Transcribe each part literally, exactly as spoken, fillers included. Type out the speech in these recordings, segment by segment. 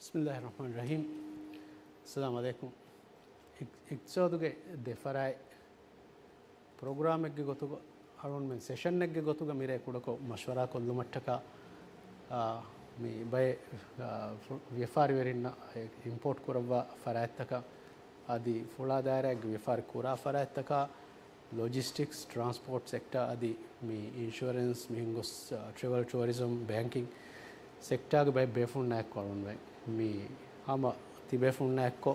ބިސްމިއްލާހި ރަޙްމާނި ރަޙީމް. އައްސަލާމު ޢަލައިކުމް. އިގް-، އިގްތިސާދުގެ ދެ ފަރާތް ޕްރޮގްރާމެއްގެ ގޮތުގަ އަޅުންމެން ސެޝަންއެއްގެ ގޮތުގަ މިރޭ ކުޑަކޮށް މަޝްވަރާ ކޮށްލުމަށްޓަކާ، އާ، މި ބައެއް، އާ، ފު-، ވިޔަފާރިވެރިންނަށް އިމްޕޯޓް ކުރައްވާ ފަރާތްތަކަށް އަދި ފުޅާ ދާއިރާއެއްގެ ވިޔަފާރި ކުރާ ފަރާތްތަކާ، ލޮޖިސްޓިކްސް، ޓްރާންސްޕޯޓް ސެކްޓާ އަދި މި އިންޝުއަރެންސް މިހެން ގޮސް، އާ، ޓްރެވެލް ޓުއަރިޒަމް، ބޭންކިން ސެކްޓާގެ ބައެއް ބޭފުޅުންނާއެކު އަޅުންމެން މި ހަމަ ތިބޭފުޅުންނާއެކު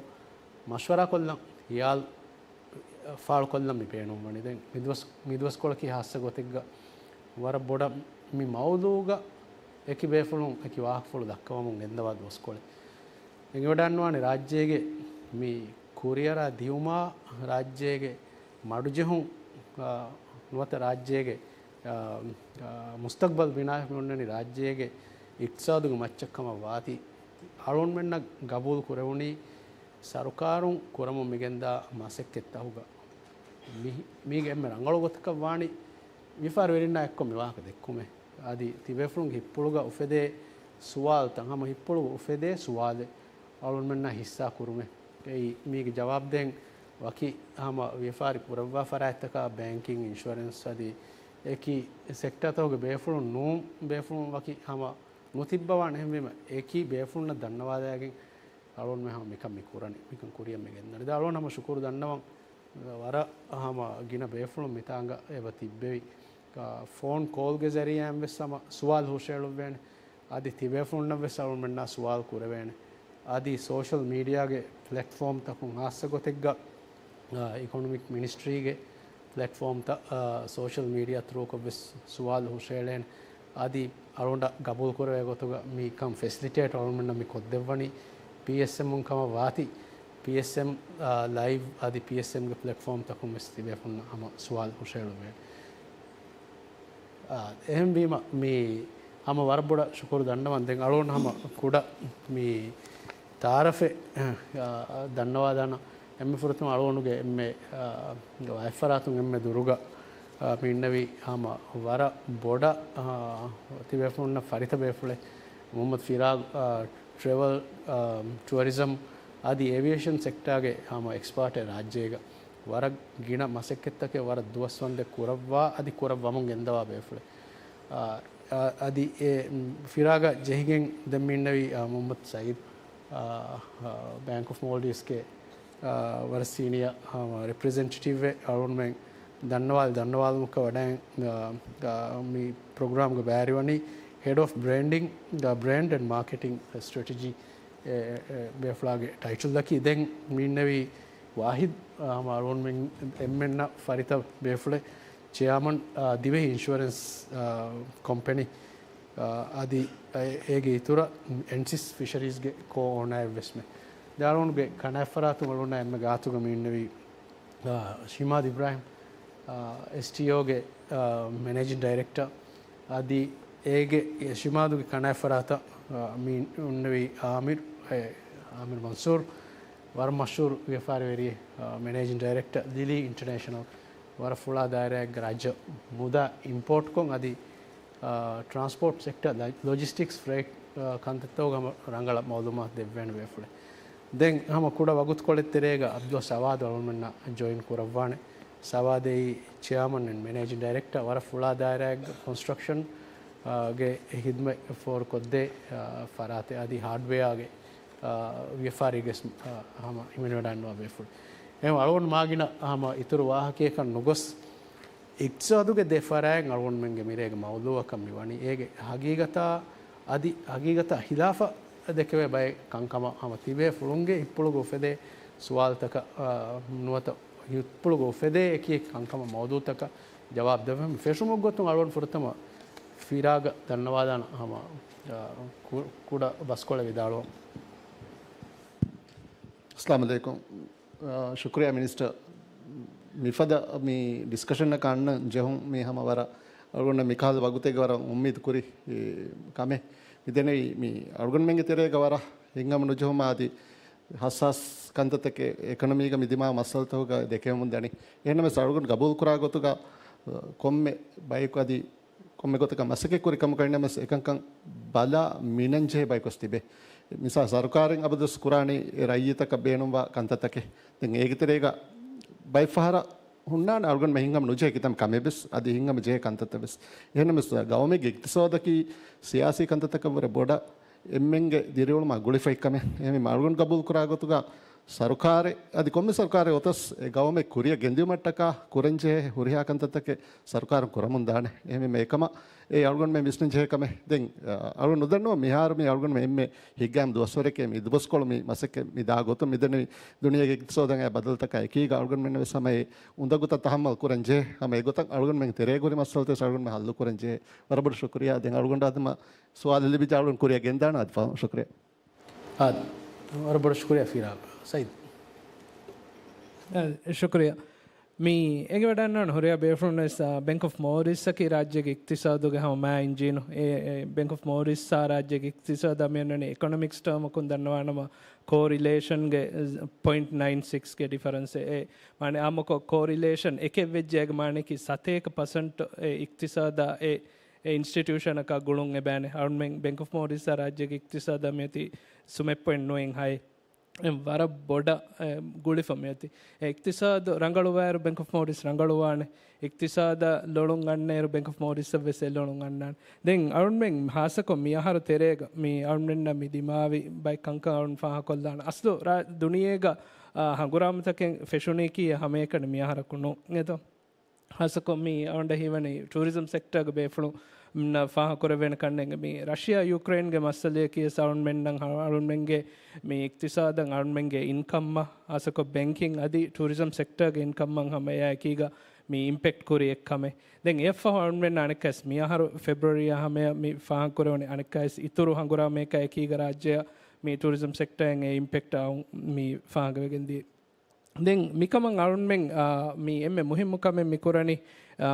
މަޝްވަރާކޮށްލަން ހިޔާލު ފާޅުކޮށްލަން މި ބޭނުންވަނީ. ދެން މިދުވަސް-، މިދުވަސްކޮޅަކީ ހާއްސަ ގޮތެއްގަ ވަރަށް ބޮޑަށް މި މައުޟޫގަ އެކި ބޭފުޅުން އެކި ވާހަކަފުޅު ދައްކަވަމުން ގެންދަވާ ދުވަސްކޮޅެއް. އެނގިވަޑައިގަންނަވާނެ ރާއްޖޭގެ މި ކުރިއަރާ ދިޔުމާ ރާއްޖޭގެ މަޑުޖެހުން، އާ، ނުވަތަ ރާއްޖޭގެ، އާ، އާ، މުސްތަގްބަލް ބިނާވެ މި އޮންނަނީ ރާއްޖޭގެ އިޤްތިޞާދުގެ މައްޗަށް ކަމަށް ވާތީ، އަޅުންމެންނަށް ގަބޫލު ކުރެވުނީ ސަރުކާރުން ކުރަމުން މިގެންދާ މަސައްކަތްތަކުގަ. މި-، މީގެ އެންމެ ރަނގަޅު ގޮތަކަށް ވާނީ ވިޔަފާރިވެރިންނާ އެއްކޮށް މި ވާހަކަ ދެއްކުމެއް. އަދި ތިބޭފުޅުންގެ ހިތްޕުޅުގަ އުފެދޭ ސުވާލުތައް، ހަމަ ހިތްޕުޅުގަ އުފެދޭ ސުވާލެއް އަޅުންމެންނާ ހިއްސާ ކުރުމެއް. އެއީ މީގެ ޖަވާބު ދޭން ވަކި ހަމަ ވިޔަފާރި ކުރައްވާ ފަރާތްތަކާ، ބޭންކިން، އިންޝުއަރެންސް އަދި އެކި ސެކްޓާތަކުގެ ބޭފުޅުން ނޫން ބޭފުޅުން ވަކި ހަމަ ނުތިއްބަވާނެ. އެހެންވީމަ އެކި ބޭފުޅުންނަށް ދަންނަވާލައިގެން އަޅުންމެ ހަމަ މިކަން މި ކުރަނީ، މިކަން ކުރިއަށް މި ގެންދަނީ. ދެން އަޅުން ހަމަ ޝުކުރު ދަންނަވަން، ވަރަށް ހަމަ ގިނަ ބޭފުޅުން މިތާނގަ އެބަ ތިއްބެވި. އާ، ފޯން ކޯލްގެ ޒަރީއާއިން ވެސް ހަމަ ސުވާލު ހުށައެޅުއްވޭނެ. އަދި ތިބޭފުޅުންނަށް ވެސް އަޅުންމެންނާ ސުވާލު ކުރެވޭނެ. އަދި ސޯޝަލް މީޑިއާގެ ޕްލެޓްފޯމްތަކުން ހާއްސަ ގޮތެއްގަ، އާ، އިކޮނޮމިކް މިނިސްޓްރީގެ ޕްލެޓްފޯމްތައް، އާ، ސޯޝަލް މީޑިއާ ތްރޫކޮށް ވެސް ސުވާލު ހުށައެޅޭނެ. އަދި އަޅުގަނޑަށް ގަބޫލު ކުރެވޭ ގޮތުގަ މިކަން ފެސިލިޓޭޓް އަޅުގަނޑަށް މި ކޮށްދެއްވަނީ ޕީއެސްއެމުން ކަމަށް ވާތީ، ޕީއެސްއެމް، އާ، ލައިވް އަދި ޕީއެސްއެމްގެ ޕްލެޓްފޯމްތަކުން ވެސް ތިބޭފުޅުންނަށް ހަމަ ސުވާލު ހުށައެޅުއްވޭނެ. އާ، އެހެންވީމަ މި ހަމަ ވަރަށް ބޮޑަށް ޝުކުރު ދަންނަވަން. ދެން އަޅުގަނޑު ހަމަ ކުޑަ މި ތައާރަފެއް، އާ، ދަންނަވާލާނަ. އެންމެ ފުރަތަމަ އަޅުގަނޑުގެ އެންމެ، އާ، ވައިފަރާތުން އެންމެ ދުރުގަ، އާ، މި އިންނެވި ހަމަ ވަރަށް ބޮޑަށް، އާ، ތިބޭފުޅުންނަށް ފަރިތަ ބޭފުޅެއް މުޙައްމަދު ފިރާގް، އާ، ޓްރެވެލް، އާ، ޓުއަރިޒަމް އަދި އޭވިއޭޝަން ސެކްޓާގެ ހަމަ އެކްސްޕާޓެއް ރާއްޖޭގަ. ވަރަށް ގިނަ މަސައްކަތްތަކެއް ވަރަށް ދުވަސްވަންދެން ކުރައްވާ އަދި ކުރައްވަމުން ގެންދަވާ ބޭފުޅެއް. އާ، އާ، އަދި އެ، މް، ފިރާގަށް ޖެހިގެން ދެން މި އިންނެވި، އާ، މުޙައްމަދު ސައީދު، އާ، އާ، ބޭންކް އޮފް މޯލްޑިވްސްގެ، އާ، ވަރަށް ސީނިއާ، އާ، ރެޕްރެޒެންޓޭޓިވްއެއް އަޅުގަނޑުމެން ދަންނަވާލި ދަންނަވާލުމަކަށް ވަޑައި، އާ، އާ، މި ޕްރޮގްރާމްގެ ބައިވެރިވަނީ ހެޑް އޮފް ބްރޭންޑިން، އާ، ބްރޭންޑް އެންޑް މާކެޓިން ސްޓްރެޓެޖީ. އެ، އެ، ބޭފުޅާގެ ޓައިޓަލްއަކީ. ދެން މި އިންނެވީ ވާހިދު، އާ، ހަމަ އަޅުގަނޑުމެން އެންމެންނަށް ފަރިތަ ބޭފުޅެއް، ޗެއާމަން، އާ، ދިވެހި އިންޝުއަރެންސް، އާ، ކޮމްޕެނީ، އާ، އަދި އޭގެ އިތުރަށް އެންސިސް ފިޝަރީޒްގެ ކޯ އޯނާއެއް ވެސްމެ. ދެން އަޅުގަނޑުގެ ކަނާތްފަރާތުން އަޅުގަނޑާ އެންމެ ގާތުގަ މި އިންނެވީ، އާ، ޝިމާދު އިބްރާހިމް، އާ، އެސްޓީއޯގެ، އާ، މެނޭޖިން ޑައިރެކްޓަރ. އަދި އޭގެ ޝިމާދުގެ ކަނާތްފަރާތަށް، އާ، މި އިންނެވީ އާމިރު، އެ، އާމިރު މަންސޫރު، ވަރަށް މަޝްހޫރު ވިޔަފާރިވެރިއެއް، އާ، މެނޭޖިން ޑައިރެކްޓަރ، ލިލީ އިންޓަރނޭޝަނަލް، ވަރަށް ފުޅާ ދާއިރާއެއްގެ ރާއްޖެ މުދާ އިމްޕޯޓްކޮށް އަދި، އާ، ޓްރާންސްޕޯޓް ސެކްޓަރ، ލޮ-، ލޮޖިސްޓިކްސް ފްރޭޓް، އާ، ކަންތައްތަކުގެ ހަމަ ރަނގަޅަށް މައުލޫމާތު ދެއްވޭނެ ބޭފުޅެއް. ދެން ހަމަ ކުޑަ ވަގުތުކޮޅެއް ތެރޭގަ އަބްދުﷲ ސަވާދު އަޅުގަނޑުމެންނާ ޖޮއިން ކުރައްވާނެ. ސަވާދު އެއީ ޗެއާމަން އެންޑް މެނޭޖިން ޑައިރެކްޓަރ، ވަރަށް ފުޅާ ދާއިރާއެއްގެ ކޮންސްޓްރަކްޝަން، އާ، ގެ ހިދުމަތް ފޯރުކޮށްދޭ، އާ، ފަރާތެއް އަދި ހާޑްވެއާގެ، އާ، ވިޔަފާރީގެ، އާ، ހަމަ ހިމެނިވަޑައިގަންނަވާ ބޭފުޅެއް. އެހެން އަޅުގަނޑު މާގިނަ ހަމަ އިތުރު ވާހަކަޔަކަށް ނުގޮސް، އިޤްތިޞާދުގެ ދެ ފަރާތް އަޅުގަނޑުމެންގެ މިރޭގެ މައުޟޫއަކަށް މި ވަނީ. އޭގެ ހަގީގަތާ އަދި ހަގީގަތާ ހިލާފަށް ދެކެވޭ ބައެއް ކަންކަމަށް ހަމަ ތިބޭފުޅުންގެ ހިތްޕުޅުގަ އުފެދޭ ސުވާލުތަކަށް، އާ، ނުވަތަ ހިތްޕުޅުގަ އުފެދޭ އެކި އެކި ކަންކަމަށް މައުޟޫއުތަކަށް ޖަވާބު ދެއްވަން. ފެށުމުގެ ގޮތުން އަޅުގަނޑު ފުރަތަމަ ފިރާގަށް ދަންނަވާލާނަން ހަމަ، އާ، ކު-، ކުޑަ ބަސްކޮޅެއް ވިދާޅުވަން. އައްސަލާމު ޢަލައިކުމް. އާ، ޝުކުރިއްޔާ މިނިސްޓަރ. މިފަދަ މި ޑިސްކަޝަނަކަށް އަންނަން ޖެހުން މީ ހަމަ ވަރަށް އަޅުގަނޑަށް މިކަހަލަ ވަގުތެއްގަ ވަރަށް އުއްމީދު ކުރި، އެ، ކަމެއް. މިދެނެވީ މި އަޅުގަނޑުމެންގެ ތެރޭގަ ވަރަށް ހިތްހަމަނުޖެހުމާ އަދި ހައްސާސް ކަންތައްތަކެއް އެކޮނޮމީގަ މި ދިމާ މައްސަލަތަކުގަ ދެކެވެމުން ދަނީ. އެހެންނަމަވެސް އަޅުގަނޑު ގަބޫލުކުރާ ގޮތުގަ، އަ، ކޮންމެ ބަޔަކު އަދި ކޮންމެ ގޮތަކަށް މަސައްކަތް ކުރި ކަމަކަށް ނަމަވެސް އެކަންކަން ބަލާ މިނަން ޖެހޭ ބަޔަކުވެސް ތިބޭ. މިސާ ސަރުކާރެއް އަބަދުވެސް ކުރާނީ އެ ރައްޔިތަކަށް ބޭނުންވާ ކަންތައްތަކެއް. ދެން އޭގެ ތެރޭގަ ބައެއް ފަހަރަށް ހުންނާނެ އަޅުގަނޑުމެން ހިތްހަމަ ނުޖެހޭ ކިތަންމެ ކަމެއް ވެސް، އަދި ހިތްހަމަ ޖެހޭ ކަންތައްތައް ވެސް. އެހެންނަމަވެސް ގައުމެއްގެ އިޤްތިޞާދަކީ ސިޔާސީ ކަންތައްތަކަށްވުރެ ބޮޑަށް އެންމެންގެ ދިރިއުޅުމާ ގުޅިފައި ކަމެއް. އެހެންވީމަ އަޅުގަނޑު ގަބޫލުކުރާ ގޮތުގަ ސަރުކާރެއް އަދި ކޮންމެ ސަރުކާރެއް އޮތަސް އެ ގައުމެއް ކުރިއަށް ގެންދިއުމަށްޓަކާ ކުރަންޖެހޭ ހުރިހާ ކަންތައްތަކެއް ސަރުކާރުން ކުރަމުން ދާނެ. އެހެންވީމަ އެކަމަށް އެ އަޅުގަނޑުމެން ވިސްނަން ޖެހޭ ކަމެއް. ދެން، އަ، އަޅުގަނޑު ނުދަންނަވަން މިހާރު މި އަޅުގަނޑުމެން އެންމެ ހިތްގައިމު ދުވަސްވަރެކޭ މި ދުވަސްކޮޅު މި މަސައްކަތް މި ދާ ގޮތުން މިދެންނެވި ދުނިޔޭގެ އިޤްތިޞާދަށް އައި ބަދަލުތަކާ އެކީގަ އަޅުގަނޑުމެންނަށް ހަމަ އެ އުނދަގޫތައް ތަޙައްމަލް ކުރަން ޖެހޭ. ހަމަ އެގޮތަށް އަޅުގަނޑުމެން ތެރޭގަ ހުރި މައްސަލަތައް ވެސް އަޅުގަނޑުމެން ޙައްލު ކުރަން ޖެހޭ. ވަރަށް ބޮޑަށް ޝުކުރިއްޔާ. ދެން އަޅުގަނޑަށް ހަމަ ސުވާލެއް ލިބިއްޖެ އަޅުގަނޑު ކުރިއަށް ގެންދާނަން އަދި ފަހުން. ޝުކުރިއްޔާ. އާދެ. ވަރަށް ބޮޑަށް ޝުކުރިއްޔާ ފިރާގް. ސައީދު. އާ، ޝުކުރިއްޔާ. މި އެނގިވަޑައިގަންނަވާނެ ހުރިހާ ބޭފުޅުންވެސް، އާ، ބެންކް އޮފް މޯރިޝަސްއަކީ ރާއްޖޭގެ އިޤްތިޞާދުގެ ހަމަ މާ އިންޖީނު. އެ، އެ، ބެންކް އޮފް މޯރިޝަސްއާ ރާއްޖޭގެ އިޤްތިޞާދާ މިއަންނަނީ އެކޮނޮމިކްސް ޓާމަކުން ދަންނަވާނަމަ ކޯރިލޭޝަންގެ ޕޮއިންޓް ނައިން ސިކްސްގެ ޑިފަރެންސް. އެ، މާނަ އާއްމުކޮށް ކޯރިލޭޝަން އެކެއް ވެއްޖެ އޭގެ މާނައަކީ ސަތޭކަ ޕަސެންޓް އެ އިޤްތިޞާދާ އެ، އެ އިންސްޓިޓިއުޝަނަކާ ގުޅުން އެބައިނެ. އަޅުމެން ބެންކް އޮފް މޯރިޝަސްއާ ރާއްޖޭގެ އިޤްތިޞާދާ މިއޮތީ ސުމެއް ޕޮއިންޓް ނުވައެއް ހައެއް. އެ ވަރަށް ބޮޑަށް، އެ، ގުޅިފަ މިއޮތީ. އެ އިޤްތިޞާދު ރަނގަޅުވާއިރު ބެންކް އޮފް މޯރިޝަސް ރަނގަޅުވާނެ. އިޤްތިޞާދަށް ލޮޅުން އަންނައިރު ބެންކް އޮފް މޯރިޝަސް ވެސް އެ ލޮޅުން އަންނާނެ. ދެން އަޅުމެން ހާއްސަކޮށް މިއަހަރު ތެރޭގަ މި އަޅުމެންނަށް މި ދިމާވި ބައެއް ކަންކަން އަޅުން ފާހަގަކޮށްލާނަން. އަސްލު ރާ-، ދުނިޔޭގަ، އާ، ހަނގުރާމަތަކެއް ފެށުނީކީ ހަމައެކަނި މިއަހަރަކު ނޫން. އެދޯ؟ ހާއްސަކޮށް މި އަޅުގަނޑަށް ހީވަނީ ޓޫރިޒަމް ސެކްޓަރގެ ބޭފުޅުންނަށް ފާހަގަކުރެވޭނެ ކަންނޭނގެ މި ރަޝިޔާ ޔޫކްރެއިންގެ މައްސަލަޔަކީ ވެސް އަޅުންމެންނަށް އަޅުންމެންގެ މި އިޤްތިޞާދަށް އަޅުންމެންގެ އިންކަމަށް ހާއްސަކޮށް ބޭންކިން އަދި ޓޫރިޒަމް ސެކްޓަރގެ އިންކަމަށް ހަމަ އެއާއެކީގަ މި އިމްޕެކްޓް ކުރި އެއްކަމެއް. ދެން އެއަށްފަހު އަޅުންމެން އަނެއްކާވެސް މިއަހަރު ފެބްރުއަރީއާ ހަމަޔަށް މި ފާހަގަކުރެވުނީ އަނެއްކާވެސް އިތުރު ހަނގުރާމަޔަކާ އެކީގަ ރާއްޖެއަށް މި ޓޫރިޒަމް ސެކްޓަރއިން އެ އިމްޕެކްޓް އައުން މި ފާހަގަވެގެން ދިޔަ. ދެން މިކަމަށް އަޅުންމެން، އާ، މި އެންމެ މުހިއްމު ކަމެއް މިކުރަނީ، އާ،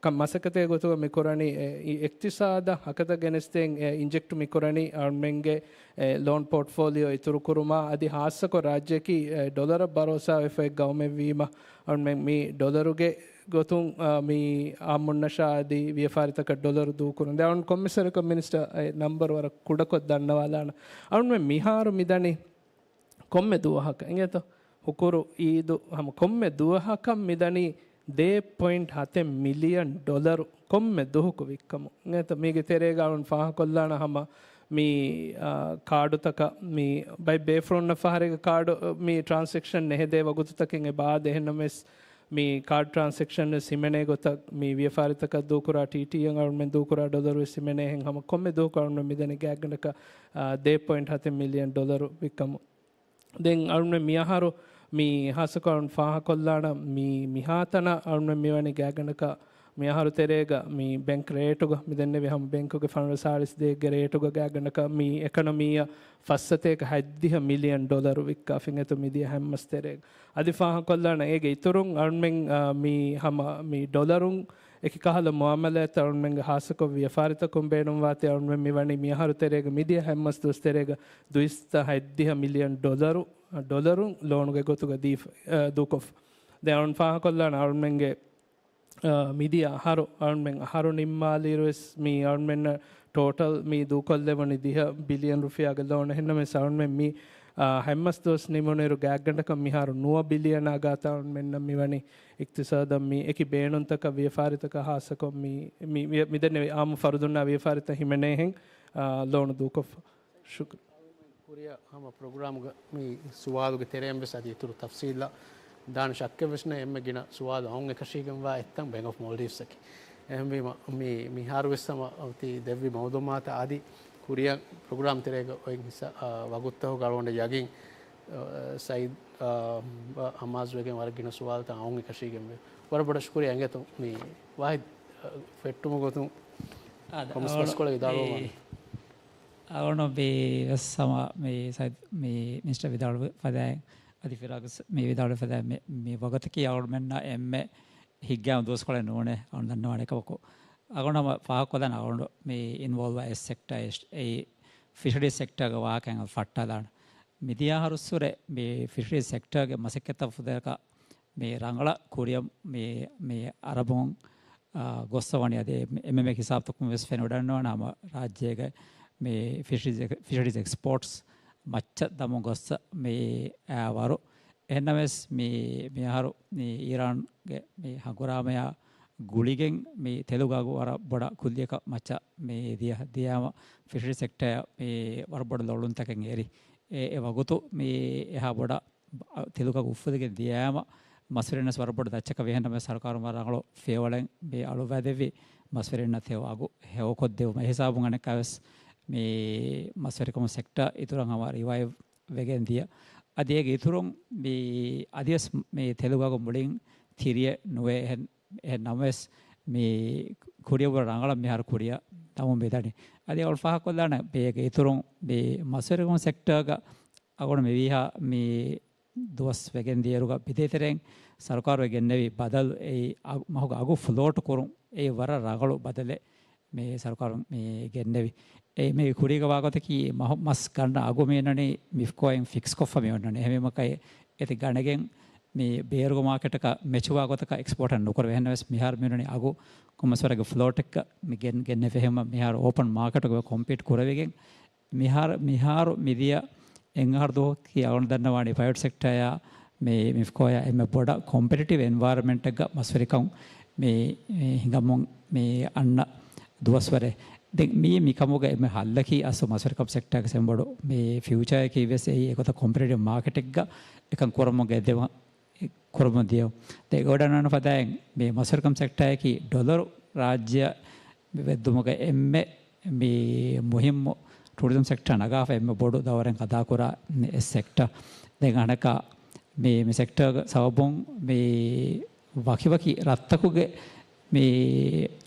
ކަ-، މަސައްކަތެއް ގޮތުގަ މިކުރަނީ، އެ، އި-، އިޤްތިޞާދަށް ހަކަތަ ގެނެސްދޭން، އެ، އިންޖެކްޓް މިކުރަނީ އަޅުމެންގެ، އެ، ލޯން ޕޯޓްފޯލިއޯ އިތުރުކުރުމާ އަދި ހާއްސަކޮށް ރާއްޖެއަކީ، އެ، ޑޮލަރަށް ބަރޯސާވެފައި ގައުމެއްވީމަ އަޅުމެން މި ޑޮލަރުގެ ގޮތުން، އާ، މި އާއްމުންނަށާ އަދި ވިޔަފާރިތަކަށް ޑޮލަރު ދޫކުރުން. ދެން އަޅުން ކޮންމެސް ވަރަކަށް މިނިސްޓަރ އެ ނަމްބަރު ވަރަށް ކުޑަކޮށް ދަންނަވާލާނަން. އަޅުމެން މިހާރު މިދަނީ ކޮންމެ ދުވަހަކަށް އިނގޭތޯ؟ ހުކުރު އީދު ހަމަ ކޮންމެ ދުވަހަކަށް މިދަނީ ދެ ޕޮއިންޓް ހަތެއް މިލިއަން ޑޮލަރު ކޮންމެ ދުވަހަކު ވިއްކަމުން. އިނގޭތޯ؟ މީގެ ތެރޭގަ އަޅުން ފާހަގަކޮށްލާނަން ހަމަ މި، އާ، ކާޑުތަކަށް މި ބައެއް ބޭފުޅުންނަށް ފަހަރެއްގަ ކާޑު މި ޓްރާންސެކްޝަން ނެހެދޭ ވަގުތުތަކެއް އެބަ އާދޭ. އެހެންނަމަވެސް މި ކާޑް ޓްރާންސެކްޝަން ވެސް ހިމެނޭ ގޮތަށް މި ވިޔަފާރިތަކަށް ދޫކުރާ ޓީޓީއަށް އަޅުމެން ދޫކުރާ ޑޮލަރު ވެސް ހިމެނޭހެން ހަމަ ކޮންމެ ދުވަހަކު އަޅުމެން މިދަނީ ގާތްގަނޑަކަށް، އާ، ދެ ޕޮއިންޓް ހަތެއް މިލިއަން ޑޮލަރު ވިއްކަމުން. ދެން އަޅުމެން މިއަހަރު މި ހާއްސަކޮށް އަޅުން ފާހަގަކޮށްލާނަން މި މިހާތަނަށް އަޅުމެން މިވަނީ ގާތްގަނޑަކަށް މިއަހަރު ތެރޭގަ މި ބެންކް ރޭޓުގަ މި ދެންނެވި ހަމަ ބެންކުގެ ފަންރަ ސާޅީސް ދޭއްގެ ރޭޓުގަ ގާތްގަނޑަކަށް މި އެކަނޮމީއަށް ފައްސަތޭކަ ހަތްދިހަ މިލިއަން ޑޮލަރު ވިއްކާފިން އެތު މިދިޔަ ހަތްމަސް ތެރޭގަ. އަދި ފާހަގަކޮށްލާނަން އޭގެ އިތުރުން އަޅުމެން، އާ، މި ހަމަ މި ޑޮލަރުން އެކި ކަހަލަ މުއާމަލާތްތައް އަޅުމެންގެ ހާއްސަކޮށް ވިޔަފާރިތަކުން ބޭނުންވާތީ އަޅުމެން މިވަނީ މިއަހަރު ތެރޭގަ މިދިޔަ ހަތްމަސް ދުވަސް ތެރޭގަ ދުއިސައްތަ ހަތްދިހަ މިލިއަން ޑޮލަރު، ޑޮލަރުން ލޯނުގެ ގޮތުގަ ދީފަ، އަ، ދޫކޮށްފަ. ދެން އަޅުން ފާހަގަކޮށްލާނަން އަޅުމެންގެ، އަ، މިދިޔަ އަހަރު އަޅުމެން އަހަރު ނިންމާލިއިރުވެސް މި އަޅުމެންނަށް ޓޯޓަލް މި ދޫކޮށްލެވުނީ ދިހަ ބިލިއަން ރުފިޔާގެ ލޯނު. އެހެންނަމަވެސް އަޅުމެން މި، އަ، ހަތްމަސް ދުވަސް ނިމުނުއިރު ގާތްގަނޑަކަށް މިހާރު ނުވަ ބިލިއަނާ ގާތަށް އަޅުމެންނަށް މިވަނީ އިޤްތިޞާދަށް މި އެކި ބޭނުންތަކަށް ވިޔަފާރިތަކަށް ހާއްސަކޮށް މި، މި، މި، މިދެންނެވި އާއްމު ފަރުދުންނާ ވިޔަފާރިތައް ހިމެނޭހެން، އާ، ލޯނު ދޫކޮށްފަ. ޝުކްރިއްޔާ. ކުރިއަށް ހަމަ ޕްރޮގްރާމްގަ މި ސުވާލުގެ ތެރެއިން ވެސް އަދި އިތުރު ތަފްސީލްއަށް ދާނެ ޝައްކެއް ވެސް ނެތް. އެންމެ ގިނަ ސުވާލު އައުން އެކަށީގެންވާ އެއްތަން ބެންކް އޮފް މޯލްޑިވްސްއަކީ. އެހެންވީމަ، މި، މިހާރު ވެސް ހަމަ އޮތީ ދެއްވި މައުލޫމާތަށް އަދި ކުރިއަށް ޕްރޮގްރާމް ތެރޭގަ އޮތް ހިސާ-، އާ، ވަގުތުތަކުގަ އަޅުގަނޑަށް ޔަގީން، އާ، ސައީދް، އާ، އަމާޒުވެގެން ވަރަށް ގިނަ ސުވާލުތައް އައުން އެކަށީގެންވޭ. ވަރަށް ބޮޑަށް ޝުކުރިއްޔާ އިނގޭތޯ މި ވާހިދް، އާ، ފެއްޓުމުގެ ގޮތުން އާދެ، ކޮންމެސް އަޅުގަނޑު ބަސްކޮޅެއް ވިދާޅުވަމާ. މި އަޅުގަނޑު މި ވެސް ހަމަ މި ސައިދް މި މިނިސްޓަރ ވިދާޅުވި ފަދައިން އަދި ފިރާގް ވެސް މި ވިދާޅުވި ފަދައިން މި، މި ވަގުތަކީ އަޅުގަނޑުމެންނަށް އެންމެ ހިތްގައިމު ދުވަސްކޮޅެއް ނޫނޭ. އަޅުގަނޑު ދަންނަވާނެ ކަމަކު، އަޅުގަނޑު ހަމަ ފާހަގަކޮށްލާނަން އަޅުގަނޑު މި އިންވޯލްވް އެއް ސެކްޓަރ އެއް، އެއީ ފިޝަރީ ސެކްޓަރގެ ވާހަކައިން ފައްޓާލާނަން. މިދިޔަ އަހަރުއްސުރެ މި ފިޝަރީ ސެކްޓަރގެ މަސައްކަތްތައް ފުދޭކަށް މި ރަނގަޅަށް ކުރިއަށް މި، މި އަރަބުން އާ، ގޮއްސަ ވަނީ އަދި އެ-، އެންމެ ހިސާބުތަކުން ވެސް ފެނިވަޑަންނަވާނެ ހަމަ ރާއްޖޭގަ މި ފިޝަރީޒް އެ-، ފިޝަރީޒް އެކްސްޕޯޓްސް މައްޗަށް ދަމުން ގޮއްސަ މި އާ ވަރު. އެހެންނަމަވެސް މި މިއަހަރު މި އީރާންގެ މި ހަނގުރާމަޔާ ގުޅިގެން މި ތެލުގަ އަގު ވަރަށް ބޮޑަށް ކުއްލިއަކަށް މައްޗަށް މި ދިޔަ-، ދިޔާމަ ފިޝަރީ ސެކްޓަރ މި ވަރަށް ބޮޑަށް ލޮޅުންތަކެއް އެރި. އެ، އެ ވަގުތު މި އެހާ ބޮޑަށް ތެލުގަ އުފުލިގެން ދިޔާމަ މަސްވެރިންނަސް ވަރަށް ބޮޑު ދައްޗަކަށް ވިހެންނަމަ ސަރުކާރުން ވަރަށް ރަނގަޅު ފިޔަވަޅެއް މި އަޅުވައިދެއްވި މަސްވެރިންނަށް ތެލު އަގު ހެޔޮކޮށްދެވުމަށް. އެހިސާބުން އަނެއްކާވެސް މި މަސްވެރިކަމު ސެކްޓަ އިތުރަށް ހަމަ ރިވައިވް ވެގެން ދިޔަ. އަދި އޭގެ އިތުރުން މި އަދިވެސް މި ތެލުގަ އަގު މުޅިން ތިރިއެއް ނުވޭ. އެހެން، އެހެން ނަމަވެސް މި ކުރިޔަށް ވަރަށް ރަނގަޅަށް މިހާރު ކުރިއަށް ދަމުން މިދަނީ. އަދި އަޅު ފާހަގަކޮށްލާނެ މި އޭގެ އިތުރުން މި މަސްވެރިކަމު ސެކްޓަގަ އަގުން މިވީހާ މި ދުވަސް ވެގެން ދިޔައިރުގަ ބިދޭތެރެއިން ސަރުކާރު ގެންނެވި ބަދަލު އެއީ އަގު-، މަހުގެ އަގު ފްލޯޓް ކުރުން އެއީ ވަރަށް ރަނގަޅު ބަދަލެއް މި ސަރުކާރު މި ގެންނެވި. އެ މި ކުރީގަ ވާގޮތަކީ މަހު-، މަސް ގަންނަ އަގު މި އޮންނަނީ މިފްކޯއިން ފިކްސް ކޮށްފަ މި އޮންނަނީ. އެހެންވީމަ ކައި އެތި ގަނެގެން މި ބޭރުގެ މާކެޓަކަށް މެޗުވާ ގޮތަކަށް އެކްސްޕޯޓަށް ނުކުރެވޭ. އެހެންނަމަވެސް މިހާރު މި އޮންނަނީ އަގު ކޮންމެސް ވަރަކަށް ފްލޯޓެއްގަ މި ގެން-، ގެންނެވި. އެހެންވީމަ މިހާރު އޯޕަން މާކެޓުގަ ކޮމްޕީޓް ކުރެވިގެން މިހާރު، މިހާރު މިދިޔަ އެއް އަހަރު ދުވަހަކީ އަޅުގަނޑު ދަންނަވާނީ ޕްރައިވެޓް ސެކްޓަރއާ މި މިފްކޯއާ އެންމެ ބޮޑަށް ކޮމްޕެޓިޓިވް އެންވަޔަރަމެންޓެއްގަ މަސްވެރިކަން މި، މި ހިނގަމުން މި އަންނަ ދުވަސްވަރެއް. ދެން މި، މިކަމުގެ އެންމެ ހައްލަކީ އަސްލު މަސްވެރިކަމު ސެކްޓަރގެ އެންމެ ބޮޑު މި ފިއުޗާއަކީ ވެސް އެއީ އެގޮތަށް ކޮމްޕެޓިޓިވް މާކެޓެއްގަ އެކަން ކުރަމުން ގެންދެވުން ކުރަމުން ދިޔަ. ދެ އެ ވަޑަންނާނެ ފަދައިން މި މަސްވެރިކަމު ސެކްޓަރަކީ ޑޮލަރު ރާއްޖެއަށް ވެއްދުމުގެ އެންމެ މި މުހިއްމު ޓޫރިޒަމް ސެކްޓަރ ނަގާފަ އެންމެ ބޮޑު ދައުރެއް އަދާކުރާ އެއް ސެކްޓަ. ދެން އަނެކާ މި، މި ސެކްޓަރގެ ސަބަބުން މި ވަކިވަކި ރަށްތަކުގެ މި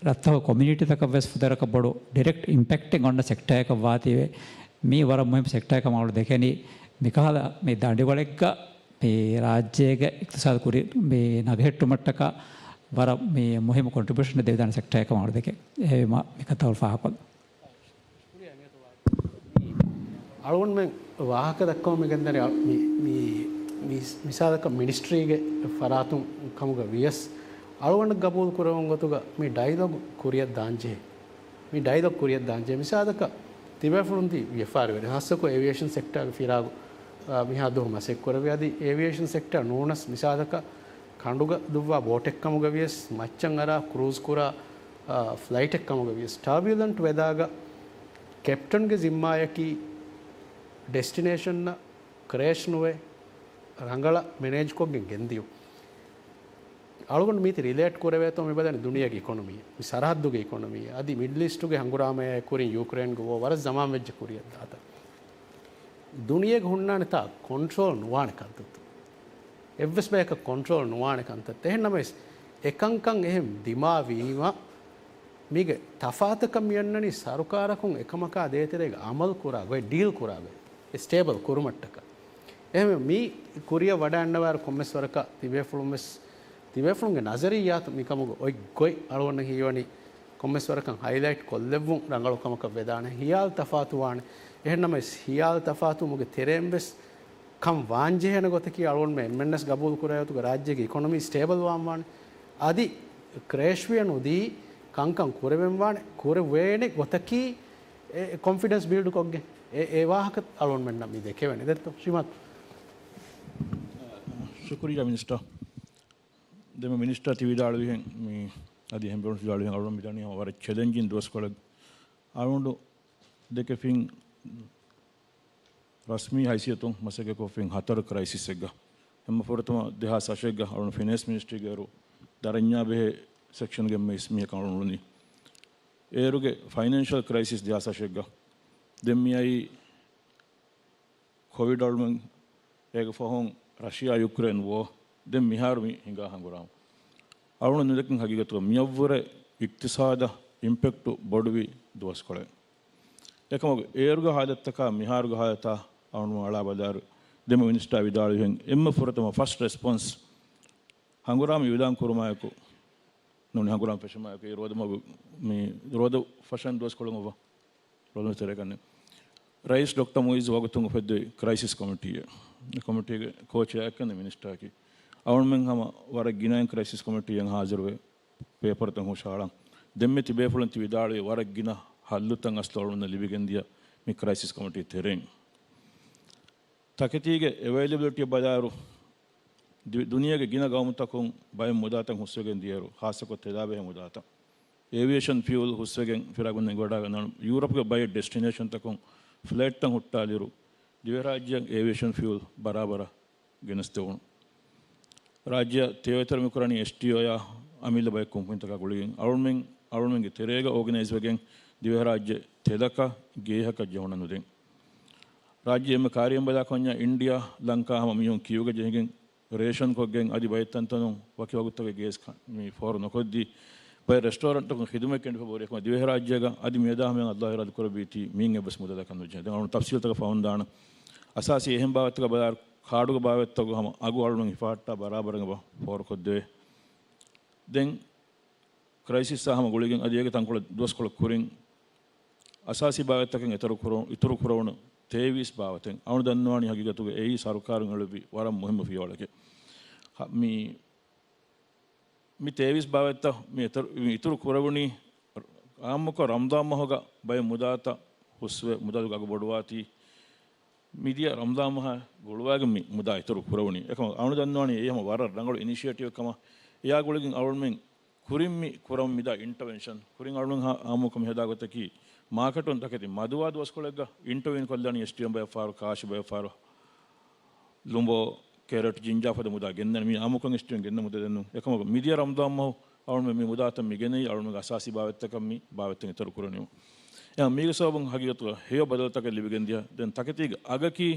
ރަށްތަކު ކޮމިއުނިޓީތަކަށް ވެސް ފުދޭވަރަކަށް ބޮޑު ޑިރެކްޓް އިމްޕެކްޓެއް އޮންނަ ސެކްޓަރަކަށް ވާތީވެ. މީ ވަރަށް މުހިއްމު ސެކްޓަރެއް ކަމަށް އަޅު ދެކެނީ. މިކަހަލަ މި ދަނޑިވަޅެއްގަ މި ރާއްޖޭގެ އިޤްތިޞާދު ކުރި މި ނަގަހެއްޓުމަށްޓަކާ ވަރަށް މި މުހިއްމު ކޮންޓްރިބިއުޝަނެއް ދެވިދާނެ ސެކްޓަރެއް ކަމަށް އަޅު ދެކެން. އެހެންވީމަ މިކަންތައް ފާހަގަކޮށްލަން. އަޅުގަނޑުމެން ވާހަކަ ދައްކަމުން މި ގެންދަނީ އަ-، މި، މި، މި، މިސާލަކަށް މިނިސްޓްރީގެ ފަރާތުން ކަމުގަ ވިޔަސް، އަޅުގަނޑަށް ގަބޫލު ކުރެވުނު ގޮތުގަ މި ޑައިލޮގު ކުރިއަށް ދާންޖެހޭ. މި ޑައިލޮގު ކުރިއަށް ދާންޖެހޭ. މިސާލަކަށް ތިބޭފުޅުން ދީ ވިޔަފާރިވެރި، ހާއްސަކޮށް އޭވިއޭޝަން ސެކްޓާގެ ފިރާގު، އާ، މިހާ ދުވަހު މަސައްކަތް ކުރެވޭ. އަދި އޭވިއޭޝަން ސެކްޓާ ނޫނަސް މިސާލަކަށް ކަނޑުގަ ދުއްވާ ބޯޓެއް ކަމުގަ ވިޔަސް، މައްޗަށް އަރާ ކްރޫޒް ކުރާ، އާ، ފްލައިޓެއް ކަމުގަ ވިޔަސް، ޓާބިއުލަންޓް ވެދާގަ ކެޕްޓަންގެ ޒިންމާއަކީ ޑެސްޓިނޭޝަންއަށް ކްރޭޝް ނުވެ، ރަނގަޅަށް މެނޭޖްކޮށްގެން ގެންދިޔުން. އަޅުގަނޑު މީތި ރިލޭޓް ކުރެވޭތޯ މި ބަލަނީ ދުނިޔޭގެ އިކޮނޮމީ، މި ސަރަހައްދުގެ އިކޮނޮމީ، އަދި މިޑްލް އީސްޓުގެ ހަނގުރާމަޔާއެކު ކުރިން ޔޫކްރޭންގެ ވޯ ވަރަށް ޒަމާން ވެއްޖެ ކުރިއަށްދާތަން. ދުނިޔޭގަ ހުންނާނެތާ ކޮންޓްރޯލް ނުވާނެ ކަންތައްތައް. އެއްވެސް ބަޔަކަށް ކޮންޓްރޯލް ނުވާނެ ކަންތައްތައް. އެހެން ނަމަވެސް، އެކަންކަން އެހެން ދިމާވީމަ، މީގެ ތަފާތަކަށް މިއަންނަނީ ސަރުކާރަކުން އެކަމަކާ ދޭތެރޭގަ އަމަލު ކުރާ ގޮތް، ޑީލް ކުރާ ގޮތް، އެ ސްޓޭބަލް ކުރުމަށްޓަކާ. އެހެންވެ، މީ ކުރިއަށް ވަޑައިގަންނަވާއިރު ކޮންމެސް ވަރަކަށް ތިބޭފުޅުން ވެސް، ތިބޭފުޅުންގެ ނަޒަރިއްޔާތު މިކަމުގެ އޮތް ގޮތް އަޅުގަނޑަށް ހީވަނީ ކޮންމެސް ވަރަކަށް ހައިލައިޓް ކޮށްލެއްވުން ރަނގަޅު ކަމަކަށް ވެދާނެ. ހިޔާލު ތަފާތު ވާނެ. އެހެން ނަމަވެސް، ހިޔާލު ތަފާތުވުމުގެ ތެރެއިން ވެސް ކަން ވާންޖެހޭނެ ގޮތަކީ އަޅުގަނޑުމެން އެންމެންނަސް ގަބޫލު ކުރާ ގޮތުގަ ރާއްޖޭގެ އިކޮނޮމީ ސްޓޭބަލް ވާން ވާނެ. އަދި ކްރޭޝް ވިޔަ ނުދީ ކަންކަން ކުރެވެން ވާނެ. ކުރެވޭނެ ގޮތަކީ އެ ކޮންފިޑެންސް ބިލްޑް ކޮށްގެން އެ، އެ ވާހަކަ އަޅުގަނޑުމެންނަށް މި ދެކެވޭނެ. ދެއްތޯ ޝިމާތު؟ ޝުކުރިއްޔާ މިނިސްޓަރ. ދެމެ މިނިސްޓަރ ތި ވިދާޅުވިހެން މި އަދި ހެންބެރުން ވިދާޅުވިހެން އަޅުގަނޑު މިދަނީ ހަމަ ވަރަށް ޗެލެންޖިން ދުވަސްކޮޅެއް. އަޅުގަނޑު ދެކެފިން ރަސްމީ ހައިސިއްޔަތުން މަސައްކަތްކޮށްފިން ހަތަރު ކްރައިސިސްއެއްގަ. ހަމަ ފުރަތަމަ ދެހާސް އަށެއްގަ އަޅުން ފިނޭންސް މިނިސްޓްރީގެ އޭރު ދަރަންޏާ ބެހޭ ސެކްޝަންގެ އެންމެ އިސް މީހަކަށް އަޅުން އުޅުނީ. އޭރުގެ ފައިނޭންޝަލް ކްރައިސިސް ދެހާސް އަށެއްގަ. ދެން މިއައީ ކޮވިޑް އަޅުމެން އޭގެ ފަހުން ރަޝިޔާ ޔުކްރޭން ވޯ ދެން މިހާރު މި ހިނގާ ހަނގުރާމަ. އަޅުން ނުދެކެން ހަގީގަތުގަ މިއަށްވުރެ އިޤްތިޞާދަށް އިމްޕެކްޓު ބޮޑުވި ދުވަސްކޮޅެއް. އެކަމަކު އޭރުގެ ހާލަތްތަކާ މިހާރުގެ ހާލަތާ އަޅުން އަޅާ ބަލާއިރު، ދެމެ މިނިސްޓާ ވިދާޅުވިހެން އެންމެ ފުރަތަމަ ފަސްޓް ރެސްޕޮންސް ހަނގުރާމަ އިއުލާން ކުރުމާއެކު، ނޫނީ ހަނގުރާމަ ފެށުމާއެކު، އެ ރޯދަމަގު މި ރޯދަ ފަށަން ދުވަސްކޮޅުން އޮވާ ރޯދަ ތެރޭގަންނެ. ރައީސް ޑޮކްޓަރ މުއިއްޒު ވަގުތުން އުފެއްދެވި ކްރައިސިސް ކޮމިޓީއެއް. އެ ކޮމިޓީގެ ކޯޗެއާ އެކަން މިނިސްޓާއަކީ. އަޅުމެން ހަމަ ވަރަށް ގިނައިން ކްރައިސިސް ކޮމިޓީއަށް ހާޒިރުވެ، ޕޭޕަރުތައް ހުށަހަޅަން. ދެންމެ ތިބޭފުޅުން ތި ވިދާޅުވި ވަރަށް ގިނަ ހައްލުތައް އަސްލު އަޅުގަނޑަށް ލިބިގެންދިޔަ މި ކްރައިސިސް ކޮމިޓީ ތެރެއިން. ތަކެތީގެ އެވައިލެބިލިޓީ ބަލާއިރު، ދި-، ދުނިޔޭގެ ގިނަ ގައުމުތަކުން ބައެއް މުދާތައް ހުސްވެގެން ދިޔައިރު، ޚާއްޞަކޮށް ތެލާބެހޭ މުދާތައް. އޭވިއޭޝަން ފިއުލް ހުސްވެގެން ފިރާގުން އެނގިވަޑައިގަންނަވަން. ޔޫރަޕްގެ ބައެއް ޑެސްޓިނޭޝަންތަކުން ފްލައިޓްތައް ހުއްޓާލިއިރު، ދިވެހިރާއްޖެއަށް އޭވިއޭޝަން ފިއުލް ބަރާބަރަށް ގެނެސްދެވުނު. ރާއްޖެއަށް ތެޔޮތެރި މިކުރަނީ އެސްޓީއޯއާ އަމިއްލަ ބައެއް ކުންފުނިތަކާ ގުޅިގެން. އަޅުމެން، އަޅުމެންގެ ތެރޭގަ އޯގަނައިޒްވެގެން ދިވެހިރާއްޖެ ތެލަކަށް ގޭހަކަށް ޖެހުނަ ނުދޭން. ރާއްޖެ އެންމެ ކާރިއަށް ބަލާ ކޮންޏާ އިންޑިއާ، ލަންކާ ހަމަ މީހުން ކިއުގަ ޖެހިގެން ރޭޝަންކޮށްގެން އަދި ބައެއް ތަންތަނުން ވަކި ވަގުތުތަކުގެ ގޭސް ކަ-، މި ފޯރު ނުކޮށްދީ، ބައެއް ރެސްޓޯރެންޓްތަކުން ޚިދުމަތް ކެނޑިފަ ބޯރި އެކަމަ ދިވެހިރާއްޖޭގަ އަދި މިއަދާ ހަމަޔަށް އައްލާހު އިރާދަ ކުރެއްވީތީ މީން އެއްވެސް މުދަލަކަށް ނުޖެހޭ. ދެން އަޅުން ތަފްސީލްތަކަށް ފަހުން ދާނަ. އަސާސީ އެހެން ބާވަތްތަކަށް ބަލާއިރު ކާޑުގެ ބާވަތްތަކުގަ ހަމަ އަގު އަޅުމެން ހިފަހައްޓާ ބަރާބަރަށް އެބަ ފޯރުކޮށްދެވޭ. ދެން ކްރައިސިސްއާ ހަމަ ގުޅިގެން އަދި އޭގެ ތަންކޮޅެއް ދުވަސްކޮޅެއް ކުރިން އަސާސީ ބާވަތްތަކެއް އިތުރު ކުރު-، އިތުރު ކުރެވުނު ތޭވީސް ބާވަތެއް. އަޅު ދަންނަވާނީ ހަގީގަތުގަ އެއީ ސަރުކާރުން އެޅުއްވި ވަރަށް މުހިއްމު ފިޔަވަޅެކޭ. ހަ-، މި، މި ތޭވީސް ބާވަތްތައް މި އިތުރު، މި އިތުރު ކުރެވުނީ އާއްމުކޮށް ރަމަޟާން މަހުގަ ބައެއް މުދާތައް ހުސްވެ މުދަލުގެ އަގު ބޮޑުވާތީ، މިދިޔަ ރަމަޟާން މަހާ ގުޅުވާގެން މި މުދާ އިތުރު ކުރެވުނީ. އެކަމަ އަޅު ދަންނަވާނީ އެއީ ހަމަ ވަރަށް ރަނގަޅު އިނިޝިއޭޓިވެއް ކަމަށް. އެއާ ގުޅިގެން އަޅުމެން ކުރިން މި ކުރަމުން މިދާ އިންޓަވެންޝަން ކުރިން އަޅުމެން ހާ-، އާއްމުކޮށް މި ހަދާ ގޮތަކީ މާކެޓުން ތަކެތި މަދުވާ ދުވަސްކޮޅެއްގަ އިންޓަވީން ކޮށްލާނީ އެސްޓީއެމް ބައެއް ފަހަރު، ކާށި ބައެއް ފަހަރު، ލުނބޯ، ކެރަޓް، ޖިންޖާ ފަދަ މުދާ ގެންނަން މި އާއްމުކޮށް އެސްޓީއެމް ގެންނަ މުދަލެއް ނޫން. އެކަމަކު މިދިޔަ ރަމަޟާން މަހު އަޅުމެން މި މުދާތައް މި ގެނައީ އަޅުމެންގެ އަސާސީ ބާވަތްތަކަށް މި ބާވަތްތައް އިތުރު ކުރަނީމު. އެހެން މީގެ ސަބަބުން ހަގީގަތުގަ ހެޔޮ ބަދަލުތަކެއް ލިބިގެން ދިޔަ. ދެން ތަކެތީގެ އަގަކީ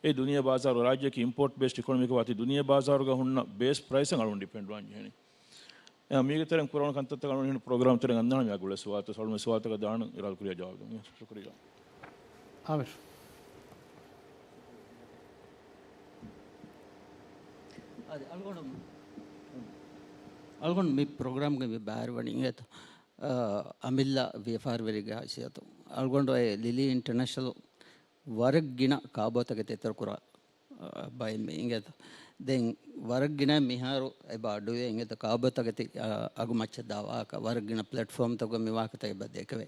އެ ދުނިޔެ ބާޒާރު، ރާއްޖެއަކީ އިމްޕޯޓް ބޭސްޑް އިކޮނޮމީއަކަށް ވާތީ ދުނިޔެ ބާޒާރުގަ ހުންނަ ބޭސް ޕްރައިސަށް އަޅުގަނޑު ޑިޕެންޑް ވާން ޖެހެނީ. އެހެން މީގެ ތެރެއިން ކުރެވުނު ކަންތައްތަކަށް އަޅުގަނޑު ހިން ޕްރޮގްރާމް ތެރެއިން އަންނާނަމޭ އަގު އުޅޭ ސުވާލުތައް، ސުވާލުތަކަށް ދާނަން އިރާދަކުރިޔާ ޖަވާބު ދެން. ޝުކުރިއްޔާ. އާމިރު. އަދި އަޅުގަނޑު، އަޅުގަނޑު މި ޕްރޮގްރާމްގެ މި ބައިވެރިވަނީ އިނގޭތޯ، އަ، އަމިއްލަ ވިޔަފާރިވެރިގެ ހައިސިއްޔަތުން. އަޅުގަނޑު އެ ލިލީ އިންޓަރނޭޝަނަލް ވަރަށް ގިނަ ކާބޯތަކެތި އިތުރު ކުރާ، އަ، ބައެއް މީ އިނގޭތޯ. ދެން ވަރަށް ގިނަ މިހާރު އެބަ އަޑުއިވޭ އިނގޭތޯ ކާބޯތަކެތި، އަ، އަގު މައްޗަށް ދާ ވާހަކަ، ވަރަށް ގިނަ ޕްލެޓްފޯމްތަކުގަ މި ވާހަކަތައް އެބަ ދެކެވޭ.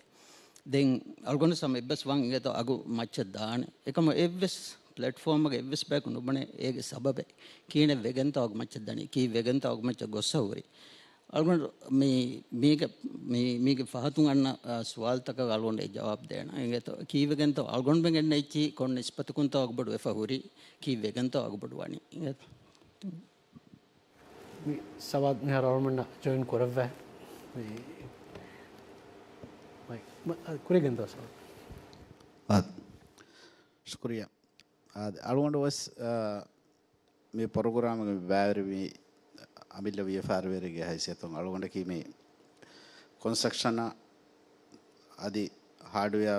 ދެން އަޅުގަނޑު ސަމް އެއްބަސް ވާން އިނގޭތޯ އަގު މައްޗަށް ދާނެ. އެކަމަ އެއްވެސް ޕްލެޓްފޯމަކަށް އެއްވެސް ބަޔަކު ނުބުނޭ އޭގެ ސަބަބެއް. ކީނެއް ވެގެންތޯ އަގު މައްޗަށް ދަނީ؟ ކީއް ވެގެންތޯ އަގު މައްޗަށް ގޮއްސަ ހުރީ؟ އަޅުގަނޑު މި، މީގެ، މި، މީގެ ފަހަތުން އަންނަ، އާ، ސުވާލުތަކަށް އަޅުގަނޑު އެ ޖަވާބު ދޭނަ. އިނގޭތޯ ކީއްވެގެންތޯ އަޅުގަނޑުމެން ގެންނަ އެއްޗިހި ކޮން ނިސްބަތަކުންތޯ އަގުބޮޑު ވެފަ ހުރީ؟ ކީއްވެގެންތޯ އަގުބޮޑު ވަނީ؟ އިނގޭތޯ. މި ސަވާލު މިހާރު އަޅުގަނޑަށް ޖޮއިން ކުރައްވާ. މި މައި-، މަ-، އަ، ކުރިގެން ދޯ ސަވާލު. އާ، ޝުކުރިއްޔާ. އާ، އަޅުގަނޑު ވެސް، އާ، މި ޕްރޮގްރާމްގެ މި ބައިވެރިވި އަމިއްލަ ވިޔަފާރިވެރިގެ ހައިސިއްޔަތުން އަޅުގަނޑަކީ މި ކޮންސްޓްރަކްޝަނާ އަދި ހާޑްވެއާ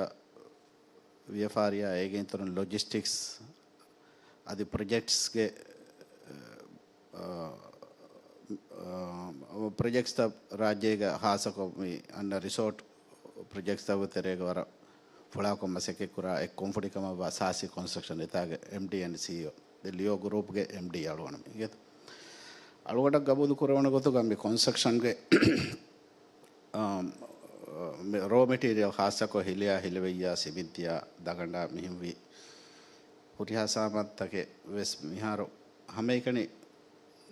ވިޔަފާރިއާ އޭގެ އިތުރުން ލޮޖިސްޓިކްސް އަދި ޕްރޮޖެކްޓްސްގެ، އަ، އަ، އަ، ޕްރޮޖެކްޓްސްތައް ރާއްޖޭގެ ހާއްސަކޮށް މި އަންނަ ރިސޯޓް ޕްރޮޖެކްޓްސްތައްގެ ތެރޭގަ ވަރަށް ފުޅާކޮށް މަސައްކަތްކުރާ އެއް ކުންފުނިކަމަށްވާ ސާސި ކޮންސްޓްރަކްޝަން އެތާގެ އެމްޑީ އެންޑް ސީއީއޯ. ދެން ލިޔޯ ގްރޫޕްގެ އެމްޑީ އަޅުގަނޑު މި އިނގޭތޯ. އަޅުގަނޑަށް ގަބޫލު ކުރެވުނު ގޮތުގަ މި ކޮންސްޓްރަކްޝަންގެ، އާ، މި ރޯ މެޓީރިއަލް ހާއްސަކޮށް ހިލަޔާ، ހިލަވައްޔާ، ސިމިންތިއާ، ދަގަނޑާ މިހެންވީ ހުރިހާ ސާމާންތަކެއް ވެސް މިހާރު ހަމައެކަނި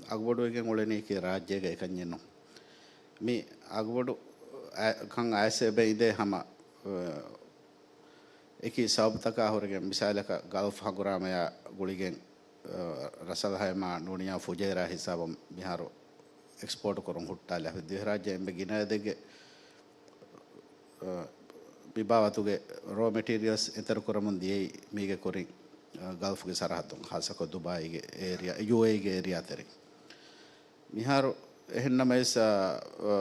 އަގުބޮޑުވެގެން އުޅެނީކީ ރާއްޖޭގަ އެކަންޏެއް ނޫން. މި އަގުބޮޑު އަ-، ކަން އައިސް އެބަ އިނދޭ ހަމަ، އަ، އެކި ސަބަބުތަކާ ހުރެގެން، މިސާލަކަށް ގަލްފް ހަނގުރާމަޔާ ގުޅިގެން، އަ، ރަސް އަލް ހައިމާ ނޫނިޔާ ފުޖޭރާ ހިސާބުން މިހާރު އެކްސްޕޯޓް ކުރަން ހުއްޓާލާ ދިވެހިރާއްޖެ އެންމެ ގިނަ އެދެއްގެ، އަ، މި ބާވަތުގެ ރޯ މެޓީރިއަލްސް އެންތަރު ކުރަމުން ދިޔައީ މީގެ ކުރިން، އަ، ގަލްފްގެ ސަރަހައްދުން، ހާއްސަކޮށް ދުބާއީގެ އޭރިއާ، ޔޫއޭއީގެ އޭރިއާ ތެރެއިން. މިހާރު އެހެންނަމަވެސް، އަ، އަ،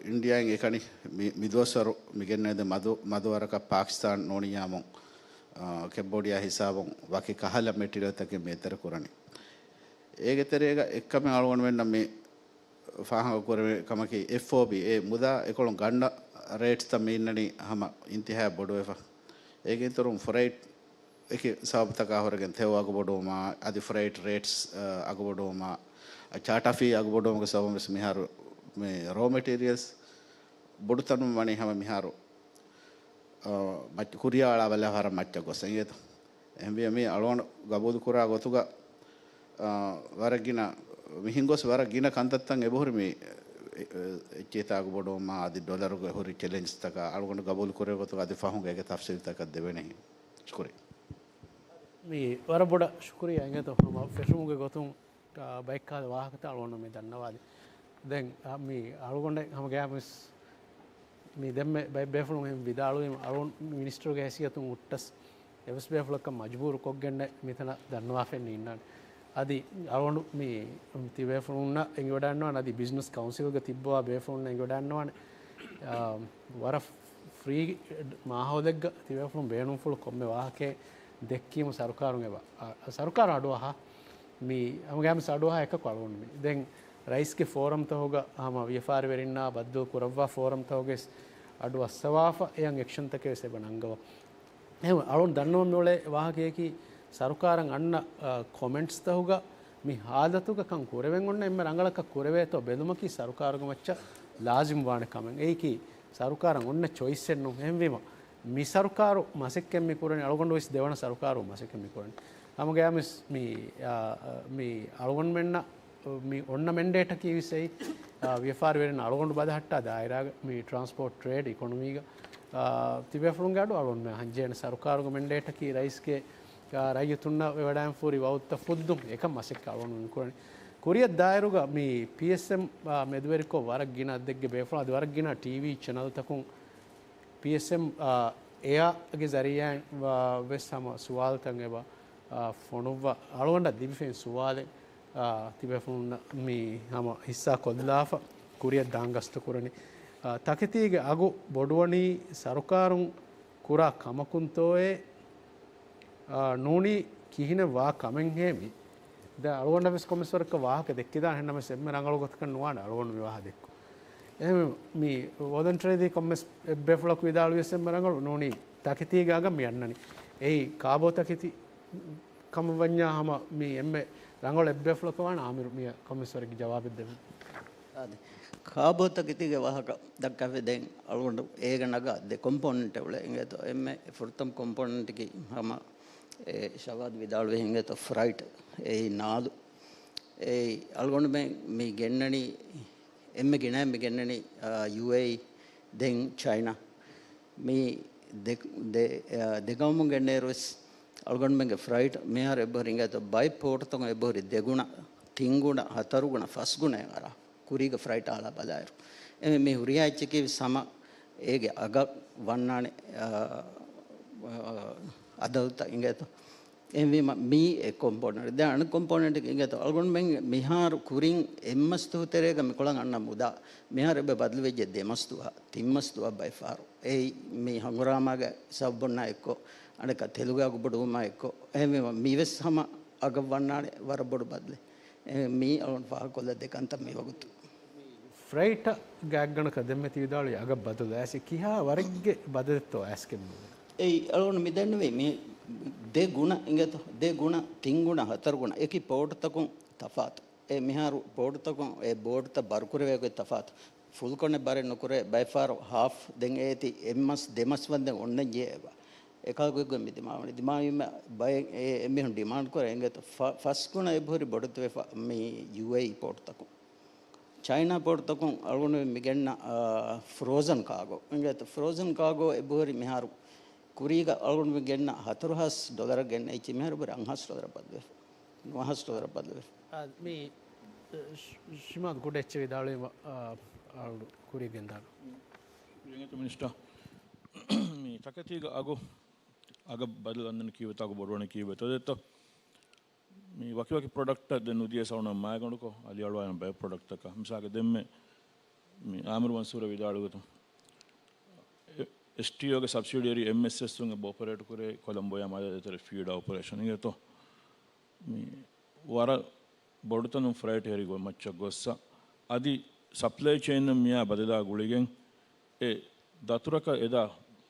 އިންޑިއާއިން އެކަނި މި، މިދުވަސްވަރު މި ގެންނަ އެދެ މަދު، މަދުވަރަކަށް ޕާކިސްތާން ނޫނިޔާމު، އަ، ކެމްބޯޑިއާ ހިސާބުން ވަކި ކަހަލަ މެޓީރިއަލްތަކެއް މި އެންތަރު ކުރަނީ. އޭގެ ތެރޭގަ އެއްކަމެއް އަޅުގަނޑުމެންނަށް މި ފާހަގަ ކުރެވޭ ކަމަކީ، އެފްއޯބީ، އެ މުދާ އެކޮޅުން ގަންނަ ރޭޓްސްތައް މި އިންނަނީ ހަމަ އިންތިހާއަށް ބޮޑުވެފަ. އޭގެ އިތުރުން ފްރައިޓް އެކި ސަބަބުތަކާ ހުރެގެން ތެޔޮ އަގުބޮޑުވުމާ، އަދި ފްރައިޓް ރޭޓްސް، އަ، އަގުބޮޑުވުމާ، އަ، ޗާޓާ ފީ އަގުބޮޑުވުމުގެ ސަބަބުން ވެސް މިހާރު މި ރޯ މެޓީރިއަލްސް ބޮޑުތަނުން ވަނީ ހަމަ މިހާރު، އާ، މައްޗަށް ކުރިޔާ އަޅާ ބަލާ ވަރަށް މައްޗަށް ގޮސް އިނގޭތޯ. އެހެންވިޔަ މި އަޅުގަނޑު ގަބޫލު ކުރާ ގޮތުގަ، އާ، ވަރަށް ގިނަ މިހެން ގޮސް ވަރަށް ގިނަ ކަންތައްތައް އެބަހުރި މި، އެ، އެ، އެއްޗިހިތާ އަގު ބޮޑުވުމާ އަދި ޑޮލަރުގެ ހުރި ޗެލެންޖްތަކާ އަޅުގަނޑު ގަބޫލު ކުރެވޭ ގޮތުގަ އަދި ފަހުން އޭގެ ތަފްސީލްތަކަށް ދެވޭނެހެން. ޝުކުރިއްޔާ. މި ވަރަށް ބޮޑަށް ޝުކުރިއްޔާ އިނގޭތޯ ހަމަ ފެށުމުގެ ގޮތުން، އާ، ބައެއްކާލަ ވާހަކަތައް އަޅުގަނޑު މި ދަންނަވާލި. ދެން، އާ، މި އަޅުގަނޑެއް ހަމަ ގާމިސް މި ދެންމެ ބައެއް ބޭފުޅުން އެހެން ވިދާޅުވީމަ އަޅުގަނޑު މިނިސްޓަރުގެ ހައިސިއްޔަތުން ހުއްޓަސް އެވެސް ބޭފުޅަކަށް މަޖުބޫރު ކޮށްގެންނެއް މިތަނަށް ދަންނަވާފައި އިންނާނެ. އަދި އަޅުގަނޑު މި ތިބޭފުޅުންނަށް އެނގިވަޑައިންނަވާނެ، އަދި ބިޒްނަސް ކައުންސިލްގަ ތިއްބަވާ ބޭފުޅުންނަށް އެނގިވަޑައިންނަވާނެ. އާ، ވަރަށް ފްރީ މާހައުލެއްގަ ތިބޭފުޅުން ބޭނުންފުޅު ކޮންމެ ވާހަކައެއް ދެއްކީމަ ސަރުކާރުން އެބަ، އާ، ސަރުކާރު އަޑުއަހާ މި ހަމަ ގާމިސް އަޑުއަހާ އެކަކު އަޅުގަނޑު މި. ދެން ރައީސްގެ ފޯރަމްތަހުގަ ހަމަ ވިޔަފާރިވެރިންނާ ބައްދަލު ކުރައްވާ ފޯރަމްތަހުގައި އަޑު އައްސަވާފަ އެޔަން އެކްޝަންތަކެއް ވެސް އެބަ ނަންގަވަ. އެހެން އަޅުން ދަންނަވަން މިއުޅޭ ވާހަކަޔަކީ، ސަރުކާރަށް އަންނަ، އަ، ކޮމެންޓްސްތަހުގަ މި ހާލަތުގަ ކަން ކުރެވެން އޮންނަ އެންމެ ރަނގަޅަކަށް ކުރެވޭތޯ ބެލުމަކީ ސަރުކާރުގެ މައްޗަށް ލާޒިމް ވާނެ ކަމެއް. އެއީކީ ސަރުކާރަށް އޮންނަ ޗޮއިސްއެއް ނޫން. އެހެންވީމަ، މި ސަރުކާރު މަސައްކަތް މި ކުރަނީ، އަޅުގަނޑު ވެސް ދެވަނަ ސަރުކާރު މަސައްކަތް މި ކުރަނީ. ހަމަގައިމުވެސް މި، އާ، މި އަޅުގަނޑުމެންނަށް މި އޮންނަ މެންޑޭޓަކީ ވިސް އެއީ، އާ، ވިޔަފާރިވެރިން އަޅުގަނޑު ބަދަހައްޓާ ދާއިރާގަ މި ޓްރާންސްޕޯޓް ޓްރޭޑް އިކޮނޮމީގަ، އާ، ތިބޭފުޅުންގެ އަޑު އަޅުގަނޑުމެން ހަންޖެހޭނެ. ސަރުކާރުގެ މެންޑޭޓަކީ ރައީސްގެ، އާ، ރައްޔިތުންނަށް ވެވަޑައިން ފޫރި ވައުދުތައް ފުއްދުން އެކަން މަސައްކަތް އަޅުގަނޑު މި ކުރަނީ. ކުރިއަށް ދާއިރުގަ މި ޕީއެސްއެމް، އާ، މެދުވެރިކޮށް ވަރަށް ގިނަ އަދަދެއްގެ ބޭފުޅުން އަދި ވަރަށް ގިނަ ޓީވީ ޗެނަލްތަކުން ޕީއެސްއެމް، އާ، އެއާގެ ޒަރީއާއިން ވެސް ހަމަ ސުވާލުތައް އެބަ، އާ، ފޮނުއްވާ އަޅުގަނޑަށް ލިބިފައި ސުވާލެއް، އާ، ތިބޭފުޅުންނަށް މި ހަމަ ހިއްސާ ކޮށްލާފަ ކުރިއަށް ދާން ގަސްތު ކުރަނީ. އާ، ތަކެތީގެ އަގު ބޮޑުވަނީ ސަރުކާރުން ކުރާ ކަމަކުންތޯއޭ؟ އާ، ނޫނީ ކިހިނެއް ވާ ކަމެއްހޭ މީ؟ ދެން އަޅުގަނޑަށް ވެސް ކޮންމެސް ވަރަކަށް ވާހަކަ ދެއްކިދާނެ، އެހެންނަމަވެސް އެންމެ ރަނގަޅު ގޮތަކަށް ނުވާނެ އަޅުގަނޑު މި ވާހަކަ ދެއްކުން. އެހެން މި ވޮލަންޓަރީ ކޮންމެސް އެއްބޭފުޅަކު ވިދާޅުވިޔަސް އެންމެ ރަނގަޅު. ނޫނީ ތަކެތީގެ އަގަށް މި އަންނަނީ. އެއީ ކާބޯ ތަކެތި ކަމަށް ވަންޏާ ހަމަ މި އެންމެ ރަނގަޅު އެއްބޭފުޅަކަށް ވާނެ އާމިރު މި ކޮންމެސް ވަރެއްގެ ޖަވާބެއް ދެވުން. އާދެ. ކާބޯ ތަކެތީގެ ވާހަކަ ދައްކާފަ ދެން އަޅުގަނޑު އޭގަ ނަގާ ދެ ކޮމްޕޯނެންޓެއް އުޅޭ އިނގޭތޯ. އެންމެ ފުރަތަމަ ކޮމްޕޯނެންޓަކީ ހަމަ އެ ޝަވާދު ވިދާޅުވި ހިނގޭތޯ ފްރައިޓް. އެއީ ނާދު. އެއީ އަޅުގަނޑުމެން މި ގެންނަނީ، އެންމެ ގިނައިން މި ގެންނަނީ، އާ، ޔޫއޭއީ، ދެން ޗައިނާ. މި ދެ، ދެ، އާ، ދެ ގައުމުން ގެންނައިރު ވެސް އަޅުގަނޑުމެންގެ ފްރައިޓް މިހާރު އެބަހުރި އިނގޭތޯ ބައެއް ޕޯޓުތަކުން އެބަހުރި ދެގުނަ، ތިންގުނަ، ހަތަރުގުނަ، ފަސްގުނައިން އަރާ ކުރީގެ ފްރައިޓް އަޅާ ބަލާއިރު. އެ މި ހުރިހާ އެއްޗަކީ ވެސް ހަމަ އޭގެ އަގަށް ވަންނާނެ، އާ، އާ، އަދަދުތައް އިނގޭތޯ. އެހެންވީމަ މީ އެއް ކޮމްޕޯނެންޓް. ދެން އަނެއް ކޮމްޕޯނެންޓް އިނގޭތޯ އަޅުގަނޑުމެން މިހާރު ކުރިން އެއްމަސް ދުވަހު ތެރޭގަ މިކޮޅަށް އަންނަ މުދާ މިހާރު އެބަ ބަދަލުވެއްޖެ ދެމަސް ދުވަހަށް، ތިންމަސް ދުވަހަށް ބައެއް ފަހަރު. އެއީ މި ހަނގުރާމާގެ ސަބަބުންނާ އެއްކޮށް، އަނެއްކާ ތެލުގެ އަގު ބޮޑުވުމާ އެއްކޮށް. އެހެންވީމަ މީވެސް ހަމަ އަގަށް ވަންނާނެ ވަރަށް ބޮޑު ބަދަލެއް. އެ، މީ އަޅުގަނޑު ފާހަގަކޮށްލަ ދެ ކަންތައް މި ވަގުތު. ފްރައިޓަށް ގާތްގަނޑަކަށް ދެންމެ ތި ވިދާޅުވި އަގަށް ބަދަލު އައިސް ކިހާ ވަރެއްގެ ބަދަލެއްތޯ އައިސްގެން ނުވޭ؟ އެއީ އަޅުގަނޑު މި ދެންނެވީ މި ދެ ގުނަ އިނގޭތޯ، ދެ ގުނަ، ތިން ގުނަ، ހަތަރު ގުނަ އެކި ޕޯޓުތަކުން ތަފާތު. އެ މިހާރު ބޯޓުތަކުން އެ ބޯޓުތައް ބަރުކުރެވޭ ގޮތް ތަފާތު. ފުލްކޮނެ ބަރެއް ނުކުރޭ، ބައެއް ފަހަރު ހާފް، ދެން އޭތި އެއްމަސް ދެމަސް ވަންދެން އޮންނަން ޖެހޭ އެބަ. އެކަހަލަ ގޮތްގޮތް މި ދިމާވަނީ. ދިމާވީމަ ބައެއް އެ، އެމީހުން ޑިމާންޑް ކުރޭ އިނގޭތޯ ފަ، ފަސް ގުނަ އެބަހުރި ބޮޑުތިބޭފަ މި ޔޫއޭއީ ޕޯޓުތަކުން. ޗައިނާ ޕޯޓުތަކުން އަޅުގަނޑު މި ގެންނަ، އާ، ފްރޯޒަން ކާގޯ އިނގޭތޯ ފްރޯޒަން ކާގޯ އެބަހުރި މިހާރު ކުރީގަ އަޅުގަނޑު މި ގެންނަ ހަތަރު ހާސް ޑޮލަރަށް ގެންނަ އެއްޗެއް މިހާރު އެބަހުރި އަށް ހާސް ޑޮލަރަށް ބަދަލުވެފަ. ނުވަހާސް ޑޮލަރަށް ބަދަލުވެފަ. އާ، މި، ޝި، ޝިމާދު ކުޑަ އެއްޗެއް ވިދާޅުވީމަ، އާ، އަޅު ކުރިއަށް ގެންދާނަ. މިނިސްޓަރ، މި ތަކެތީގެ އަގު، އަގަށް ބަދަލު އަންނަނީ ކީއްވެތޯ، އަގު ބޮޑުވަނީ ކީއްވެތޯ ދެއްތޯ؟ މި ވަކިވަކި ޕްރޮޑަކްޓްތައް ދެން ނުދިޔަސް އަޅުގަނޑު މާތް ގަނޑަކޮށް އަލިއަޅުވާލަން ބައެއް ޕްރޮޑަކްޓްތަކަށް. މިސާލަކަށް ދެންމެ މި އާމިރު މަންސޫރަށް ވިދާޅުވި ގޮތުން، އެ، އެސްޓީއޯގެ ސަބްސިޑިއަރީ އެމްއެސްއެސް އެއް އެބަ އޮޕަރޭޓް ކުރޭ ކޮލަމްބޯއާ މަލޭ ދޭތެރޭ ފީޑް އޮޕަރޭޝަން އިނގޭތޯ. މި ވަރަށް ބޮޑުތަނުން ފްރައިޓް ހެރި ގޮ، މައްޗަށް ގޮއްސަ. އަދި ސަޕްލައި ޗެއިން މިއާ ބަދަލާ ގުޅިގެން އެ ދަތުރަކަށް އެދާ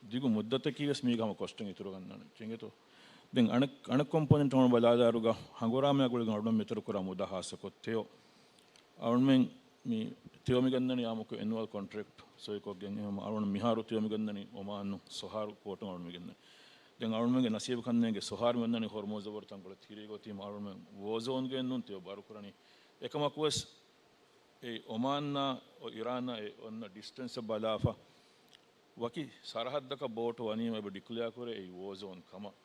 ދިގު މުއްދަތަކީ ވެސް މީގަ ހަމަ ކޮސްޓެއް އިތުރު ކަންނާނެ. އިނގޭތޯ؟ ދެން އަނެއް، އަނެއް ކޮމްޕޯނެންޓް ހަމަ ބަލާލާއިރުގަ ހަނގުރާމައާ ގުޅިގެން އަޅުގަނޑު މިތަރު ކުރާ މުދާ ހާއްސަ ކޮށް ތެޔޮ. އަޅުމެން މި ތިޔޮމިގަންނަނީ އާއްމުކޮށް އެނުއަލް ކޮންޓްރެކްޓް ސޮއިކޮށްގެން. އެހެން އަޅުން މިހާރު ތިޔޮމިގަންނަނީ އޮމާނު ސޮހާރު ޕޯޓުން އަޅުން މިގެންނަނީ. ދެން އަޅުންމެންގެ ނަސީބު ކަންނޭނގެ ސޮހާރު މިއޮންނަނީ ހޮރްމުޒަށް ވަރު ތަންކޮޅެއް ތިރީގަ އޮތީމަ އަޅުންމެން ވޯ ޒޯންގައެއް ނޫން ތިޔޮ ބަރުކުރަނީ. އެކަމަކުވެސް އެ އޮމާންނާ އިރާނާ އެ އޮންނަ ޑިސްޓެންސަށް ބަލާފަ، ވަކި ސަރަހައްދަކަށް ބޯޓު ވަނީމަ އެބަ ޑިކްލެއާ ކުރޭ އެއީ ވޯ ޒޯން ކަމަށް.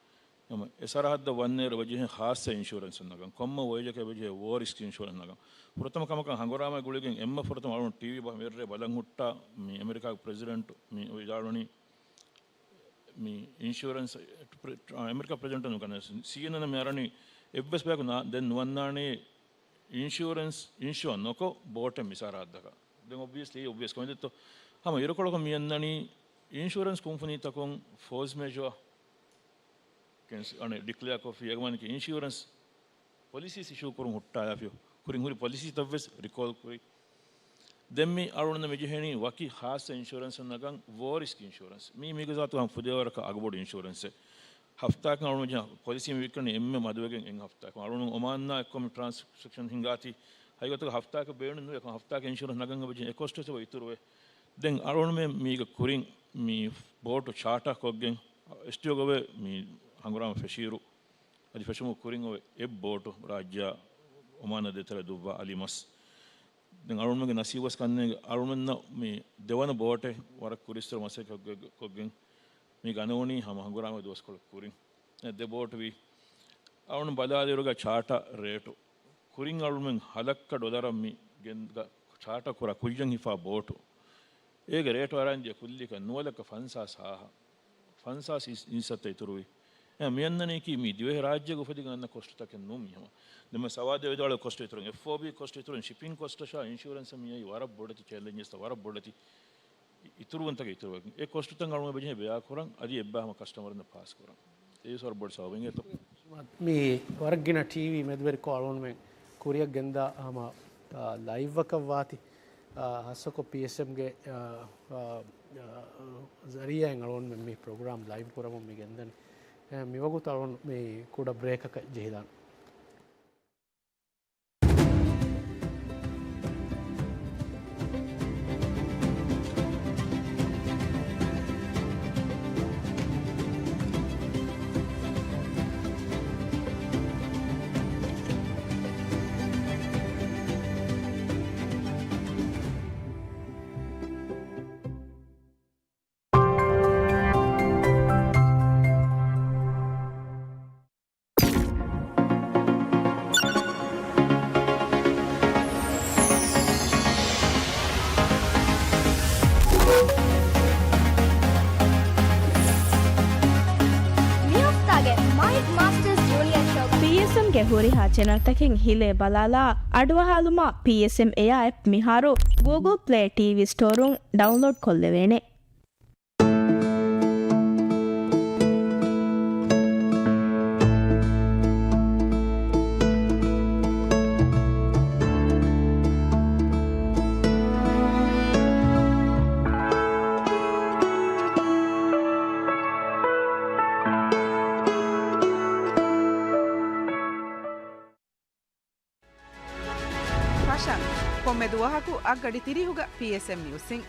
އެ ސަރަހައްދަށް ވަންނައިރު އެބަޖެހޭ ޚާއްޞަ އިންޝުރެންސް ނަގަން. ކޮންމެ ވޮޔެޖަކަށް އެބަޖެހޭ ވޯ ރިސްކް އިންޝުރެންސް ނަގަން. ފުރަތަމަ ކަމަކަށް ހަނގުރާމަ ގުޅިގެން އެންމެ ފުރަތަމަ އަޅުން ޓީވީ ބަހަށް މިރޭ ބަލަން ހުއްޓާ މި އެމެރިކާގެ ޕްރެޒިޑެންޓް މި ވިދާޅުވަނީ މި އިންޝުރެންސް ޕްރެ-، އެމެރިކާ ޕްރެޒިޑެންޓުން ކަން ސީއެންއެން މި އަރަނީ އެއްވެސް ބަޔަކު ދެން ނުވަންނާނީ އިންޝުރެންސް އިންޝުއަރ ނޮކޮށް ބޯޓެއް މި ސަރަހައްދަކަށް. ދެން އޮބްވިއަސްލީ، އޮބްވިއަސް ކޮންމެދެއްތޯ؟ ހަމަ އިރުކޮޅަކު މި އަންނަނީ އިންޝުރެންސް ކުންފުނީތަކުން ފޯސް މެޖޯ ކެންސި-، އަނެ، ޑިކްލެއާ ކޮށްފި، އޭގެ މާނައަކީ އިންޝުރެންސް ޕޮލިސީސް އިޝޫ ކުރުން ހުއްޓާލާފިޔޯ. ކުރިން ހުރި ޕޮލިސީތައްވެސް ރިކޯލް ކުރި. ދެން މި އަޅުގަނޑު މި ޖެހެނީ ވަކި ޚާއްޞަ އިންޝުރެންސެއް ނަގަން، ވޯ ރިސްކް އިންޝުރެންސް. މީ މީގެ ޒާތުގަ ފުދޭވަރަކަށް އަގުބޮޑު އިންޝުރެންސެއް. ހަފްތާއަކަށް އަޅުގަނޑު މި ޖެހޭ ޕޮލިސީ މި ވިއްކަނީ އެންމެ މަދުވެގެން އެއް ހަފްތާއަކަށް. އަޅުގަނޑު އޮމާންނާ އެއްކޮށް މި ޓްރާންސެކްޝަން ހިނގާތީ، ހަގީގަތުގަ ހަފްތާއަކަށް ބޭނުން ނުވޭ. އެކަމަކު ހަފްތާއަކަށް އިންޝުރެންސް ނަގަން އެބަޖެހޭ އެ ކޮސްޓް އެބަ އިތުރުވޭ. ދެން އަޅުގަނޑު މި މީގެ ކުރިން މި ބޯޓު ޗާޓާ ކޮށްގެން އެސްޓީއޯގަ އޮވޭ މި ހަނގުރާމަ ފެށިއިރު، އަދި ފެށުމުގެ ކުރިން އޮވޭ އެއް ބޯޓު ރާއްޖެއާ އޮމާނާ ދޭތެރޭ ދުއްވާ އަލި މަސް. ދެން އަޅުގަނޑުމެންގެ ނަސީބުވެސް ކަންނޭނގެ އަޅުގަނޑުމެންނަށް މި ދެވަނަ ބޯޓެއް ވަރަށް ކުރިއްސުރެ މަސައްކަތް ކޮށްގެ-، ކޮށްގެން މި ގަނެވުނީ ހަމަ ހަނގުރާމަ ދުވަސްކޮޅެއް ކުރިން. އެ ދެ ބޯޓު ވީ. އަޅުގަނޑު ބަލާލިއިރުގަ ޗާޓާ ރޭޓު ކުރިން އަޅުގަނޑުމެން ހަލައްކަ ޑޮލަރަށް މި ގެން-، ގަ-، ޗާޓާ ކުރާ ކުއްޔަށް ހިފާ ބޯޓު. އޭގެ ރޭޓު އަރާން ދިޔަ ކުއްލިއަކަށް ނުވަ ލައްކަ ފަންސާސް ހާހަށް. ފަންސާސް އިން-، އިންސައްތަ އިތުރުވި. އެ މިއަންނަނީކީ މި ދިވެހި ރާއްޖޭގަ އުފެދިގެން އަންނަ ކޮސްޓުތަކެއް ނޫން މި ހަމަ. ދެން މަ ސަވާދޭ ވިދާޅުވި ކޮސްޓު އިތުރުން، އެފްއޯބީ ކޮސްޓު އިތުރުން، ޝިޕިން ކޮސްޓަށާ އިންޝުރެންސަށް މިއައީ ވަރަށް ބޮޑެތި ޗެލެންޖެސްތައް، ވަރަށް ބޮޑެތި އި-، އިތުރުވުންތަކެއް އިތުރުވެގެން. އެ ކޮސްޓުތައް އަޅުގަނޑު ބެޖެހޭ ބެއާ ކުރަން، އަދި އެއްބައި ހަމަ ކަސްޓަމަރުންނަށް ފާސް ކުރަން. އެ ސޮރު ބޮޑު ސަބަބެއް އެތޯ. މި ވަރަށް ގިނަ ޓީވީ މެދުވެރިކޮށް އަޅުގަނޑުމެން ކުރިއަށް ގެންދާ ހަމަ، އާ، ލައިވްއަކަށް ވާތީ. އާ، ހާއްސަކޮށް ޕީއެސްއެމްގެ، އާ، އާ، އާ، ޒަރީއާއިން އަޅުގަނޑުމެން މި ޕްރޮގްރާމް ލައިވް ކުރަމުން މި ގެންދަނީ. އެ، މިވަގުތު އަޅުގަނޑު މި ކުޑަ ބްރޭކަކަށް ޖެހިދާން. މި ހަފްތާގެ މައިކް މާސްޓަރސް ޖޫނިއަރ ޝޯ ޕީއެސްއެމްގެ ހުރިހާ ޗެނަލްތަކެއް ހިލޭ ބަލާލާ އަޑުއަހާލުމަށް ޕީއެސްއެމް އެއާ އެޕް މިހާރު ގޫގުލް ޕްލޭ ޓީވީ ސްޓޯރުން ޑައުންލޯޑް ކޮށްލެވޭނެ. ފަށަން. ކޮންމެ ދުވަހަކު އަށްގަޑި ތިރީހުގަ ޕީއެސްއެމް ނިއުސްއިން.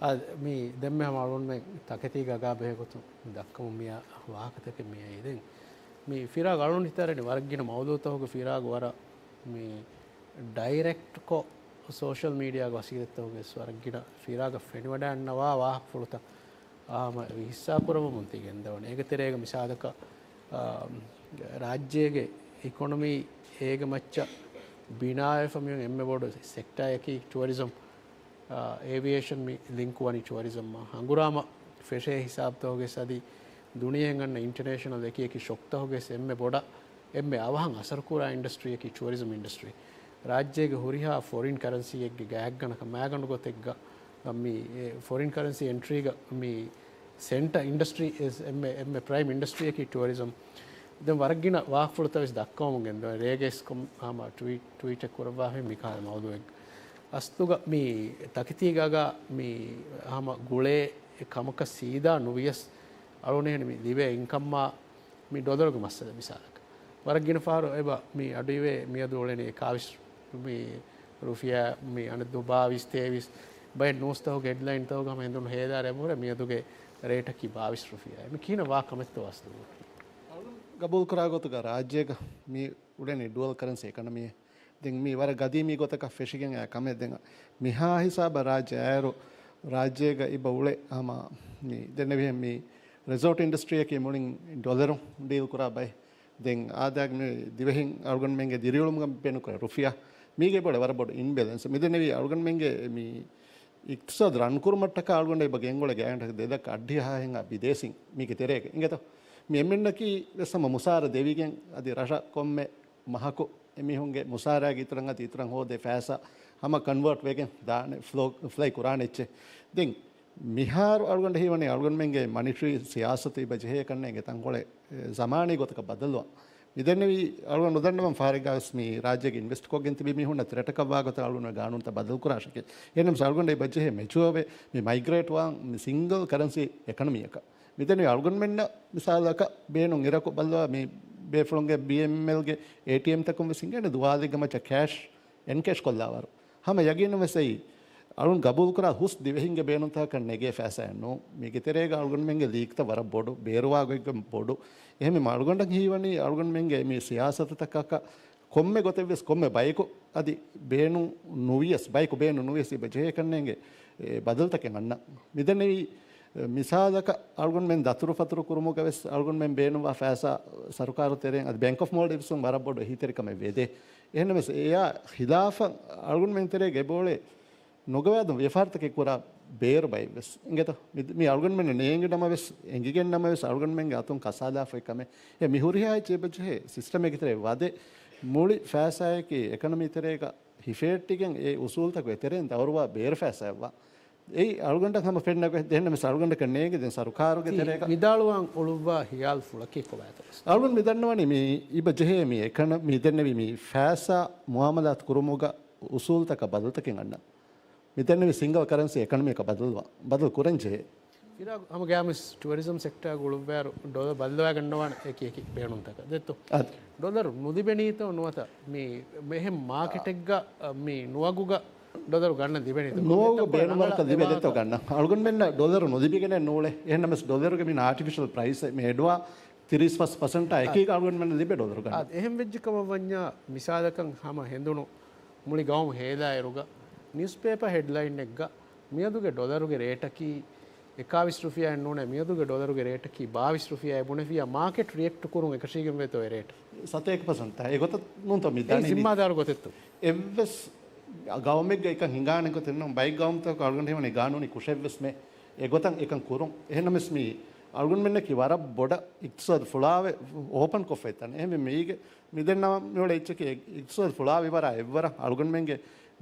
އާ، މި ދެންމެ ހަމަ އަޅުންމެ ތަކެތީގަ ބެހޭގޮތުން ދައްކަމުން މިއާ ވާހަކަތަކެއް މިއައީ. ދެން މި ފިރާގު އަޅުން ހިތަށް އަރަނީ ވަރަށް ގިނަ މައުޟޫތަކުގެ ފިރާގު ވަރަށް މި ޑައިރެކްޓްކޮށް ސޯޝަލް މީޑިއާގެ ވަސީލަތްތަކުގައި ވެސް ވަރަށް ގިނަ ފިރާގަ ފެނިވަޑައިގަންނަވާ ވާހަކަފުޅުތައް ހަމަ ހިއްސާކުރައްވަމުން ތި ގެންދަވަނީ. އޭގެ ތެރޭގަ މިސާލަކަށް، އާ، ރާއްޖޭގެ އިކޮނޮމީ އޭގެ މައްޗަށް ބިނާވެފަ މިއޮތް އެންމެ ބޮޑު ސެކްޓާއަކީ ޓުއަރިޒަމް، އާ، އޭވިއޭޝަން މި ލިންކު ވަނީ ޓުއަރިޒަމްއާ. ހަނގުރާމަ ފެށޭ ހިސާބުތަކުގައި އަދި ދުނިޔެއިން އަންނަ އިންޓަރނޭޝަނަލް އެކި އެކި ޝޮކްތަކުގައި އެންމެ ބޮޑަށް އެންމެ އަވަހަށް އަސަރުކުރާ އިންޑަސްޓްރީއަކީ ޓުއަރިޒަމް އިންޑަސްޓްރީ. ރާއްޖޭގެ ހުރިހާ ފޮރިން ކަރަންސީއެއްގެ ގާތްގަނޑަކަށް މާގަނޑު ގޮތެއްގަ މި، އެ، ފޮރިން ކަރަންސީ އެންޓްރީގަ މި ސެންޓަ އިންޑަސްޓްރީ އިސް އެންމެ، އެންމެ ޕްރައިމް އިންޑަސްޓްރީއަކީ ޓުއަރިޒަމް. ދެން ވަރަށް ގިނަ ވާހަކަފުޅުތައް ވެސް ދައްކަވަމުން ގެންދަވަނީ. ރޭގައި ވެސް ކޮން ހަމަ ޓްވީޓް، ޓްވީޓެއް ކުރައްވާފައި މި ކަހަލަ މައުޟޫއެއް. އަސްލުގަ މި ތަކެތީގަ މި ހަމަ ގުޅޭ ކަމަކަށް ސީދާ ނުވިޔަސް އަޅުގަނޑު މި ލިބޭ އިންކަމާ މި ޑޮލަރުގެ މައްސަލަ މިސާލަކަށް. ވަރަށް ގިނަ ފަހަރު އެބަ މި އަޑުއިވޭ މިއަދު އުޅެނީ އެކާވީސް މި ރުފިޔާ މި އަނެއް ދުވަހު ބާވީސް ތޭވީސް ބައެއް ނޫސްތަކުގެ ހެޑްލައިންތަކުގަ ހަމަ ހެނދުނު ހޭލާ ރޭ ބުރެ މިއަދުގެ ރޭޓަކީ ބާވީސް ރުފިޔާ. މި ކިހިނެއް ވާ ކަމެއްތޯ އަސްލު؟ ގަބޫލުކުރާ ގޮތުގަ ރާއްޖޭގަ މި އުޅެނީ ޑުއަލް ކަރަންސީ އެކަނަމީއެއް. ދެން މީ ވަރަށް ގަދީމީ ގޮތަކަށް ފެށިގެން އައި ކަމެއް. ދެން މިހާ ހިސާބަށް ރާއްޖެ އައިއިރު ރާއްޖޭގަ އިބަ އުޅެ ހަމަ މި ދެންނެވިހެން މި ރެސޯޓް އިންޑަސްޓްރީއަކީ މުޅިން ޑޮލަރުން ޑީލް ކުރާ ބައެއް. ދެން އާދައިގެ މި ދިވެހިން އަޅުގަނޑުމެންގެ ދިރިއުޅުމުގަ ބޭނުންކުރާ ރުފިޔާ. މީގެ ބޮޑެ ވަރަށް ބޮޑު އިންބެލެންސް. މިދެންނެވި އަޅުގަނޑުމެންގެ މި އިޤްތިޞާދު ރަން ކުރުމަށްޓަކާ އަޅުގަނޑަށް އިބަ ގެންގުޅޭ ގާތްގަނޑަކަށް ދެލައްކަ އަށްޑިހަ ހައެއްހާ ބިދޭސީން މީގެ ތެރޭގަ. އިނގޭތޯ؟ މި އެންމެންނަކީ ވެސް ހަމަ މުސާރަ ދެވިގެން އަދި ރަށަށް ކޮންމެ މަހަކު އެމީހުންގެ މުސާރައިގެ އިތުރަށް އަދި އިތުރަށް ހޯދޭ ފައިސާ ހަމަ ކަންވާޓް ވެގެން ދާނެ، ފްލޯ، ފްލައި ކުރާނެ އެއްޗެއް. ދެން މިހާރު އަޅުގަނޑަށް ހީވަނީ އަޅުގަނޑުމެންގެ މަނިޓަރީ ސިޔާސަތު އިބަ ޖެހޭ ކަންނޭނގެ ތަންކޮޅެއް، އެ، ޒަމާނީ ގޮތަކަށް ބަދަލުވާ. މިދެންނެވި އަޅުގަނޑު ނުދަންނަވަން ފަހަރެއްގަވެސް މި ރާއްޖޭގެ އިންވެސްޓް ކޮށްގެން ތިބި މީހުންނަށް ތްރެޓަކަށްވާ ގޮތަށް އަޅުގަނޑު ގާނޫނުތައް ބަދަލުކުރާށެކޭ. އެހެންނަމަސް އަޅުގަނޑަށް އިބަ ޖެހޭ މެޗުއަވެ މި މައިގްރޭޓް ވާން މި ސިންގަލް ކަރަންސީ އެކަނަމީއަކަށް. މިދެންނެވި އަޅުގަނޑުމެންނަށް މިސާލަކަށް ބޭނުން އިރަކު ބައްލަވާ މި ބޭފުޅުންގެ ބީއެމްއެލްގެ އޭޓީއެމްތަކުން ވެސް ހިނގޭނެ ދުވާލެއްގެ މައްޗަށް ކޭޝް އެންކޭޝް ކޮށްލާވަރު. ހަމަ ޔަގީނުން ވެސް އެއީ އަޅުން ގަބޫލުކުރާ ހުސް ދިވެހިންގެ ބޭނުންތަކަކަށް ނެގޭ ފައިސާއެއް ނޫން. މީގެ ތެރޭގަ އަޅުގަނޑުމެންގެ ލީކްތައް ވަރަށް ބޮޑު، ބޭރުވާ ގޮތްގަ ބޮޑު. އެހެންވީމަ އަޅުގަނޑަށް ހީވަނީ އަޅުގަނޑުމެންގެ މި ސިޔާސަތުތަކަކަށް ކޮންމެ ގޮތެއްވެސް ކޮންމެ ބަޔަކު އަދި ބޭނުން ނުވިޔަސް، ބަޔަކު ބޭނުން ނުވިޔަސް އިބަ ޖެހޭ ކަންނޭނގެ، އެ، ބަދަލުތަކެއް އަންނަ. މިދެންނެވި، އެ، މިސާލަކަށް އަޅުގަނޑުމެން ދަތުރުފަތުރު ކުރުމުގަ ވެސް އަޅުގަނޑުމެން ބޭނުންވާ ފައިސާ ސަރުކާރު ތެރެއިން އަދި ބޭންކް އޮފް މޯލްޑިވްސުން ވަރަށް ބޮޑު އެހީތެރިކަމެއް ވެދޭ. އެހެންނަމަވެސް އެއާ ޚިލާފަށް އަޅުގަނޑުމެން ތެރޭގަ އެބައުޅޭ ނުގަވާދުން ވިޔަފާރިތަކެއް ކުރާ ބޭރު ބައެއް ވެސް އިނގޭތޯ. މި، މި އަޅުގަނޑުމެންނަށް ނޭނގި ނަމަވެސް، އެނގިގެން ނަމަވެސް އަޅުގަނޑުމެންގެ އަތުން ކަސާލާފައި ކަމެއް. އެ މި ހުރިހާ އެއްޗެއް އެބަޖެހޭ ސިސްޓަމެއްގެ ތެރޭ ވަދެ މުޅި ފައިސާއަކީ އެކަނަމީ ތެރޭގަ ހިފޭއްޓިގެން އެ އުސޫލުތަކުގެ ތެރެއިން ދައުރުވާ ބޭރު ފައިސާއެއްވާ. އެއީ އަޅުގަނޑަށް ހަމަ ފެންނަ ގޮތް ދެންނަމެސް އަޅުގަނޑަކަށް ނޭނގެ ދެން ސަރުކާރުގެ ތި ތެރޭގަ. ވިދާޅުވާން އުޅުއްވާ ހިޔާލު ފުޅަކީ ކޮބާތޯ؟ އަޅުގަނޑު މި ދަންނަވަނީ މި އިބަ ޖެހޭ މި އެކަނަ، މި ދެންނެވި މި ފައިސާ މުއާމަލާތު ކުރުމުގަ އުސޫލުތަކަށް ބަދަލުތަކެއް އަންނަން. މި ދެންނެވި ސިންގަލް ކަރަންސީ އެކަނަމީއަކަށް ބަދަލުވާ، ބަދަލު ކުރަން ޖެހޭ. ފިރާގު ހަމަ ގާމިސް ޓުއަރިޒަމް ސެކްޓާގަ އުޅުއްވާއިރު ޑޮލަރު ބައްލަވާގަންނަވާނެ އެކި އެކި ބޭނުންތަކަށް ދެއްތޯ؟ އާދެ. ޑޮލަރު ނުލިބެނީތޯ ނުވަތަ މި އެހެން މާކެޓެއްގަ، އަ، މި ނުވަގުގަ ޑޮލަރު ގަންނަން ލިބެނީތޯ؟ ނުވަގުގަ ބޭނުންވަރަކަށް ލިބޭ ދެއްތޯ ގަންނަން. އަޅުގަނޑުމެންނަށް ޑޮލަރު ނުލިބިގެނެއް ނޫޅޭ. އެހެންނަމަސް ޑޮލަރުގެ މި އާޓިފިޝަލް ޕްރައިސް މި އެޑުވާ ތިރީސް ފަސް ޕަސެންޓާ އެކީގަ އަޅުގަނޑުމެންނަށް ލިބޭ ޑޮލަރު ގަންނަން. އާދެ، އެހެން ވެއްޖެ ކަމަށް ވަންޏާ މިސާލަކަށް ހަމަ ހެނދުނު މުޅި ގައުމު ހޭލާއިރުގަ ނިއުސްޕޭޕާ ހެޑްލައިންއެއްގަ މިއަދުގެ ޑޮލަރުގެ ރޭޓަކީ އެކާވީސް ރުފިޔާއެއް ނޫނޭ، މިއަދުގެ ޑޮލަރުގެ ރޭޓަކީ ބާވީސް ރުފިޔާއެއް ބުނެފިއްޔާ މާކެޓް ރިއެކްޓް ކުރުން އެކަށީގެންވޭތޯ އެ ރޭޓް؟ ސަތޭކަ ޕަސެންޓް. އެ ގޮތަށް ނޫންތޯ މި އެއީ ދަނީ މި ޒިންމާދާރު ގޮތެއްތޯ؟ އެއްވެސް ގައުމެއްގަ އެކަން ހިނގާނެ ގޮތެއް ނޫން. ބައެއް ގައުމުތަކުގަ އަޅުގަނޑު ހީވަނީ ގާނޫނީ ކުށެއްވެސް މެ އެގޮތަށް އެކަން ކުރުން. އެހެންނަމަވެސް މި އަޅުގަނޑުމެންނަކީ ވަރަށް ބޮޑަށް އިޤްތިޞާދު ފުޅާވެ އޯޕަން ކޮށްފައި ތަނެއް. އެހެންވެ މީގެ މި ދެންނަވަން މިއުޅޭ އެއްޗަކީ އިޤްތިޞާދު ފުޅާވި ވަރަށް އެއްވަރަށް އަޅުގަނޑުމެންގެ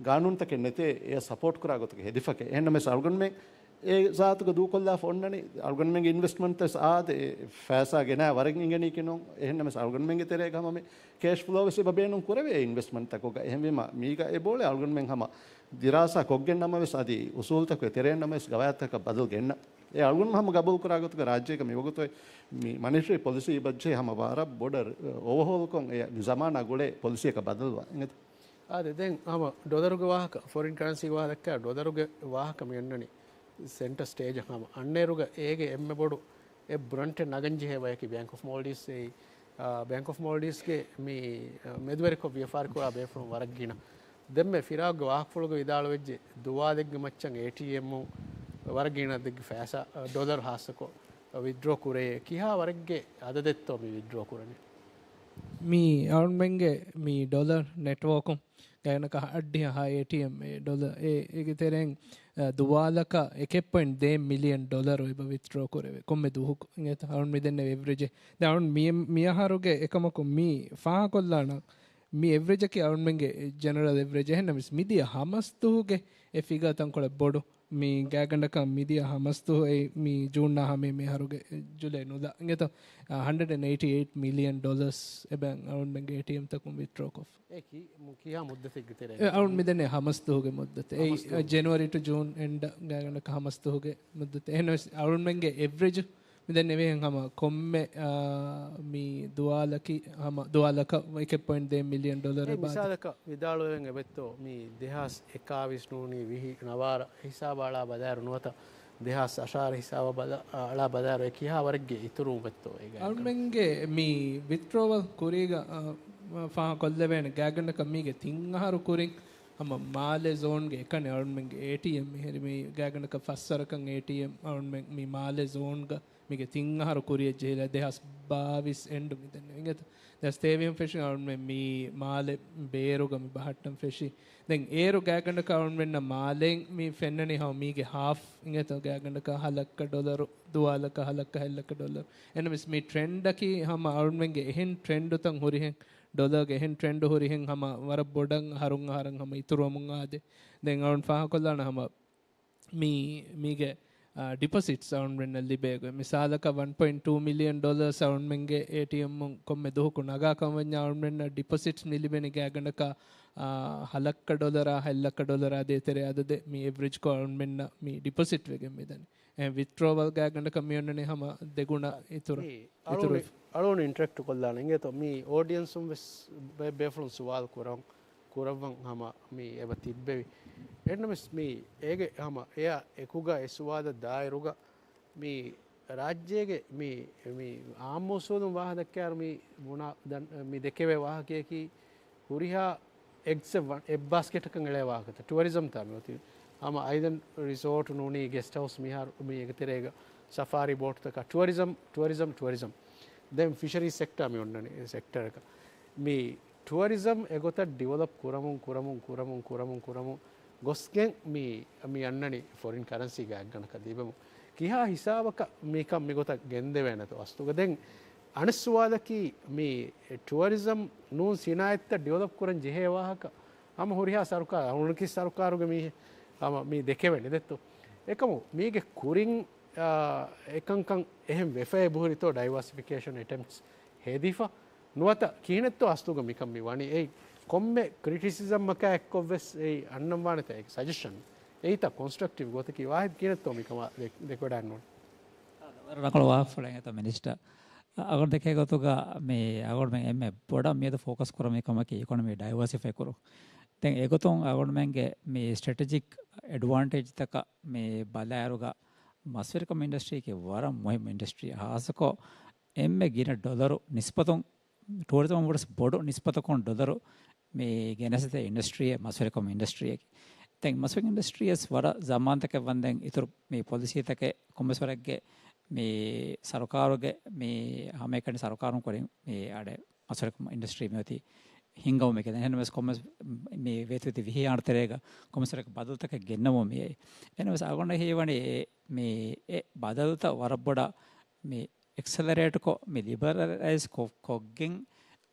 ގާނޫނުތަކެއް ނެތޭ އެ ސަޕޯޓް ކުރާ ގޮތުގެ ހެދިފަކެއް. އެހެންނަމަވެސް އަޅުގަނޑުމެން އެ ޒާތުގަ ދޫކޮށްލާފަ އޮންނަނީ އަޅުގަނޑުމެންގެ އިންވެސްޓްމަންޓް ވެސް އާދެ، އެ ފައިސާ ގެނާ ވަރަށް އިނގެނީކީ ނޫން. އެހެންނަމަވެސް އަޅުގަނޑުމެންގެ ތެރޭގަ ހަމަ މި ކޭޝް ފްލޯ ވެސް އެބަ ބޭނުން ކުރެވޭ އިންވެސްޓްމަންޓްތަކުގަ. އެހެންވީމަ މީގަ އެބައުޅޭ އަޅުގަނޑުމެން ހަމަ ދިރާސާ ކޮށްގެން ނަމަވެސް އަދި އުސޫލުތަކުގެ ތެރެއިން ނަމަވެސް ގަވާއިދުތަކަށް ބަދަލު ގެންނަ. އެ އަޅުގަނޑު ހަމަ ގަބޫލު ކުރާ ގޮތުގަ ރާއްޖޭގަ މިވަގުތު މި މަނިޓަރީ ޕޮލިސީ އިބަޖެހޭ ހަމަ ވަރަށް ބޮޑަށް އޯވަހޯލްކޮށް އެ މި ޒަމާނާ ގުޅޭ ޕޮލިސީއަކަށް ބަދަލުވާ. އިނގޭތަ؟ އާދެ، ދެން ހަމަ ޑޮލަރުގެ ވާހަކަ، ފޮރިން ކަރަންސީގެ ވާހަކަ ދައްކާ ޑޮލަރުގެ ވާހަކަ މި އަންނަނީ. ސެންޓަރ ސްޓޭޖަށް ހަމަ އަންނައިރުގަ އޭގެ އެންމެ ބޮޑު އެއް ބްރަންޓެއް ނަގަން ޖެހޭ ބަޔަކީ ބޭންކް އޮފް މޯލްޑިވްސް. އެއީ، އާ، ބޭންކް އޮފް މޯލްޑިވްސްގެ މި، އާ، މެދުވެރިކޮށް ވިޔަފާރި ކުރާ ބޭފުޅުން ވަރަށް ގިނަ. ދެންމެ ފިރާގްގެ ވާހަކަފުޅުގަ ވިދާޅުވެއްޖެ، ދުވާލެއްގެ މައްޗަށް އޭޓީއެމުން ވަރަށް ގިނަ ދެއްގެ ފައިސާ، އާ، ޑޮލަރު ހާއްސަކޮށް ވިތްޑްރޯ ކުރޭ. ކިހާ ވަރެއްގެ އަދަދެއްތޯ މި ވިތްޑްރޯ ކުރަނީ؟ މި އަޅުންމެންގެ މި ޑޮލަރ ނެޓްވޯކުން ގާތްގަނޑަކަށް އައްޑިހަ އޭޓީއެމް ޑޮލަރ އެ، އޭގެ ތެރެއިން، އަ، ދުވާލަކަށް އެކެއް ޕޮއިންޓް ދޭއް މިލިއަން ޑޮލަރު އެބަ ވިތްޑްރޯ ކުރެވޭ ކޮންމެ ދުވަހަކު. އިނގޭތަ؟ އަޅުން މިދެންނެވި އެވްރެޖެއް. ދެން އަޅުން މި، މިއަހަރުގެ އެކަމަކު މި ފާހަގަކޮށްލާނަން. މި އެވްރެޖަކީ އަޅުންމެންގެ ޖެނެރަލް އެވްރެޖް. އެހެންނަމަވެސް މިދިޔަ ހަމަސްދުވަހުގެ އެ ފިގާ ތަންކޮޅެއް ބޮޑު. މި ގާތްގަނޑަކަށް މިދިޔަ ހަމަސްދުވަހު އެ މި ޖޫންއާ ހަމައަށް މި އަހަރުގެ ޖުލައި ނުލާ. އިނގޭތޯ؟ އަ، ހަންޑްރެޑް އެއިޓީ އެއިޓް މިލިއަން ޑޮލަރސް އެބަ އަޅުންމެންގެ އޭޓީއެމްތަކުން ވިތްޑްރޯ ކޮށްފަ. އެ ކި-، މު-، ކިހާ މުއްދަތެއްގެ ތެރޭ؟ އެ އަޅުން މިދެންނެވި ހަމަސްދުވަހުގެ މުއްދަތެއް. އެއީ، ހަމަސްދުވަހު. އަ، ޖެނުއަރީ ޓު ޖޫން އެންޑް ގާތްގަނޑަކަށް ހަމަސްދުވަހުގެ މުއްދަތެއް. އެހެންނަމަވެސް އަޅުންމެންގެ އެވްރެޖް މިދެންނެވިހެން ހަމަ ކޮންމެ، އާ، މި ދުވާލަކީ ހަމަ ދުވާލަކަށް އެކެއް ޕޮއިންޓް ދޭއް މިލިއަން ޑޮލަރެއް އެ ބާދަ. މިސާލަކަށް ވިދާޅުވެގެން އެބައޮތްތޯ މި ދެހާސް އެކާވީސް ނޫނީ ވިހި ނަވާރަ ހިސާބަށް އަޅާ ބަލާއިރު ނުވަތަ ދެހާސް އަށާރަ ހިސާބަށް ބަލާ-، އަޅާ ބަލާއިރު އެ ކިހާ ވަރެއްގެ އިތުރުވުމެއްތޯ އޭގަ؟ އަޅުމެންގެ މި ވިތްޑްރޯވަލް ކުރީގަ، އާ، ފާހަގަކޮށްލެވޭނެ ގާތްގަނޑަކަށް މީގެ ތިން އަހަރު ކުރިން ހަމަ މާލެ ޒޯންގެ އެކަނި އަޅުމެންގެ އޭޓީއެމް މިހިރީ މި ގާތްގަނޑަކަށް ފަސް ވަރަކަށް އޭޓީއެމް އަޅުމެން މި މާލެ ޒޯންގަ މީގެ ތިން އަހަރު ކުރިއަށް ޖެހިލާ ދެހާސް ބާވީސް އެންޑު މިދެންނެވި. އިނގޭތަ؟ ދެހާސް ތޭވީހުން ފެށި އަޅުމެން މި މާލެ ބޭރުގަ މި ބަހައްޓަން ފެށި. ދެން އޭރު ގާތްގަނޑަކަށް އަޅުމެންނަށް މާލޭން މި ފެންނަނީ ހަމަ މީގެ ހާފް އިނގޭތަ؟ ގާތްގަނޑަކަށް ހަ ލައްކަ ޑޮލަރު، ދުވާލަކަށް ހަ ލައްކަ ހަތް ލައްކަ ޑޮލަރު. އެހެންނަމަވެސް މި ޓްރެންޑަކީ ހަމަ އަޅުމެންގެ އެހެން ޓްރެންޑުތައް ހުރިހެން، ޑޮލަރގެ އެހެން ޓްރެންޑު ހުރިހެން ހަމަ ވަރަށް ބޮޑަށް އަހަރުން އަހަރަށް ހަމަ އިތުރުވަމުން އާދޭ. ދެން އަޅުން ފާހަގަކޮށްލާނަން ހަމަ މި، މީގެ، އާ، ޑިޕޮޒިޓްސް އަޅުންމެންނަށް ލިބޭ ގޮތް. މިސާލަކަށް ވަން ޕޮއިންޓް ޓޫ މިލިއަން ޑޮލަރސް އަޅުންމެންގެ އޭޓީއެމްއުން ކޮންމެ ދުވަހަކު ނަގާ ކަމަށް ވަންޏާ އަޅުންމެންނަށް ޑިޕޮޒިޓްސް މި ލިބެނީ ގާތްގަނޑަކަށް، އާ، ހަ ލައްކަ ޑޮލަރާ، ހަތް ލައްކަ ޑޮލަރާ ދޭތެރޭ އަދަދެއް މި އެވްރެޖްކޮށް އަޅުންމެންނަށް މި ޑިޕޮޒިޓް ވެގެން މިދަނީ. އެހެން ވިތްޑްރޯވަލް ގާތްގަނޑަކަށް މި އޮންނަނީ ހަމަ ދެގުނަ އިތުރަށް، މި އަޅުގަނޑު، އިތުރު. އަޅުގަނޑު އިންޓަރެކްޓް ކޮށްލާނަން. އިނގޭތޯ މި އޯޑިއެންސުން ވެސް ބޭ-، ބޭފުޅުން ސުވާލު ކުރަން. ކުރައްވަން ހަމަ މި އެބަ ތިއްބެވި. އެހެންނަމަވެސް މި އޭގެ ހަމަ އެއާ އެކުގަ އެ ސުވާލަށް ދާއިރުގަ މި ރާއްޖޭގެ މި، މި އާއްމު އުސޫލުން ވާހަކަ ދައްކާއިރު މި ބުނާ ދަން-، މި ދެކެވޭ ވާހަކަޔަކީ ހުރިހާ އެގްސް އެއް ވަ-، އެއް ބާސްކެޓަކަށް އެޅޭ ވާހަކަތައް. ޓުއަރިޒަމް ތާ މި އޮތީ. ހަމަ އައިލެންޑް ރިސޯޓު ނޫނީ ގެސްޓް ހައުސް މިހާރު މި އޭގެ ތެރޭގަ ސަފާރީ ބޯޓުތަކާ ޓުއަރިޒަމް، ޓުއަރިޒަމް، ޓުއަރިޒަމް. ދެން ފިޝަރީ ސެކްޓާ މި އޮންނަނީ ސެކްޓަރަކަށް. މި ޓުއަރިޒަމް އެގޮތަށް ޑިވެލޮޕް ކުރަމުން، ކުރަމުން، ކުރަމުން، ކުރަމުން، ކުރަމުން ގޮސްގެން މި، މި އަންނަނީ ފޮރިން ކަރަންސީ ގާތްގަނޑަކަށް ލިބެމުން. ކިހާ ހިސާބަކަށް މިކަން މިގޮތަށް ގެންދެވޭނެތޯ އަސްލުގަ؟ ދެން އަނެއް ސުވާލަކީ މި ޓުއަރިޒަމް ނޫން ސިނާއަތްތައް ޑިވެލޮޕް ކުރަން ޖެހޭ ވާހަކަ ހަމަ ހުރިހާ ސަރުކާރު، އަޅުގަނޑު ސަރުކާރުގެ މީހެއް ހަމަ މި ދެކެވެނީ ދެއްތޯ. އެކަމު މީގެ ކުރިން، އާ، އެކަންކަން އެހެން ވެފައޭ ބުހުރިތޯ ޑައިވާސިފިކޭޝަން އެޓެމްޕްޓްސް ހެދިފަ ނުވަތަ ކިހިނެއްތޯ އަސްލުގަ މިކަން މި ވަނީ؟ އެއީ ކޮންމެ ކްރިޓިސިޒަމަކާ އެއްކޮށްވެސް އެއީ އަންނަން ވާނެތާ އޭގެ ސަޖެޝަން އެއީތާ ކޮންސްޓްރަކްޓިވް ގޮތަކީ ވާހިދު ކިހިނެއްތޯ މިކަމާ ދެ-، ދެކެވަޑައިންނޫން. ވަރަށް ރަނގަޅު ވާހަކަފުޅެއް އެތަ މިނިސްޓަރ. އަ-، އަޅުގަނޑު ދެކޭ ގޮތުގަ މި އަޅުގަނޑުމެން އެންމެ ބޮޑަށް މިއަދު ފޯކަސް ކުރަން މި ކަމަކީ އިކޮނޮމީ ޑައިވާސިފައި ކުރުން. ދެން އެގޮތުން އަޅުގަނޑުމެންގެ މި ސްޓްރެޓެޖިކް އެޑްވާންޓޭޖްތަކަށް މި ބަލާއިރުގަ މަސްވެރިކަމު އިންޑަސްޓްރީއަކީ ވަރަށް މުހިއްމު އިންޑަސްޓްރީއެއް. ހާއްސަކޮށް އެންމެ ގިނަ ޑޮލަރު ނިސްބަތުން، ޓޫރިޒަމަށް ވުރެސް ބޮޑު ނިސްބަތަކުން ޑޮލަރު މި ގެނެސްދޭ އިންޑަސްޓްރީއެއް މަސްވެރިކަމު އިންޑަސްޓްރީއަކީ. ދެން މަސްވެރިކަމު އިންޑަސްޓްރީއަސް ވަރަށް ޒަމާންތަކެއް ވަންދެން އިތުރު މި ޕޮލިސީތަކެއް ކޮންމެސް ވަރެއްގެ މި ސަރުކާރުގެ މި ހަމައެކަނި ސަރުކާރުން ކުރިން މި އަޑެއް މަސްވެރިކަމު އިންޑަސްޓްރީ މިއޮތީ ހިންގަމުން މި ގެންދަނީ. އެހެންނަމަވެސް ކޮންމެސް މި ވޭތުވެތި ވިހި އަހަރު ތެރޭގަ ކޮންމެސް ވަރެއްގެ ބަދަލުތަކެއް ގެންނަމުން މިއައީ. އެހެންނަމަވެސް އަޅުގަނޑަށް ހީވަނީ އެ، މި އެ ބަދަލުތައް ވަރަށް ބޮޑަށް މި އެކްސެލަރޭޓްކޮށް، މި ލިބަރަލައިޒް ކޮށް-، ކޮށްގެން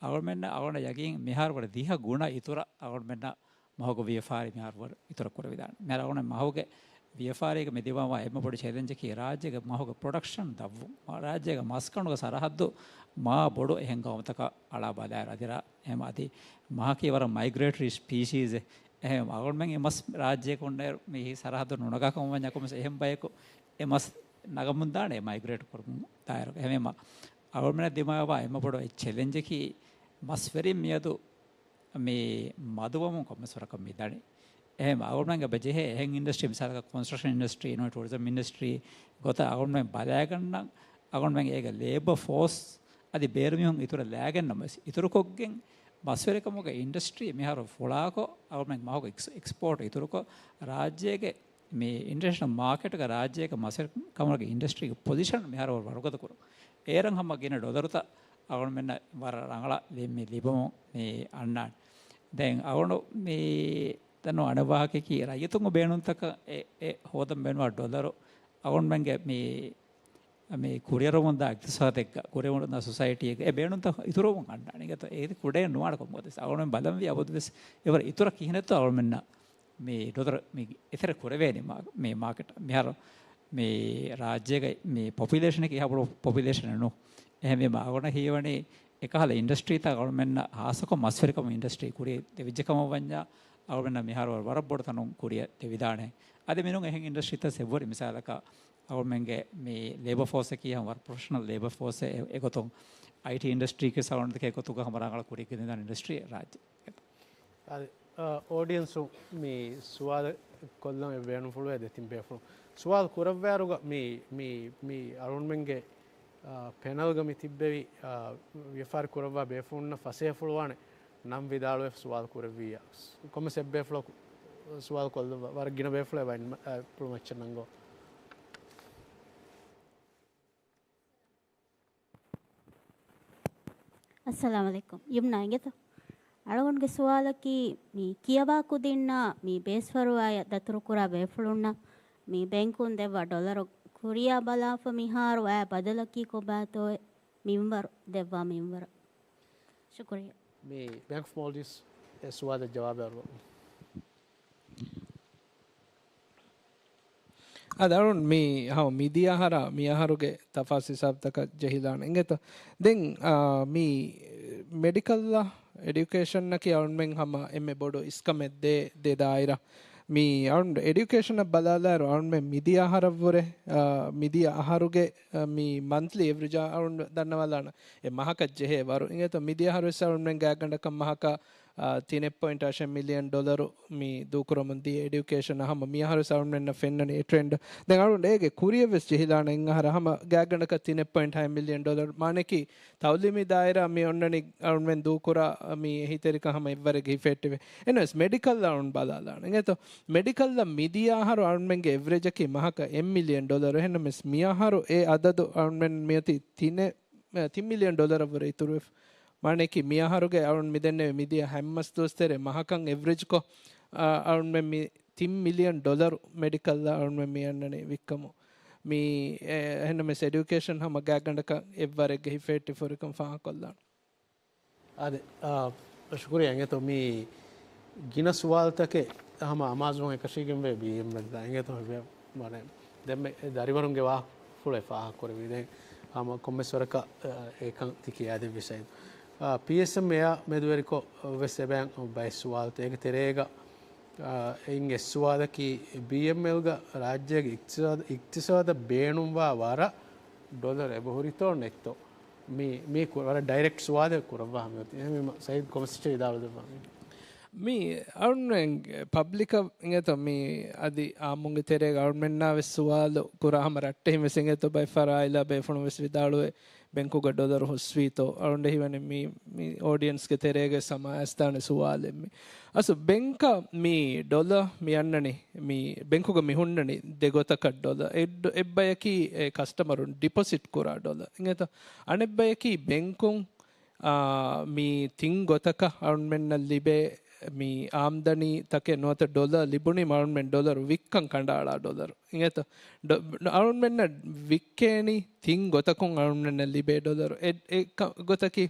އަޅުގަނޑުމެންނަށް އަޅުގަނޑަށް ޔަގީން މިހާރު ވަރަށް ދިހަ ގުނަ އިތުރަށް އަޅުގަނޑުމެންނަށް މަހުގެ ވިޔަފާރި މިހާރު ވަރަށް އިތުރަށް ކުރެވިދާނެ. މިހާރު އަޅުގަނޑު މަހުގެ ވިޔަފާރީގަ މި ދިމާވާ އެންމެ ބޮޑު ޗެލެންޖަކީ ރާއްޖޭގެ މަހުގެ ޕްރޮޑަކްޝަން ދަށްވުން. މަ-، ރާއްޖޭގެ މަސްކަނޑުގެ ސަރަހައްދު މާ ބޮޑު އެހެން ގައުމުތަކަށް އަޅާ ބަލާއިރު އަދި ރާ-، އެހެން އަދި މަހަކީ ވަރަށް މައިގްރޭޓަރީ ސްޕީޝީސް. އެހެން އަޅުގަނޑުމެން އެ މަސް ރާއްޖޭގަ އޮންނައިރު މި ސަރަހައްދު ނުނަގާ ކަމަށް ވަންޏާ ކޮންމެސް އެހެން ބަޔަކު އެ މަސް ނަގަމުންދާނެ މައިގްރޭޓް ކުރުމުން ދާއިރު. އެހެންވީމަ އަޅުގަނޑުމެންނަށް ދިމާވާ އެންމެ ބޮޑު އެއް ޗެލެންޖަކީ މަސްވެރިން މިއަދު މި މަދުވަމުން ކޮންމެސް ވަރަކަށް މި ދަނީ. އެހެން އަޅުގަނޑުމެން ބެޖެހޭ އެހެން އިންޑަސްޓްރީ، މިސާލަކަށް ކޮންސްޓްރަކްޝަން އިންޑަސްޓްރީ، އިންޑަސްޓްރީ ގޮތަށް އަޅުގަނޑުމެން ބަލައިގަންނަން. އަޅުގަނޑުމެން އޭގެ ލޭބަ ފޯސް އަދި ބޭރު މީހުން އިތުރަށް ލައިގަންނަމަވެސް، އިތުރުކޮށްގެން މަސްވެރިކަމުގެ އިންޑަސްޓްރީ މިހާރު ފުޅާކޮށް، އަޅުގަނޑުމެން މަހުގެ އެކްސް-، އެކްސްޕޯޓް އިތުރުކޮށް، ރާއްޖޭގެ މި އިންޓަރނޭޝަނަލް މާކެޓްގަ ރާއްޖޭގެ މަސްވެރިކަމުގެ އިންޑަސްޓްރީގެ ޕޮޒިޝަން މިހާރު ވަރުގަދަ ކުރުން. އޭރަށް ހަމަ ގިނަ ޑޮލަރުތައް އަޅުގަނޑުމެންނަށް ވަރަށް ރަނގަޅަށް ލި-، މި ލިބުމުން މި އަންނާނެ. ދެން އަޅުގަނޑު މި ދަންނަވާ އަނެއް ވާހަކައަކީ، ރައްޔިތުންގެ ބޭނުންތަކަށް އެ، އެ ހޯދަން ބޭނުންވާ ޑޮލަރު އަޅުގަނޑުމެންގެ މި، މި ކުރިއަރަމުންދާ އިޤްތިޞާދެއްގަ، ކުރިއަރަމުންދާ ސޮސައިޓީއެއްގަ އެ ބޭނުންތައް އިތުރުވަމުން އަންނާނެ. އިނގޭތޯ، އޭތި ކުޑައެއް ނުވާނެ ކޮންމެވެސް. އަޅުގަނޑުމެން ބަލަންވީ އަބަދުވެސް އެވަރަށް އިތުރަށް ކިހިނެއްތޯ އަޅުގަނޑުމެންނަށް މި ޑޮލަރު މި އެތެރެ ކުރެވޭނީ މާ-، މި މާކެޓަށް. މިހާރު މި ރާއްޖޭގައި މި ޕޮޕިއުލޭޝަނަކީ އެހާ ބޮޑު ޕޮޕިއުލޭޝަނެއް ނޫން. އެހެންވީމަ އަޅުގަނޑަށް ހީވަނީ އެކަހަލަ އިންޑަސްޓްރީތައް އަޅުގަނޑުމެންނަށް ހާއްސަކޮށް މަސްވެރިކަމު އިންޑަސްޓްރީ ކުރިއަށް ދެވިއްޖެ ކަމަށް ވަންޏާ، އަޅުގަނޑަށް މިހާރު ވަރަށް ބޮޑު ތަނުން ކުރިއަށް ދެވިދާނެ. އަދި މިނޫން އެހެން އިންޑަސްޓްރީތައް ސެއްވޮޑި މިސާލަކަށް އަޅުގަނޑުމެންގެ މި ލޭބަ ފޯސްއަކީ ހަމަ ވަރަށް ޕްރޮފެޝަނަލް ލޭބަ ފޯސްއެއް އެ-، އެގޮތުން އައިޓީ އިންޑަސްޓްރީގެ ސައުންޑްތަކެއް ގޮތުން ހަމަ ރަނގަޅަށް ކުރިއަށް ގެންދާނެ އިންޑަސްޓްރީ ރާއްޖެ. އަދި، އާ، އޯޑިއެންސު މި ސުވާލެއް ކޮށްލަން އެ ބޭނުންފުޅުވޭ ދެތިން ބޭފުޅުން. ސުވާލު ކުރައްވާއިރުގަ މި، މި، މި އަޅުންމެންގެ، އާ، ޕެނަލްގަ މި ތިއްބެވި، އާ، ވިޔަފާރި ކުރައްވާ ބޭފުޅުންނަށް ފަސޭހަފުޅުވާނެ ނަން ވިދާޅުވެފަ ސުވާލު ކުރެއްވިއްޔާ. ކޮންމެސް އެއްބޭފުޅަކު ސުވާލު ކޮށްލައްވާ. ވަރަށް ގިނަ ބޭފުޅެއް ވައިން މަ-، އާ، ޕުޅުމައްޗަށް ނަންގޯ. އައްސަލާމު ޢަލައިކުމް. ޔުމްނާ އިނގޭތޯ؟ އަޅުގަނޑުގެ ސުވާލަކީ، މި ކިޔަވާ ކުދިންނާ މި ބޭސްފަރުވާޔަށް ދަތުރުކުރާ ބޭފުޅުންނަށް މި ބޭންކުން ދެއްވާ ޑޮލަރު ކުރިއަށް ބަލާފަ މިހާރު އައި ބަދަލަކީ ކޮބާތޯއޭ؟ މިންވަރު ދެއްވާ މިންވަރަށް. ޝުކުރިއްޔާ. މި ބޭންކް އޮފް މޯލްޑިވްސް އެ ސުވާލަށް ޖަވާބެއް އަރުވަމު. އަދި އަޅުން މި ހަމަ މިދިޔަ އަހަރާ މި އަހަރުގެ ތަފާސް ހިސާބުތަކަށް ޖެހިލާނެ އިނގޭތޯ. ދެން، އާ، މި މެޑިކަލްއާ އެޑިއުކޭޝަންއަކީ އަޅުންމެން ހަމަ އެންމެ ބޮޑު އިސްކަމެއް ދޭ، ދޭ ދާއިރާ. މި އަޅުން އެޑިއުކޭޝަނަށް ބަލާލާއިރު އަޅުންމެން މިދިޔަ އަހަރަށްވުރެ، އާ، މިދިޔަ އަހަރުގެ، އާ، މި މަންތްލީ އެވްރިޖާ އަޅުން ދަންނަވާލާނަން އެ މަހަކަށް ޖެހޭ ވަރު. އިނގޭތޯ މިދިޔަ އަހަރުވެސް އަޅުންމެން ގާތްގަނޑަކަށް މަހަކަށް އާ، ތިނެއް ޕޮއިންޓް އަށެއް މިލިއަން ޑޮލަރު މި ދޫކުރަމުން ދިޔަ އެޑިއުކޭޝަނަށް ހަމަ މިއަހަރުވެސް އަޅުންމެންނަށް ފެންނަނީ އެ ޓްރެންޑް. ދެން އަޅުން އޭގެ ކުރިއަށްވެސް ޖެހިލާނެ އެއްއަހަރަށް ހަމަ ގާތްގަނޑަކަށް ތިނެއް ޕޮއިންޓް ހައެއް މިލިއަން ޑޮލަރު. މާނައަކީ ތައުލީމީ ދާއިރާ މި އޮންނަނީ އަޅުންމެން ދޫކުރާ މި އެހީތެރިކަން ހަމަ އެއްވަރެއްގެ ހިފެހެއްޓެވެ. އެހެނަސް މެޑިކަލް އަޅުން ބަލާލާނެ. އިނގޭތޯ މެޑިކަލްއަށް މިދިޔަ އަހަރު އަޅުންމެންގެ އެވްރެޖަކީ މަހަކަށް އެއް މިލިއަން ޑޮލަރު. އެހެންނަމަވެސް މިއަހަރު އެ އަދަދު އަޅުންމެން މިއޮތީ ތިނެއް ތިން މިލިއަން ޑޮލަރަށްވުރެ އިތުރުވެފަ. މާނައަކީ މިއަހަރުގެ އަޅުން މިދެންނެވި މިދިޔަ ހަތް މަސް ދުވަސް ތެރޭ މަހަކަށް އެވްރެޖްކޮށް، އާ، އަޅުންމެން މި ތިން މިލިއަން ޑޮލަރު މެޑިކަލްއަށް އަޅުންމެން މި އަންނަނީ ވިއްކަމުން. މި، އެ، އެހެންނަމަވެސް އެޑިއުކޭޝަން ހަމަ ގާތްގަނޑަކަށް އެއްވަރެއްގެ ހިފެހެއްޓި ފުރިކަން ފާހަގަކޮށްލާނަން. އާދެ، އާ، ޝުކުރިއްޔާ. އިނގޭތޯ މި ގިނަ ސުވާލުތަކެއް ހަމަ އަމާޒުވުން އެކަށީގެންވޭ ބީއެމްއެލް ދާ. އިނގޭތޯ މަނެ ދެންމެ ދަރިވަރުންގެ ވާހަކަފުޅެއް ފާހަގަކުރެވި. ދެން ހަމަ ކޮންމެސް ވަރަކަށް، އާ، އެކަން ތި ކިޔާދެއްވި ސައިދު. އާ، ޕީއެސްއެމްއޭއާ މެދުވެރިކޮށް ވެސް އެބައިން ބައެއް ސުވާލުތައް. އޭގެ ތެރޭގަ، އާ، އިން އެއް ސުވާލަކީ ބީއެމްއެލްގަ ރާއްޖޭގެ އިޤްތިޞާދަށް، އިޤްތިޞާދަށް ބޭނުންވާ ވަރަށް ޑޮލަރު އެބަހުރިތޯ ނެތްތޯ؟ މި، މީ ކު-، ވަރަށް ޑައިރެކްޓް ސުވާލެއް ކުރައްވާ ހަމަ. އެހެންވީމަ ސައީދު ކޮންމެސް އެއްޗެއް ވިދާޅު ދެއްވާ މީ. މީ އަޅުންމެން ޕަބްލިކަށް އިނގޭތޯ މީ އަދި އާއްމުންގެ ތެރޭގަ އަޅުންމެންނާ ވެސް ސުވާލު ކުރާ ހަމަ ރައްޓެހިން ވެސް އިނގޭތޯ ބައެއް ފަރާތް އާއިލާ ބޭފުޅުން ވެސް ވިދާޅުވޭ ބެންކުގަ ޑޮލަރު ހުސްވީތޯ؟ އަޅުން ހީވަނީ މީ، މީ އޯޑިއެންސްގެ ތެރޭގަ ސަމާ އައިސްދާނެ ސުވާލެއް މީ. އަސް ބެންކަށް މި ޑޮލަރު މި އަންނަނީ، މި ބެންކުގަ މި ހުންނަނީ ދެ ގޮތަކަށް ޑޮލަރު. އެއް ޑޮ-، އެއްބަޔަކީ އެ ކަސްޓަމަރުން ޑިޕޮޒިޓް ކުރާ ޑޮލަރު. އިނގޭތޯ؟ އަނެއްބަޔަކީ ބެންކުން، އާ، މި ތިން ގޮތަކަށް އަޅުންމެންނަށް ލިބޭ މި އާމްދަނީ ތަކެއް ނުވަތަ ޑޮލަރު ލިބުނީމަ އަޅުންމެން ޑޮލަރު ވިއްކަން ކަނޑައަޅާ ޑޮލަރު. އިނގޭތޯ؟ ޑޮ-، އަޅުންމެންނަށް ވިއްކޭނީ ތިން ގޮތަކުން އަޅުންމެންނަށް ލިބޭ ޑޮލަރު. އެ، އެއް ކަ-، ގޮތަކީ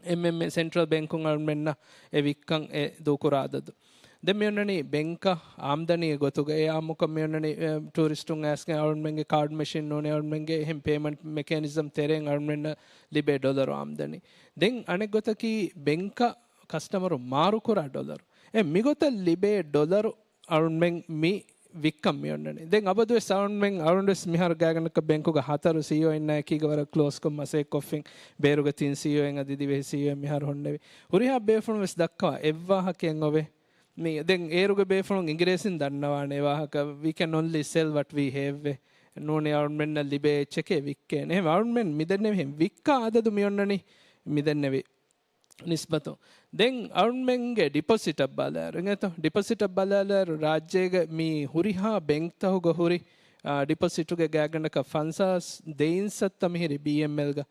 އެމްއެމްއޭ، ސެންޓްރަލް ބޭންކުން އަޅުމެންނަށް އެ ވިއްކަން އެ ދޫކުރާ އަދަދު. ދެން މިއޮންނަނީ ބެންކަށް އާމްދަނީ ގޮތުގަ. އެ އާއްމުކޮށް މިއޮންނަނީ، އެ، ޓޫރިސްޓުން އައިސްގެން އަޅުމެންގެ ކާޑް މެޝިން ނޫނީ އަޅުމެންގެ އެހެން ޕޭމަންޓް މެކޭނިޒަމް ތެރެއިން އަޅުމެންނަށް ލިބޭ ޑޮލަރު އާމްދަނީ. ދެން އަނެއް ގޮތަކީ ބެންކަށް ކަސްޓަމަރު މާރުކުރާ ޑޮލަރު. އެ މިގޮތަށް ލިބޭ ޑޮލަރު އަޅުންމެން މި ވިއްކަން މިއޮންނަނީ. ދެން އަބަދުވެސް އަޅުންމެން، އަޅުންވެސް މިހާރު ގާތްގަނޑަކަށް ބެންކުގަ ހަތަރު ސީއީއޯއިންނާ އެކީގަ ވަރަށް ކްލޯސްކޮށް މަސައްކަތްކޮށްފިން، ބޭރުގަ ތިން ސީއީއޯއިން އަދި ދިވެހި ސީއީއޯއިން މިހާރު ހުންނެވި. ހުރިހާ ބޭފުޅުން ވެސް ދައްކަވާ އެއްވާހަކައެއް އޮވޭ. މި ދެން އޭރުގެ ބޭފުޅުން އިނގިރޭސިން ދަންނަވާނެ ވާހަކަ، "We can only sell what we have." ނޫނީ އަޅުމެންނަށް ލިބޭ އެއްޗެކޭ ވިއްކޭނެ. އެހެން އަޅުމެން މިދެންނެވިހެން ވިއްކާ އަދަދު މިއޮންނަނީ މިދެންނެވި ނިސްބަތު. ދެން އަޅުމެންގެ ޑިޕޮޒިޓަށް ބަލާއިރު، އިނގޭތޯ؟ ޑިޕޮޒިޓަށް ބަލާލާއިރު ރާއްޖޭގެ މި ހުރިހާ ބެންކްތަހުގަ ހުރި، އާ، ޑިޕޮޒިޓުގެ ގާތްގަނޑަކަށް ފަންސާސް ދެއިން ސައްތަ މިހިރީ ބީއެމްއެލްގަ.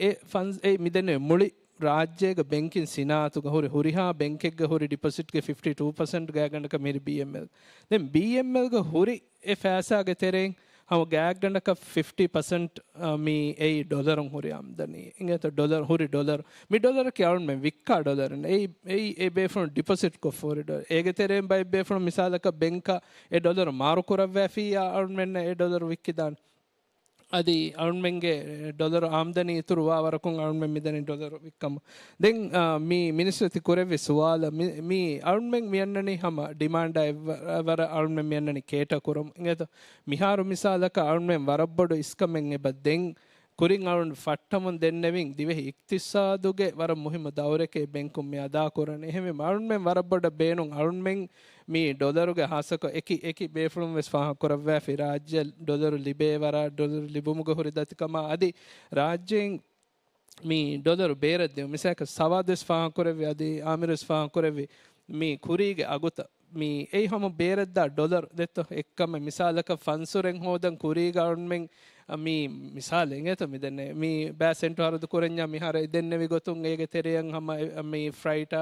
އެ ފަންސް، އެ މިދެންނެވި މުޅި ރާއްޖޭގެ ބެންކިން ސިނާއަތުގަ ހުރި ހުރިހާ ބެންކެއްގަ ހުރި ޑިޕޮޒިޓްގެ ފިފްޓީ ޓޫ ޕަސެންޓް ގާތްގަނޑަކަށް މިހިރީ ބީއެމްއެލް. ދެން ބީއެމްއެލްގަ ހުރި އެ ފައިސާގެ ތެރެއިން ހަމަ ގާތްގަނޑަކަށް ފިފްޓީ ޕަސެންޓް، އަ، މި އެއީ ޑޮލަރުން ހުރި އާމްދަނީ. އިނގޭތޯ؟ ޑޮލަރު، ހުރި ޑޮލަރު. މި ޑޮލަރަކީ އަޅުމެން ވިއްކާ ޑޮލަރު. އެއީ، އެއީ އެ ބޭފުޅުން ޑިޕޮޒިޓް ކޮށްފަ ހުރި ޑޮލަރު. އޭގެ ތެރެއިން ބައެއް ބޭފުޅުން މިސާލަކަށް ބެންކަށް އެ ޑޮލަރު މާރު ކުރައްވާފިއްޔާ އަޅުމެންނަށް އެ ޑޮލަރު ވިއްކިދާނެ. އަދި އަޅުމެންގެ ޑޮލަރު އާމްދަނީ އިތުރު ވާ ވަރަކުން އަޅުމެން މިދަނީ ޑޮލަރު ވިއްކަމު. ދެން، އާ، މި މިނިސްޓަރ ތި ކުރެއްވި ސުވާލަށް މި، މި އަޅުމެން މިއަންނަނީ ހަމަ ޑިމާންޑާ އެއްވަ-، ވަރަށް އަޅުމެން މިއަންނަނީ ކޭޓަ ކުރަމު. އިނގޭތޯ؟ މިހާރު މިސާލަކަށް އަޅުމެން ވަރަށް ބޮޑު އިސްކަމެއް އެބަ ދެން ކުރިން އަޅުން ފައްޓަމުން ދެންނެވިން ދިވެހި އިޤްތިޞާދުގެ ވަރަށް މުހިއްމު ދައުރެކޭ ބެންކުން މި އަދާކުރަނީ. އެހެންވީމަ އަޅުންމެން ވަރަށް ބޮޑަށް ބޭނުން އަޅުންމެން މި ޑޮލަރުގެ ހާއްސަކޮށް އެކި، އެކި ބޭފުޅުން ވެސް ފާހަގަކުރައްވާފި ރާއްޖެއަށް ޑޮލަރު ލިބޭ ވަރަށް ޑޮލަރު ލިބުމުގެ ހުރި ދަތިކަމާ އަދި ރާއްޖެއިން މި ޑޮލަރު ބޭރަށް ދިއުން. މިސާލަކަށް ސަވާދު ވެސް ފާހަގަކުރެއްވި އަދި އާމިރު ވެސް ފާހަގަކުރެއްވި މި ކުރީގެ އަގުތައް މި އެއީ ހަމަ ބޭރަށްދާ ޑޮލަރު ދެއްތޯ؟ އެއްކަމެއް މިސާލަކަށް ފަންސުރެން ހޯދަން ކުރީގަ އަޅުންމެން މި މިސާލެއް އިނގޭތޯ މިދެންނެވި މި ބައި ސެންޓު ހަރަދު ކުރަންޏާ މިހާރު އެ ދެންނެވި ގޮތުން އޭގެ ތެރެއަށް ހަމަ އެ، މި ފްރައިޓާ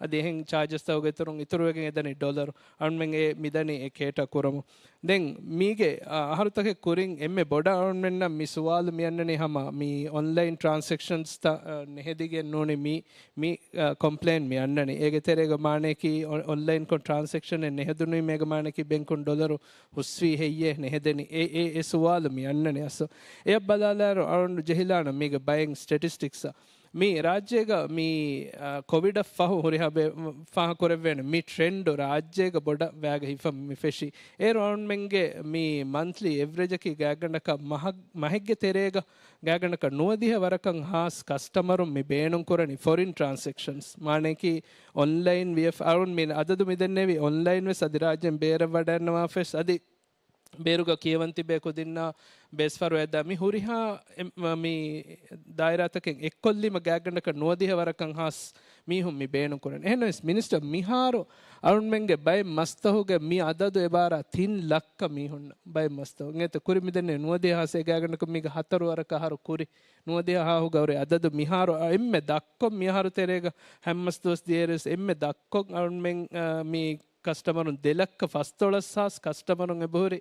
އަދި އެހެން ޗާޖަސްތަކުގެ އިތުރުން އިތުރުވެގެން އެދަނީ ޑޮލަރު. އަޅުންމެން އެ މިދަނީ އެ ކޭޓަ ކުރަމު. ދެން މީގެ، އާ، އަހަރުތަކެއް ކުރިން އެންމެ ބޮޑަށް އަޅުންމެންނަށް މި ސުވާލު މި އަންނަނީ ހަމަ މި އޮންލައިން ޓްރާންސެކްޝަންސްތައް، އާ، ނެހެދިގެން ނޫނީ މި، މި، އާ، ކޮމްޕްލޭން މި އަންނަނީ. އޭގެ ތެރޭގަ މާނަޔަކީ އޮ-، އޮންލައިންކޮށް ޓްރާންސެކްޝަނެއް ނެހެދުނީމަ އޭގެ މާނަޔަކީ ބެންކުން ޑޮލަރު ހުސްވީ ހެއްޔޭ ނެހެދެނީ؟ އެ، އެ، އެ ސުވާލު މި އަންނަނީ އަސްލު. އެއަށް ބަލާލާއިރު އަޅުން ޖެހިލާނަން މީގެ ބައެއް ސްޓެޓިސްޓިކްސްއަށް. މި ރާއްޖޭގަ މި، އާ، ކޮވިޑަށް ފަހު ހުރިހާ ބެ-، ފާހަގަކުރެއްވޭނެ މި ޓްރެންޑު ރާއްޖޭގަ ބޮޑަށް ވައިގަ ހިފަން މި ފެށީ. އޭރު އަޅުންމެންގެ މި މަންތްލީ އެވްރެޖަކީ ގާތްގަނޑަކަށް މަހަށް، މަހެއްގެ ތެރޭގަ ގާތްގަނޑަކަށް ނުވަދިހަ ވަރަކަށް ހާސް ކަސްޓަމަރުން މި ބޭނުން ކުރަނީ ފޮރިން ޓްރާންސެކްޝަންސް. މާނަޔަކީ އޮންލައިން ވިޔަފާރި އަޅުން މި އަދަދު މި ދެންނެވި އޮންލައިން ވެސް އަދި ރާއްޖޭން ބޭރަށް ވަޑައިގަންނަވާފަ ވެސް އަދި ބޭރުގަ ކިޔަވަން ތިބޭ ކުދިންނާ ބޭސްފަރު އެދާ މި ހުރިހާ އެ-، މ-، މި ދާއިރާތަކެއް އެއްކޮށްލީމަ ގާތްގަނޑަކަށް ނުވަދިހަ ވަރަކަށް ހާސް މީހުން މި ބޭނުން ކުރަނީ. އެހެންނަމަވެސް މިނިސްޓަރ މިހާރު އަޅުންމެންގެ ބައެއް މަސްތަހުގެ މި އަދަދު އެބާރާ ތިން ލައްކަ މީހުންނަށް ބައެއް މަސްތަހު. އިނގޭތޯ ކުރި މިދެންނެވި ނުވަދިހަ ހާސް އެ ގާތްގަނޑަކަށް މީގަ ހަތަރު ވަރަކަށް އަހަރު ކުރި ނުވަދިހަ ހާހުގަ ހުރި އަދަދު މިހާރު އަ، އެންމެ ދަށްކޮށް މިއަހަރު ތެރޭގަ ހަތް މަސް ދުވަސް ދިޔައިރުވެސް އެންމެ ދަށްކޮށް އަޅުންމެން، އަ، މި ކަސްޓަމަރުން ދެ ލައްކަ ފަސްދޮޅަސް ހާސް ކަސްޓަމަރުން އެބަހުރި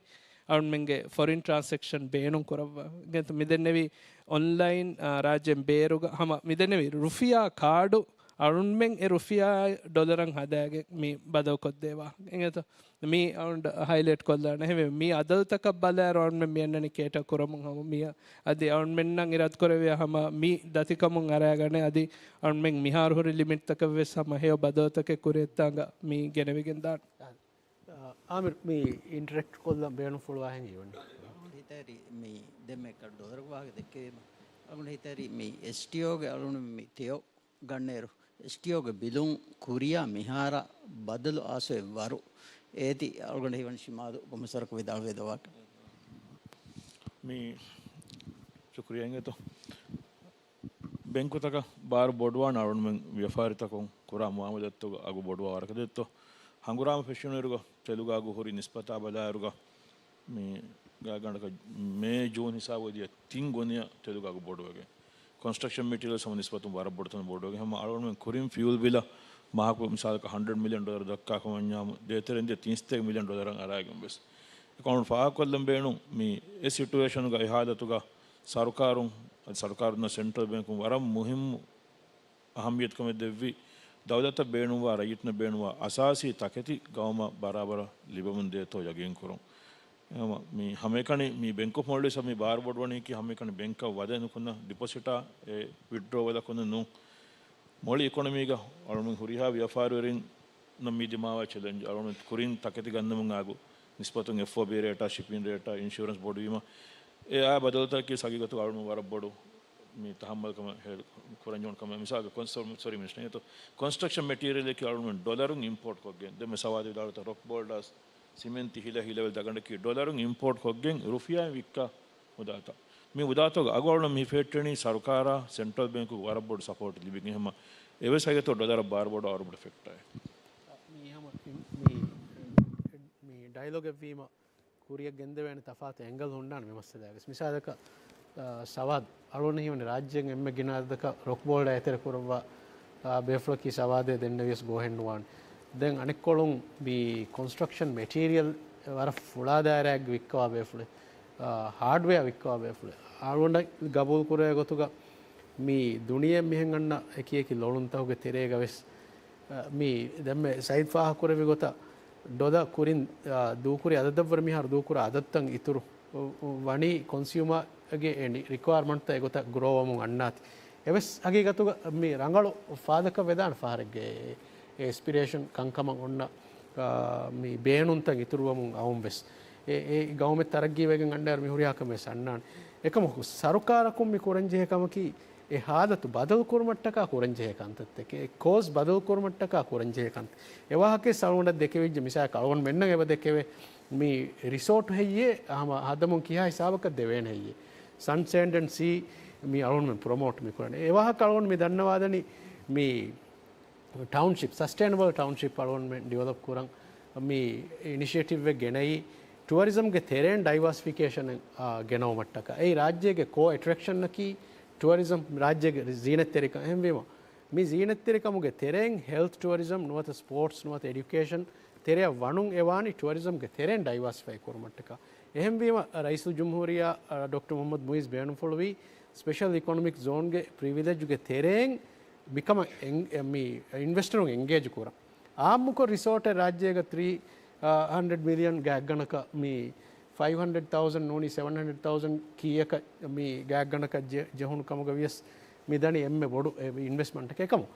އަޅުމެންގެ ފޮރިން ޓްރާންސެކްޝަން ބޭނުން ކުރައްވާ. އިނގޭތޯ މިދެންނެވި އޮންލައިން، އާ، ރާއްޖޭން ބޭރުގަ ހަމަ މިދެންނެވި ރުފިޔާ ކާޑު އަޅުމެން އެ ރުފިޔާ ޑޮލަރަށް ހަދާގެން މި ބަދަލުކޮށްދޭވާ. އިނގޭތޯ މި އަޅުން ހައިލައިޓް ކޮށްލާނެ. އެހެންވެ މި އަދަދުތަކަށް ބަލާއިރު އަޅުމެން މި އަންނަނީ ކޭޓަ ކުރަމުން ހަމަ މި އަދި އަޅުމެންނަށް އިރާދަކުރެއްވިޔާ ހަމަ މި ދަތިކަމުން އަރާގަނެ އަދި އަޅުމެން މިހާރު ހުރި ލިމިޓްތަކަށް ވެސް ހަމަ ހެޔޮ ބަދަލުތަކެއް ކުރިއަށްދާން މި ގެނެވިގެން ދާނެ. އާ، އާމިރު، މި އިންޓަރެކްޓް ކޮށްލަން ބޭނުންފުޅުވާހެން ހީވަނީ. ހިތަރި މި ދެންމެ ޑޮލަރު ވާހަކަ ދެއްކެވީމަ އަޅުގަނޑު ހިތަރި މި އެސްޓީއޯގެ އަޅުގަނޑު މި ތެޔޮ ގަންނައިރު އެސްޓީއޯގެ ބިލުން ކުރިޔާ މިހާރަށް ބަދަލު އާސޯއެއް ވަރު އޭތި އަޅުގަނޑު ހީވަނީ ޝިމާދު ބޮމަސަރަކު ވިދާޅުވެދެއްވާކަށް. މި ޝުކުރިޔާ އިނގޭތޯ. ބެންކުތަކަށް ބާރު ބޮޑުވާން އަޅުންމެން ވިޔަފާރިތަކުން ކުރާ މުއާމަލާތުގަ އަގު ބޮޑުވާ ވަރަކަށް ދެއްތޯ. ހަނގުރާމަ ފެށުނުއިރުގަ ތެލުގެ އަގު ހުރި ނިސްބަތާ ބަލާއިރުގަ މި ގާތްގަނޑަކަށް މޭ، ޖޫން ހިސާބު ދިޔަ ތިން ގޮނިޔަށް ތެލުގެ އަގު ބޮޑުވެގެން. ކޮންސްޓްރަކްޝަން މެޓީރިއަލްސް ހަމަ ނިސްބަތުން ވަރަށް ބޮޑު ތަން ބޮޑުވެގެން. ހަމަ އަޅުގަނޑުމެން ކުރިން ފިއުލް ބިލަށް މަހަކު މިސާލަކަށް ހަންޑްރެޑް މިލިއަން ޑޮލަރު ދައްކާ ކަމަށް ވަންޏާ ދޭތެރެއިން ދިޔަ ތިން ސަތޭކަ މިލިއަން ޑޮލަރަށް އަރާގެން ވެސް. އެކަމަކު ފާހަގަކޮށްލަން ބޭނުން މި އެ ސިޓުއޭޝަނުގަ އެ ހާލަތުގަ ސަރުކާރުން، އަދި ސަރުކާރުންނާ ސެންޓްރަލް ބޭންކުން ވަރަށް މުހިއްމު އަހައްމިއްޔަތުކަމެއް ދެއްވި، ދައުލަތަށް ބޭނުންވާ، ރައްޔިތުންނަށް ބޭނުންވާ އަސާސީ ތަކެތި ގައުމަށް ބަރާބަރަށް ލިބެމުން ދޭތޯ ޔަގީންކުރުން. އެހެންވީމަ، މި ހަމައެކަނި މި ބެންކް އޮފް މޯލްޑިވްސް މި ބާރު ބޮޑުވަނީކީ ހަމައެކަނި ބެންކަށް ވަދެ ނުކުންނަ ޑިޕޮޒިޓާ އެ ވިތްޑްރޯވަލަކުން ނޫން. މުޅި އިކޮނޮމީގަ އަޅުމެން ހުރިހާ ވިޔަފާރިވެރިންނަށް މި ދިމާވާ ޗެލެންޖް އަޅުމެން ކުރިން ތަކެތި ގަންނަމުން އާގު ނިސްބަތުން އެފްއޯބީ ރޭޓާ، ޝިޕިން ރޭޓާ، އިންޝުއަރެންސް ބޮޑުވީމަ، އެ އާ ބަދަލުތަކަކީ ހަގީގަތުގަ އަޅުމެން ވަރަށް ބޮޑު މި ތަހައްމަލްކަމަށް ހޭ-، ކުރަންޖެހުނު ކަމެއް. މިސާލަކަށް ކޮންސް-، ސޮރީ މިނިސްޓަރ، އެތޯ ކޮންސްޓްރަކްޝަން މެޓީރިއަލްއަކީ އަޅުގަނޑުމެން ޑޮލަރުން އިމްޕޯޓް ކޮށްގެން. ދެން މި ސަވާދު ވިދާޅުވިތާ ރޮކް ބޯލްޑާސް، ސިމެންތި ހިލަ ހިލަވެލި ދަގަނޑަކީ ޑޮލަރުން އިމްޕޯޓް ކޮށްގެން ރުފިޔާއިން ވިއްކާ މުދާތައް. މި މުދާތަކުގެ އަގު އަޅުގަނޑު މި ފެއްޓެނީ ސަރުކާރާ ސެންޓްރަލް ބޭންކުގެ ވަރަށް ބޮޑު ސަޕޯޓް ލިބިގެން. އެހެންމަ އެވެސް އަގެތޯ ޑޮލަރަށް ބާރު ބޮޑު އަރުބުޑަ ފެކްޓާއެއް. މީ ހަމަ މި، މި، މި ޑައިލޮގެއްވީމަ ކުރިއަށް ގެންދެވޭނެ ތަފާތު އެންގަލް ހުންނާނެ މި މައްސަލާގެ. މިސާލަކަށް، އާ، ސަވާދު އަޅުގަނޑު ހީވަނީ ރާއްޖޭގެ އެންމެ ގިނަ އަދަދަކަށް ރޮކް ބޯލްޑާ އެތެރެ ކުރައްވާ، އާ، ބޭފުޅަކީ ސަވާދޭ ދެންނެވިޔަސް ގޯހެއް ނުވާނެ. ދެން އަނެއްކޮޅުން މި ކޮންސްޓްރަކްޝަން މެޓީރިއަލް ވަރަށް ފުޅާ ދާއިރާއެއްގެ ވިއްކަވާ ބޭފުޅެއް، އާ، ހާޑްވެއާ ވިއްކަވާ ބޭފުޅެއް. އަޅުގަނޑަށް ގަބޫލު ކުރެވޭ ގޮތުގަ މި ދުނިޔެ މިހެން އަންނަ އެކި އެކި ލޮޅުންތަކުގެ ތެރޭގަ ވެސް މި ދެންމެ ސައިދް ފާހަގަކުރެއްވި ގޮތަށް ޑޮލަރ ކުރިން، އާ، ދޫކުރި އަދަދަށްވުރެ މިހާރު ދޫކުރާ އަދަދުތައް އިތުރު ވަނީ ކޮންސިއުމާގެ އެ ނި-، ރިކުއަރމަންޓްތައް އެގޮތަށް ގްރޯވަމުން އަންނާތި. އެވެސް ހަގީގަތުގަ މި ރަނގަޅު ފާދަކަށް ވެދާނެ ފަހަރެއްގެ އެ އެސްޕިރޭޝަން ކަންކަމަށް އޮންނަ، އާ، މި ބޭނުންތައް އިތުރުވަމުން އައުން ވެސް އެ، އެ ގައުމެއް ތަރައްގީވެގެން އަންނައިރު މި ހުރިހާ ކަމެއް އަންނާނެ. އެކަމަކު ސަރުކާރަކުން މި ކުރަންޖެހޭ ކަމަކީ އެ ހާލަތު ބަދަލުކުރުމަށްޓަކާ ކުރަންޖެހޭ ކަންތައްތަކެއް، އެ ކޯސް ބަދަލުކުރުމަށްޓަކާ ކުރަންޖެހޭ ކަންތައް. އެ ވާހަކައެއް އަޅުގަނޑަށް ދެކެވިއްޖެ، މިސާލަކަށް އަޅުގަނޑުމެންނަށް އެބަ ދެކެވޭ، މި ރިސޯޓު ހެއްޔޭ ހަމަ ހަދަމުން ކިހާ ހިސާބަކަށް ދެވޭނެ ހެއްޔޭ؟ ސަން ސޭންޑް އެންޑް ސީ މި އަޅުގަނޑުމެން ޕްރޮމޯޓް މި ކުރަނީ. އެ ވާހަކަ އަޅުގަނޑު މި ދަންނަވާދަނީ މި ޓައުންޝިޕް، ސަސްޓެއިނަބަލް ޓައުންޝިޕް އަޅުގަނޑުމެން ޑިވެލޮޕް ކުރަން މި އިނިޝިއޭޓިވްއެއް ގެނައީ، ޓުއަރިޒަމްގެ ތެރެއިން ޑައިވާސިފިކޭޝަނެއް، އާ، ގެނައުމަށްޓަކާ. އެއީ ރާއްޖޭގެ ކޯ އެޓްރެކްޝަނަކީ ޓުއަރިޒަމް، ރާއްޖޭގެ ޒީނަތްތެރިކަން. އެހެންވީމަ، މި ޒީނަތްތެރިކަމުގެ ތެރެއިން ހެލްތް ޓުއަރިޒަމް ނުވަތަ ސްޕޯޓްސް ނުވަތަ އެޑިއުކޭޝަން ތެރެއަށް ވަނުން އެވާނީ ޓުއަރިޒަމްގެ ތެރެއިން ޑައިވާސިފައި ކުރުމަށްޓަކާ. އެހެންވީމަ، ރައީސުލްޖުމްހޫރިއްޔާ، އާ، ޑޮކްޓަރ މުހައްމަދު މުއިއްޒު ބޭނުންފުޅުވީ، ސްޕެޝަލް އިކޮނޮމިކް ޒޯންގެ ޕްރިވިލެޖުގެ ތެރެއިން މިކަމަށް އެން-، އެ، މި އިންވެސްޓަރުން އެންގޭޖް ކުރަން. އާއްމުކޮށް ރިސޯޓެއް ރާއްޖޭގަ ތްރީ ހަންޑްރެޑް މިލިއަން ގާތްގަނޑަކަށް މި ފައިވް ހަންޑްރެޑް ތައުޒަންޑް ނޫނީ ސެވަން ހަންޑްރެޑް ތައުޒަންޑް ކީއަކަށް މި ގާތްގަނޑަކަށް ޖެ-، ޖެހުނު ކަމުގަ ވިޔަސް މި ދަނީ އެންމެ ބޮޑު އެ އިންވެސްޓްމަންޓެއް. އެކަމު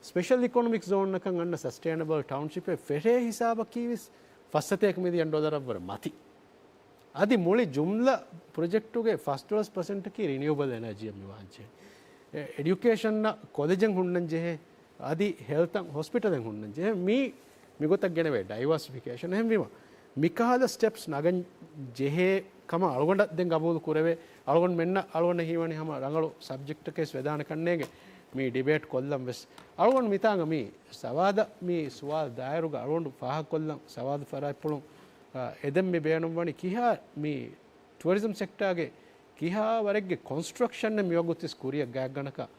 ސްޕެޝަލް އިކޮނޮމިކް ޒޯންއަކަށް އަންނަ ސަސްޓެއިނަބަލް ޓައުންޝިޕެއް ފެށޭ ހިސާބަކީ ވެސް ފައްސަތޭކަ މިލިއަން ޑޮލަރަށްވުރެ މަތި. އަދި މުޅި ޖުމްލަ ޕްރޮޖެކްޓުގެ ފަސްދޮޅަސް ޕަސެންޓަކީ ރިނިއުއަބަލް އެނަޖީއަށް މިވާންޖެހޭ. އެ، އެޑިއުކޭޝަންއަށް ކޮލެޖެއް ހުންނަންޖެހޭ، އަދި ހެލްތަށް ހޮސްޕިޓަލެއް ހުންނަންޖެހޭ. މީ، މިގޮތަށް ގެނެވޭ ޑައިވާސިފިކޭޝަން. އެހެންވީމަ، މިކަހަލަ ސްޓެޕްސް ނަގަން ޖެހޭ ކަމަށް އަޅުގަނޑަށް ދެން ގަބޫލު ކުރެވޭ. އަޅުގަނޑުމެންނަށް އަޅުގަނޑަށް ހީވަނީ ހަމަ ރަނގަޅު ސަބްޖެކްޓަކެސް ވެދާނެ ކަންނޭނގެ މި ޑިބޭޓް ކޮށްލަން ވެސް. އަޅުގަނޑު މިތާނގަ މި ސަވާދަށް މި ސުވާލު ދާއިރުގަ އަޅުގަނޑު ފާހަގަކޮށްލަން ސަވާދު ފަރާތްޕުޅުން، އާ، އެދެން މި ބޭނުންވަނީ ކިހާ މި ޓުއަރިޒަމް ސެކްޓާގެ ކިހާ ވަރެއްގެ ކޮންސްޓްރަކްޝަން މި ވަގުތު ވެސް ކުރިއަށް ގާތްގަނޑަކަށް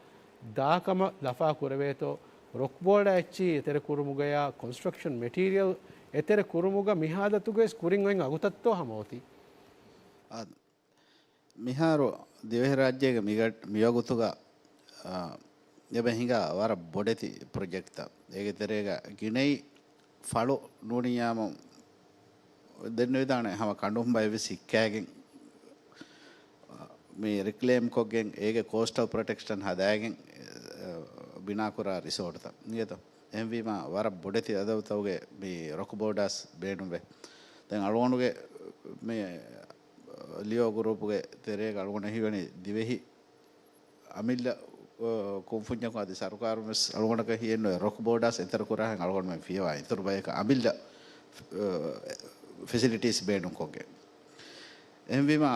ދާކަމަށް ލަފާ ކުރެވޭތޯ، ރޮކް ބޯލްޑާ އެއްޗިހި އެތެރެ ކުރުމުގަޔާ ކޮންސްޓްރަކްޝަން މެޓީރިއަލް އެތެރެ ކުރުމުގަ މި ހާލަތުގައި ވެސް ކުރިން އޮތް އަގުތައްތޯ ހަމަ އޮތީ. އާ، މިހާރު ދިވެހިރާއްޖޭގެ މިގަ-، މިވަގުތުގަ، އާ، އެބަ ހިނގާ ވަރަށް ބޮޑެތި ޕްރޮޖެކްޓްތައް. އޭގެ ތެރޭގަ ގިނައި ފަޅު ނޫނިއްޔާމު ދެންނެވިދާނެ ހަމަ ކަނޑުން ބައެއް ވެސް ހިއްކާގެން، މި ރިކްލޭމް ކޮށްގެން އޭގެ ކޯސްޓަލް ޕްރޮޓެކްޝަން ހަދާގެން، އެ، ބިނާކުރާ ރިސޯޓްތައް އިނގޭތޯ. އެހެންވީމާ ވަރަށް ބޮޑެތި އަދަދުތަކުގެ މި ރޮކު ބޯޑާސް ބޭނުންވޭ. ދެން އަޅުގަނޑުގެ މި ލިޔޯ ގުރޫޕުގެ ތެރޭގަ އަޅުގަނޑަށް ހީވަނީ ދިވެހި އަމިއްލަ، އަ، ކުންފުންޏަކުން އަދި ސަރުކާރުން ވެސް އަޅުގަނޑަކަށް ހިއެއްނުވޭ ރޮކް ބޯޑާސް އެތެރެ ކުރާހެން އަޅުގަނޑުމެން ފިޔަވާ އިތުރު ބަޔަކަށް އަމިއްލަ، އަ، ފެސިލިޓީސް ބޭނުންކޮށްގެން. އެހެންވީމާ،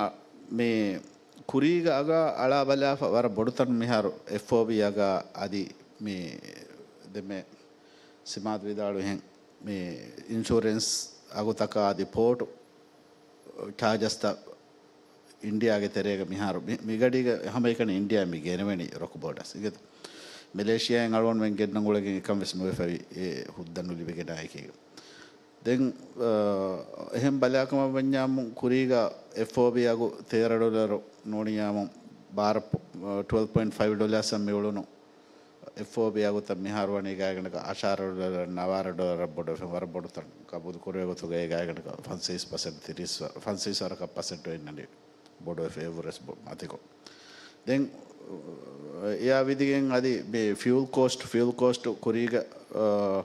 މި ކުރީގަ އަގާ އަޅާ ބަލާފަ ވަރަށް ބޮޑުތަން މިހާރު އެފްއޯބީ އަގާ އަދި މި ދެމެ ސިމާދު ވިދާޅުވިހެން މި އިންޝުރެންސް އަގުތަކާ އަދި ޕޯޓު ޗާޖަސްތައް އިންޑިއާގެ ތެރޭގަ މިހާރު މި-، މިގަޑީގަ ހަމައެކަނި އިންޑިއާ މި ގެނެވެނީ ރޮކު ބޯޑާސް. އިނގޭތަ؟ މެލޭޝިއާއިން އަޅުގަނޑުމެން ގެންނަން އުޅެގެން އެކަން ވެސް ނުވެފަވި އެ ހުއްދަ ނުލިބިގެން އެކީގަ. ދެން، އަ، އެހެން ބަލާކަމަށް ވަންޏާމު ކުރީގަ އެފްއޯބީ އަގު ތޭރަ ޑޮލަރު ނޫނިއްޔާމު ބާރަ ޕޮ-، އަ، ޓްވެލްވް ޕޮއިންޓް ފައިވް ޑޮލާސް އަށް މިއުޅުނު އެފްއޯބީ އަގުތައް މިހާރު ވަނީ ގާތްގަނޑަކަށް އަށާރަ ޑޮލަރ، ނަވާރަ ޑޮލަރ ބޮޑު ވެފަ ވަރަށް ބޮޑު ތަން ގަބޫލު ކުރެވޭ ގޮތުގައި ގާތްގަނޑަކަށް ފަންސަވީސް ޕަސެންޓް ތިރީސް ފަންސަވީސް ވަރަކަށް ޕަސެންޓް އޮތް ނަނީ ބޮޑު ވެފަ އެއްވުރެސް ބޮ-، މަތިކޮށް. ދެން އެއާ ވިދިގެން އަދި މި ފިއުލް ކޯސްޓް، ފިއުލް ކޯސްޓް ކުރީގަ، އާ،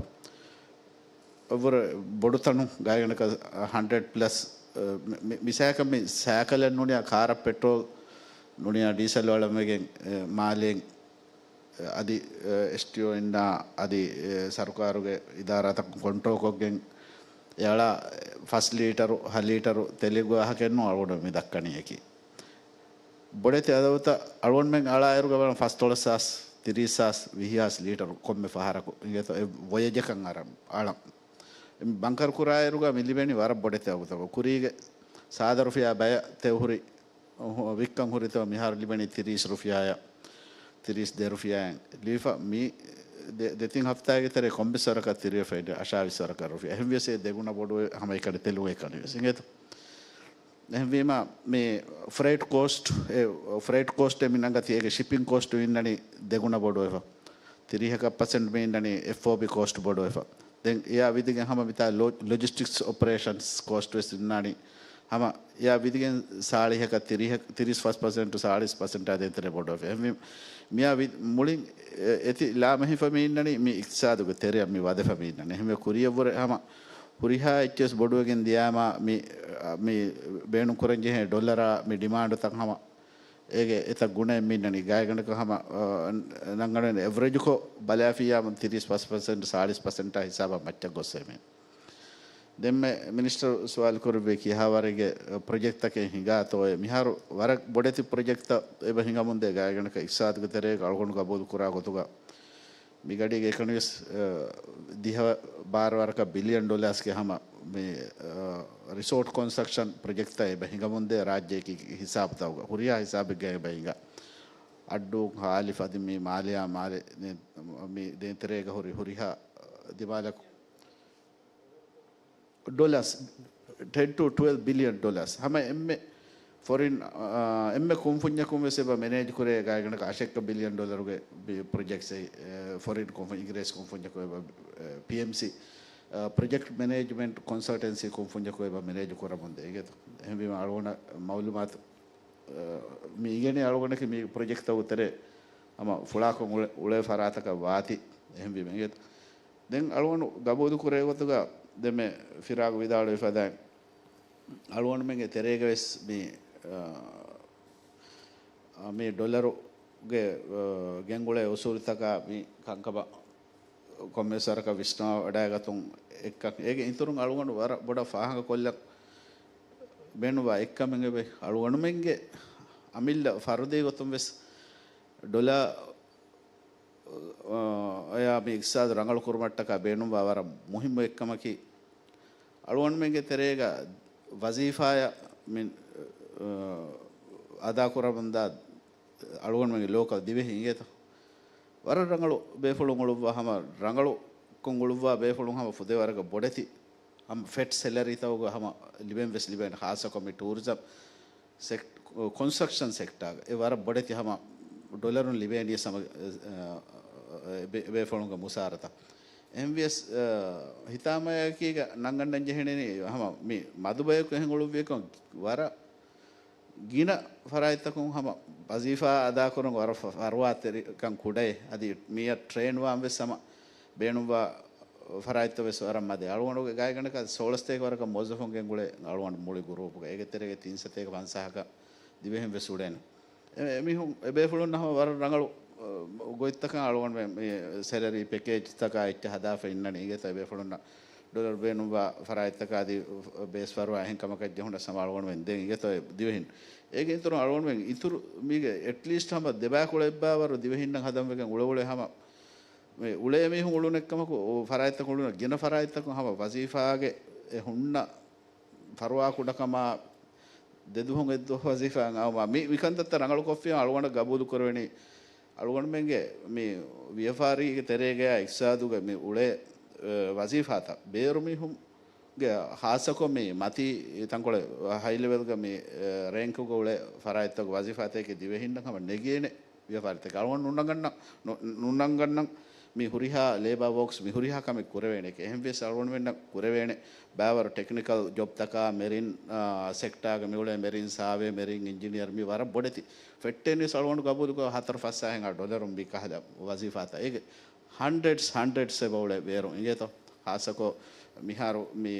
އެއްވުރެ ބޮޑު ތަނު ގާތްގަނޑަކަށް ހަންޑްރެޑް ޕްލަސް، އާ، މި-، މި-، މިސާލަކަށް މި ސައިކަލެއް ނޫނިއްޔާ ކާރަށް ޕެޓްރޯލް ނޫނީ ޑީސަލް އަޅަން ވެގެން، އެ، މާލޭން، އެ، އަދި، އެ، އެސްޓީއޯ އިންނާ އަދި، އެ، ސަރުކާރުގެ އިދާރާތަކުން ކޮންޓްރޯލް ކޮށްގެން އެ އަޅާ ފަސް ލީޓަރު، ހަ ލީޓަރު ތެލެއްގެ ވާހަކައެއް ނޫން އަޅުގަނޑު މި ދައްކަނީ އެކީ. ބޮޑެތި އަދަދުތައް އަޅުގަނޑުމެން އަޅާއިރުގަ ބަލަން ފަސްދޮޅަސް ހާސް، ތިރީސް ހާސް، ވިހި ހާސް ލީޓަރު ކޮންމެ ފަހަރަކު އިނގޭތޯ އެ ވޮޔެޖަކަށް އަރަން އަޅަން. ބަންކަރު ކުރާއިރުގަ މި ލިބެނީ ވަރަށް ބޮޑެތި އަގުތަކެއް. ކުރީގެ ސާދަ ރުފިޔާ ބަޔަށް ތެއު ހުރި، ހު-، ވިއްކަން ހުރިތޯ މިހާރު ލިބެނީ ތިރީސް ރުފިޔާއަށް، ތިރީސް ދެ ރުފިޔާއެއް ލީފަ މި ދެ-، ދެތިން ހަފްތާގެ ތެރޭ ކޮންމެސް ވަރަކަށް ތިރިވެފަ އިން އަށާވީސް ވަރަކަށް ރުފިޔާ. އެހެންވިޔަސް އެ ދެގުނަ ބޮޑުވެ ހަމައެކަނި ތެލުގެ ކަނިވެސް އިނގޭތޯ. އެހެންވީމަ، މި ފްރޭޓް ކޯސްޓް، އެ ފްރޭޓް ކޯސްޓް އެ މި ނަންގަތީ އޭގެ ޝިޕިން ކޯސްޓް އިންނަނީ ދެގުނަ ބޮޑުވެފަ. ތިރީހަކަށް ޕަސެންޓް މި އިންނަނީ އެފްއޯބީ ކޯސްޓް ބޮޑުވެފަ. ދެން އެއާ ވިދިގެން ހަމަ މިތާ ލޮ-، ލޮޖިސްޓިކްސް އޮޕަރޭޝަންސް ކޯސްޓް ވެސް އިންނާނީ. ހަމަ އެއާ ވިދިގެން ސާޅީހަކަށް ތިރީހަ-، ތިރީސް ފަސް ޕަސެންޓް، ސާޅީސް ޕަސެންޓާ ދޭތެރޭ ބޮޑުވެފަ. އެހެންވީ، މިއާ ވި-، މުޅިން އެ-، އެތި ލާމެހިފަ މި އިންނަނީ މި އިޤްތިޞާދުގެ ތެރެއަށް މި ވަދެފަ މި އިންނަނީ. އެހެންވެ ކުރިޔަށްވުރެ ހަމަ ހުރިހާ އެއްޗެސް ބޮޑުވެގެން ދިޔާމާ މި، މި ބޭނުން ކުރަންޖެހޭ ޑޮލަރާ މި ޑިމާންޑުތައް ހަމަ އޭގެ އެތައް ގުނައެއް މި އިންނަނީ. ގާތްގަނޑަކަށް ހަމަ، އަ، ނަންގަނޑު އެވްރެޖުކޮށް ބަލާފިއްޔާ ތިރީސް ފަސް ޕަސެންޓް، ސާޅީސް ޕަސެންޓާ ހިސާބަށް މައްޗަށް ގޮއްސޭ މި. ދެންމެ މިނިސްޓަރު ސުވާލު ކުރެއްވި ކިހާވަރެއްގެ ޕްރޮޖެކްޓްތަކެއް ހިނގާތޯއޭ؟ މިހާރު ވަރަށް ބޮޑެތި ޕްރޮޖެކްޓްތައް އެބަ ހިނގަމުންދޭ. ގާތްގަނޑަކަށް އިޤްތިޞާދުގެ ތެރޭގަ އަޅުގަނޑު ގަބޫލު ކުރާ ގޮތުގަ މި ގަޑީގެ އެކަނިވެސް، އަ، ދިހަ ބާރަ ވަރަކަށް ބިލިއަން ޑޮލާސްގެ ހަމަ މި، އަ، ރިސޯޓް ކޮންސްޓްރަކްޝަން ޕްރޮޖެކްޓްތައް އެބަ ހިނގަމުންދޭ ރާއްޖެއަކީ ހިސާބުތަކުގަ. ހުރިހާ ހިސާބެއްގަ އެބަ ހިނގާ. އައްޑޫ ހާލިފް އަދި މި މާލެއާ މާލެ މި ދޭތެރޭގަ ހުރި ހުރިހާ ދިމާލަކު ޑޮލާސް، ޓެން ޓު ޓްވެލްވް ބިލިއަން ޑޮލާސް. ހަމަ އެންމެ ފޮރިން، އާ، އެންމެ ކުންފުންޏަކުން ވެސް އެބަ މެނޭޖް ކުރޭ ގާތްގަނޑަކަށް އަށެއްކަ ބިލިއަން ޑޮލަރުގެ ބި-، ޕްރޮޖެކްޓްސް، އެ، ފޮރިން ކުންފުން، އިނގިރޭސި ކުންފުންޏަކު އެބަ، އެ، ޕީއެމްސީ، އާ، ޕްރޮޖެކްޓް މެނޭޖްމަންޓް ކޮންސަލްޓެންސީ ކުންފުންޏަކު އެބަ މެނޭޖް ކުރަމުންދޭ. އިނގޭތޯ؟ އެހެންވީމަ އަޅުގަނޑަށް މައުލޫމާތު، އަ، މި އިނގެނީ އަޅުގަނޑަކީ މި ޕްރޮޖެކްޓްތަކުގެ ތެރޭ ހަމަ ފުޅާކޮށް އުޅެ-، އުޅޭ ފަރާތަކަށް ވާތީ. އެހެންވީމަ އިނގޭތޯ؟ ދެން އަޅުގަނޑު ގަބޫލު ކުރޭ ގޮތުގަ ދެންމެ ފިރާގު ވިދާޅުވި ފަދައިން، އަޅުގަނޑުމެންގެ ތެރޭގަ ވެސް މި، އާ، މި ޑޮލަރުގެ، އާ، ގެންގުޅޭ އުސޫލުތަކާ މި ކަންކަމަށް ކޮންމެސް ވަރަކަށް ވިސްނާ ވަޑައިގަތުން އެއްކަން. އޭގެ އިތުރުން އަޅުގަނޑު ވަރަށް ބޮޑަށް ފާހަގަ ކޮށްލަން ބޭނުންވާ އެއްކަމެއް އެބަ އަޅުގަނޑުމެންގެ އަމިއްލަ ފަރުދީ ގޮތުން ވެސް ޑޮލަރ އަޔާ މި އިޤްތިޞާދު ރަނގަޅު ކުރުމަށްޓަކާ ބޭނުންވާ ވަރަށް މުހިއްމު އެއްކަމަކީ، އަޅުގަނޑުމެންގެ ތެރޭގަ ވަޒީފާއަށް މި، އަ، އަދާކުރަމުންދާ އަޅުގަނޑުމެންގެ ލޯކަލް ދިވެހި އިނގޭތަ؟ ވަރަށް ރަނގަޅު ބޭފުޅުން އުޅުއްވާ ހަމަ ރަނގަޅު ކޮން އުޅުއްވާ ބޭފުޅުން ހަމަ ފުދޭ ވަރަކަށް ބޮޑެތި ހަމަ ފެޓް ސެލަރީތަކުގަ ހަމަ ލިބެން ވެސް ލިބޭނެ، ޚާއްޞަކޮށް މި ޓޫރިޒަމް ސެކް-، ކޮންސްޓްރަކްޝަން ސެކްޓާގަ އެ ވަރަށް ބޮޑެތި ހަމަ ޑޮލަރުން ލިބޭނީ ހަމަ، އެ، އެ، ބޭ-، ބޭފުޅުންގެ މުސާރަތައް. އެހެންވިޔަސް، އަ، ހިތާމަޔަކީގަ ނަންގަންނަން ޖެހެނީ ހަމަ މި މަދު ބަޔަކު އެހެން އުޅުއްވިއެކޮން ވަރަށް ގިނަ ފަރާތްތަކުން ހަމަ ވަޒީފާ އަދާކުރަން ވަރަށް ފަ-، ފަރުވާތެރިކަން ކުޑައޭ. އަދި މިއަށް ޓްރޭން ވާން ވެސް ހަމަ ބޭނުންވާ ފަރާތްތައް ވެސް ވަރަށް މަދެ. އަޅުގަނޑުގެ ގާތްގަނޑަކަށް ސޯޅަސްތޭކަ ވަރަކަށް މުވައްޒަފުން ގެންގުޅޭ އަޅުގަނޑު މުޅި ގުރޫޕުގަ. އޭގެ ތެރޭގަ ތިން ސަތޭކަ ފަންސާހަކަށް ދިވެހިން ވެސް އުޅޭނެ. އެ-، އެމީހުން، އެބޭފުޅުން ހަމަ ވަރަށް ރަނގަޅު، އަ، ގޮތްތަކަށް އަޅުގަނޑުމެން މި ސެލަރީ ޕެކޭޖްތަކާ އެއްޗެއް ހަދާފަ އިންނަނީ. އިނގޭތަ އެބޭފުޅުންނަށް ޑޮލަރު ބޭނުންވާ ފަރާތްތަކާ އަދި ބޭސް ފަރުވާ އެހެން ކަމަކަށް ޖެހުނަސް ހަމަ އަޅުގަނޑުމެން ދޭން އިނގޭތޯ އެ ދިވެހިން. އޭގެ އިތުރުން އަޅުގަނޑުމެން އިތުރު މީގެ އެޓްލީސްޓް ހަމަ ދެބައިކުޅަ އެއްބާވަރު ދިވެހިންނަށް ހަދަން ވެގެން އުޅެ އުޅެ ހަމަ މި އުޅޭ މީހުން އުޅުނެއްކަމަކު، އު، ފަރާތްތަކުން އުޅުނު ގިނަ ފަރާތްތަކުން ހަމަ ވަޒީފާގެ އެ ހުންނަ ފަރުވާ ކުޑަކަމާ ދެދުވަހުން އެއްދުވަހު ވަޒީފާއަށް އައުމާ މި، މިކަންތައްތައް ރަނގަޅުކޮށްފިޔާ އަޅުގަނޑަށް ގަބޫލު ކުރެވެނީ. އަޅުގަނޑުމެންގެ މި ވިޔަފާރީގެ ތެރޭގަޔާ އިޤްތިޞާދުގެ މި އުޅޭ، އެ، ވަޒީފާތައް ބޭރު މީހުންގެ ޚާއްޞަކޮށް މި މަތީ ތަންކޮޅެއް ހައި ލެވެލްގަ މި، އެ، ރޭންކުގަ އުޅޭ ފަރާތްތަކުގެ ވަޒީފާތަކެއް ދިވެހިންނަށް ހަމަ ނެގޭނެ. ވިޔަފާރިތަކެއް އަޅުގަނޑު ނުނަންގަންނަ-، ނު-، ނުނަންގަންނަން މި ހުރިހާ ލޭބާ ވޯކްސް މި ހުރިހާ ކަމެއް ކުރެވޭނެ. އެހެންވިޔަސް އަޅުގަނޑުމެންނަށް ކުރެވޭނެ ބާވަރު ޓެކްނިކަލް ޖޮބްތަކާ މެރިން، އާ، ސެކްޓާގަ މިއުޅޭ މެރިން ސާވޭ، މެރިން އިންޖިނިއަރ މި ވަރަށް ބޮޑެތި. ފެއްޓެނިސް އަޅުގަނޑު ގަބޫލުކޮށް ހަތަރު ފަސް ހާހެއް ޑޮލަރުން މި ކަހަލަ ވަޒީފާތައް. އޭގެ ހަންޑްރެޑްސް، ހަންޑްރެޑްސް އެބަ އުޅޭ ބޭރު އިނގޭތޯ. ޚާއްޞަކޮށް މިހާރު މި،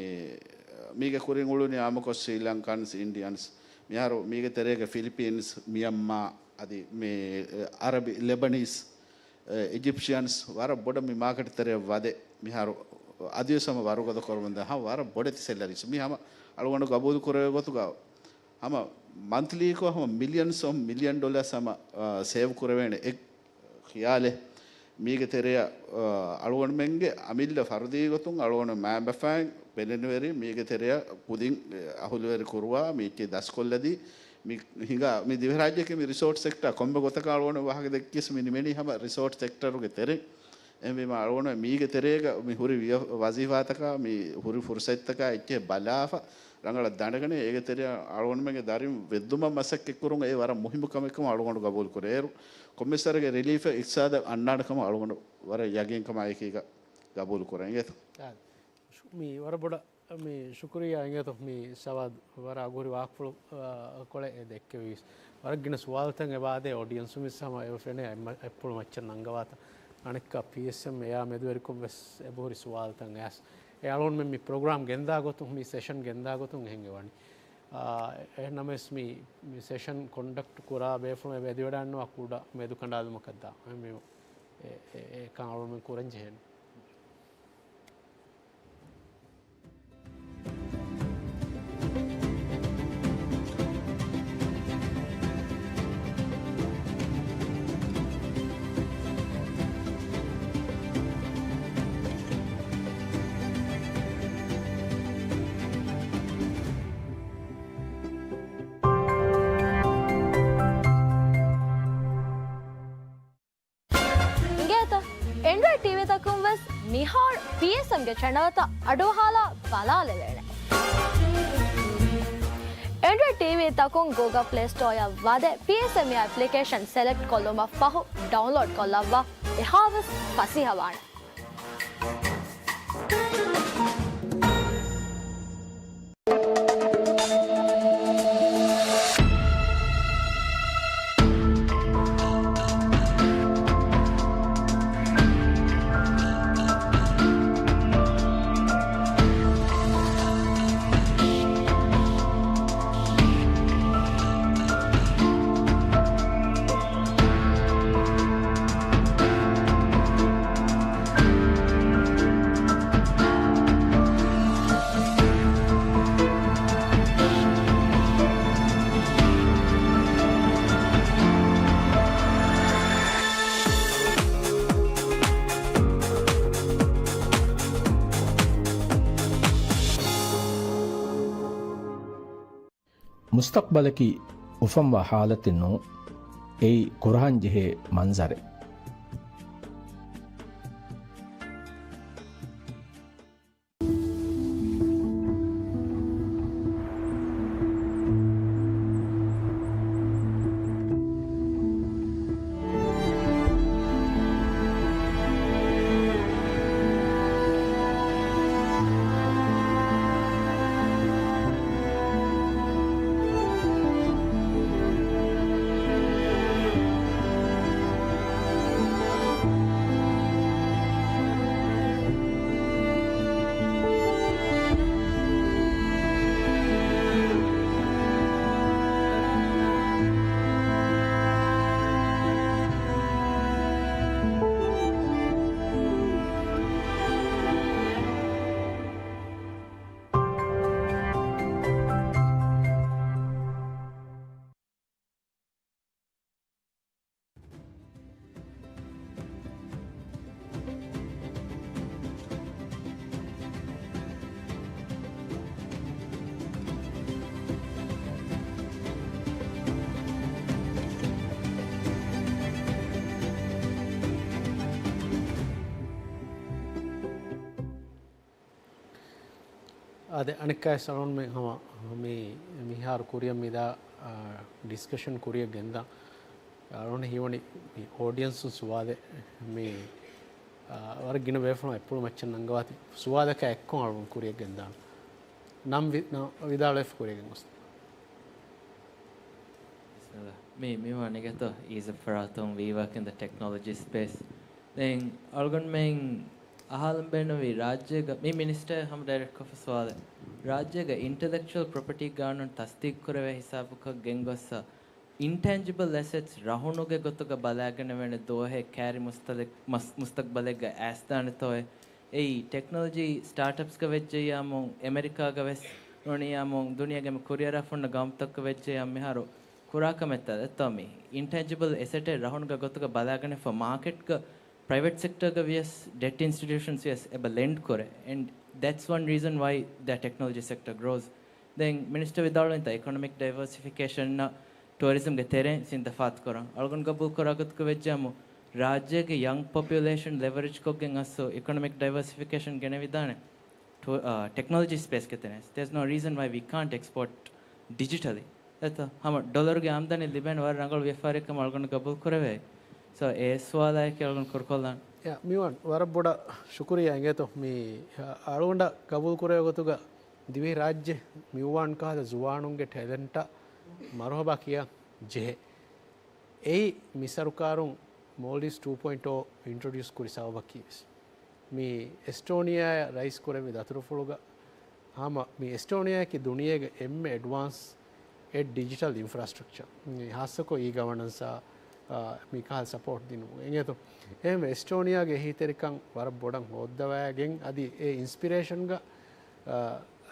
މީގެ ކުރިން އުޅުނީ އާއްމުކޮށް ސްރީލަންކަންސް، އިންޑިއަންސް، މިހާރު މީގެ ތެރޭގަ ފިލިޕީންސް، މިޔަންމާ، އަދި މި، އަރަބި، ލެބަނީސް، އެ، އިޖިޕްޝިއަންސް ވަރަށް ބޮޑަށް މި މާކެޓް ތެރެއަށް ވަދެ. މިހާރު އަދިވެސް ހަމަ ވަރުގަދަ ކުރަމުންދާ ހަމަ ވަރަށް ބޮޑެތި ސެލަރީސް. މި ހަމަ އަޅުގަނޑު ގަބޫލު ކުރެވޭ ގޮތުގަ ހަމަ މަންތްލީކޮށް ހަމަ މިލިއަންސް އޮފް މިލިއަން ޑޮލާސް ހަމަ، އާ، ސޭވް ކުރެވޭނެ އެ ޚިޔާލެއް. މީގެ ތެރެއަށް، އާ، އަޅުގަނޑުމެންގެ އަމިއްލަ ފަރުދީ ގޮތުން އަޅުގަނޑު މައިންބަފައިން ބެލެނިވެރި މީގެ ތެރެއަށް ކުދިން، އެ، އަހުލުވެރި ކުރުވާ މީއްޗި ދަސްކޮށްލަދީ. މި ހިނގާ، މި ދިވެހިރާއްޖެއަކީ މި ރިސޯޓް ސެކްޓާ ކޮންމެ ގޮތަކަށް އަޅުގަނޑު ވާހަކަ ދެއްކިޔަސް މި ނިމެނީ ހަމަ ރިސޯޓް ސެކްޓަރުގެ ތެރެ. އެހެންވީމަ އަޅުގަނޑު މީގެ ތެރޭގަ މި ހުރި ވިޔަ-، ވަޒީފާތަކާ، މި ހުރި ފުރުސަތްތަކާ އެއްޗެހި ބަލާފަ، ރަނގަޅަށް ދަނެގަނެ، އޭގެ ތެރެއަށް އަޅުގަނޑުމެންގެ ދަރިން ވެއްދުމަށް މަސައްކަތްކުރުން އެ ވަރަށް މުހިއްމު ކަމެއްކަމަށް އަޅުގަނޑު ގަބޫލު ކުރޭ. އޭރު ކޮންމެސް ވަރެއްގެ ރިލީފެއް އިޤްތިޞާދަށް އަންނާނެ ކަމަށް އަޅުގަނޑު ވަރަށް ޔަގީންކަމާއެކީގަ ގަބޫލު ކުރަން އިނގޭތޯ. މި ވަރަށް ބޮޑަށް މި ޝުކުރިއްޔާ އިނގޭތޯ މި ސަވާދު ވަރަށް އަގުހުރި ވާހަކަފުޅު، އާ، ކޮޅެއް އެ ދެއްކެވީސް. ވަރަށް ގިނަ ސުވާލުތައް އެބަ އާދޭ އޮޑިއެންސުން ވެސް ހަމަ އެބަ ފެނޭ އެއްމަ-، އެއްޕުޅު މައްޗަށް ނަންގަވާތަން. އަނެއްކާ ޕީއެސްއެމް އެއާ މެދުވެރިކޮށް ވެސް އެބަހުރި ސުވާލުތައް އައިސް. އެ އަޅުގަނޑުމެން މި ޕްރޮގްރާމް ގެންދާ ގޮތުން، މި ސެޝަން ގެންދާ ގޮތުން އެހެން އެވަނީ. އާ، އެ-، އެހެންނަމަވެސް މި، މި ސެޝަން ކޮންޑަކްޓް ކުރާ ބޭފުޅުން އެބަ އެދިވަޑައިންނަވާ ކުޑަ މެދުކަނޑާލުމަކަށް ދާ. އެ-، އެ-، އެކަން އަޅުގަނޑުމެން ކުރަން ޖެހޭނެ. އިނގޭތަ؟ އެންޑްރޮއިޑް ޓީވީތަކުން ވެސް މިހާރު ޕީއެސްއެމްގެ ޗެނަލްތައް އަޑުއަހާލާ ބަލާލެވޭނެ. އެންޑްރޮއިޑް ޓީވީތަކުން ގޫގަލް ޕްލޭ ސްޓޯއަށް ވަދެ ޕީއެސްއެމް އެޕްލިކޭޝަން ސެލެކްޓް ކޮށްލުމަށް ފަހު ޑައުންލޯޑް ކޮށްލައްވާ އެހާވެސް ފަސޭހަވާނެ. މުސްތަޤްބަލަކީ އުފަންވާ ހާލަތެއް ނޫން، އެއީ ކުރަހަން ޖެހޭ މަންޒަރެއް. އާދެ، އަނެއްކާވެސް އަޅުގަނޑުމެން ހަމަ މި، މިހާރު ކުރިއަށް މިދާ، އާ، ޑިސްކަޝަން ކުރިއަށް ގެންދާ. އަޅުގަނޑު ހީވަނީ މި އޯޑިއަންސުން ސުވާލެއް މި، އާ، ވަރަށް ގިނަ ބޭފުޅުން އެއްޕުޅު މައްޗަށް ނަންގަވާތި ސުވާލަކާ އެއްކޮށް އަޅުގަނޑު ކުރިއަށް ގެންދާނަން. ނަން ވި-، ނަ-، ވިދާޅުވެފަ ކުރިއަށް ގެންގޮސް. ބިސްމިއްލާ. މި، މި ވަނީ ގޮތަށް އީޒް އަޕް ފަރާތުން ވީވަރކް އިން ދަ ޓެކްނޮލޮޖީ ސްޕޭސް. ދެން އަޅުގަނޑުމެން އަހާލަން ބޭނުންވީ ރާއްޖޭގަ، މި މިނިސްޓަރ ހަމަ ޑައިރެކްޓްކޮށްފަ ސުވާލެއް. ރާއްޖޭގަ އިންޓަލެކްޗުއަލް ޕްރޮޕަޓީ ގާނޫނު ތަސްދީޤުކުރެވޭ ހިސާބަކަށް ގެންގޮއްސަ، އިންޓެންޖިބަލް އެސެޓްސް ރަހުނުގެ ގޮތުގަ ބަލާގަނެވޭނެ ދުވަހެއް ކައިރި މުސްތަލެ-، މަސް-، މުސްތަޤްބަލެއްގަ އައިސްދާނެތޯއޭ؟ އެއީ ޓެކްނޮލޮޖީ ސްޓާޓްއަޕްސްގަ ވެއްޖެއްޔާމު، އެމެރިކާގަ ވެސް ނޫނިއްޔާމު، ދުނިޔޭގެ އެންމެ ކުރިއަރާ ފުންނަ ގައުމުތަކުގަ ވެއްޖެއްޔާ މިހާރު ކުރާ ކަމެއްތަ ދެއްތޯ މީ؟ އިންޓެންޖިބަލް އެސެޓެއް ރަހުނުގެ ގޮތުގަ ބަލާގަނެފަ މާކެޓްގަ ޕްރައިވެޓް ސެކްޓަރގަ ވިޔަސް ޑެޓް އިންސްޓިޓިއުޝަންސް ވިޔަސް އެބަ ލެންޑް ކުރޭ. And that's one reason why the technology sector grows. ދެން މިނިސްޓަރ ވިދާޅުވިންތަ އިކޮނޮމިކް ޑައިވަރސިފިކޭޝަންއަށް ޓޫރިޒަމްގެ ތެރެއިން ސިންދަފާތުކުރަން. އަޅުގަނޑު ގަބޫލުކުރާ ގޮތުގަ ވެއްޖާމު، ރާއްޖޭގެ ޔަންގް ޕޮޕިއުލޭޝަން ލެވަރެޖްކޮށްގެން އަސްލު އިކޮނޮމިކް ޑައިވަރސިފިކޭޝަން ގެނެވިދާނެ. ޓު-، އާ، ޓެކްނޮލޮޖީ ސްޕޭސްގެ ތެރެއިން. There's no reason why we can't export digitally. އެތަ ހަމަ ޑޮލަރުގެ އާމްދަނީ ލިބޭނެ ވަރަށް ރަނގަޅު ވިޔަފާރިއެއް ކަމަށް އަޅުގަނޑު ގަބޫލު ކުރެވޭ. ސޯ، އެ ސުވާލާއެކީ އަޅުގަނޑު ކުރުކޮށްލާން. ޔާ، މިވަން ވަރަށް ބޮޑަށް ޝުކުރިއްޔާ އިނގޭތޯ މި، އަ، އަޅުގަނޑަށް ގަބޫލު ކުރެވޭ ގޮތުގަ ދިވެހި ރާއްޖެ މިއުވާން ކަހަލަ ޒުވާނުންގެ ޓެލެންޓަށް މަރުހަބާ ކިޔަން ޖެހޭ. އެއީ މި ސަރުކާރުން މޯލްޑިވްސް ޓޫ ޕޮއިންޓް އޯ އިންޓްރޮޑިއުސް ކުރި ސަބަބަކީ ވެސް. މި އެސްޓޯނިއާއާ ރައީސް ކުރެއްވި ދަތުރުފުޅުގަ ހަމަ މި އެސްޓޯނިއާއަކީ ދުނިޔޭގެ އެންމެ އެޑްވާންސް އެ ޑިޖިޓަލް އިންފްރާސްޓްރަކްޗަރ. މި ހާއްސަކޮށް އީ ގަވަނަންސާ، އާ، މި ކަހަލަ ސަޕޯޓް ދިނުމުން. އެނގޭތޯ؟ އެހެންވެ އެސްޓޯނިއާގެ އެހީތެރިކަން ވަރަށް ބޮޑަށް ހޯއްދަވައިގެން އަދި އެ އިންސްޕިރޭޝަންގަ، އާ،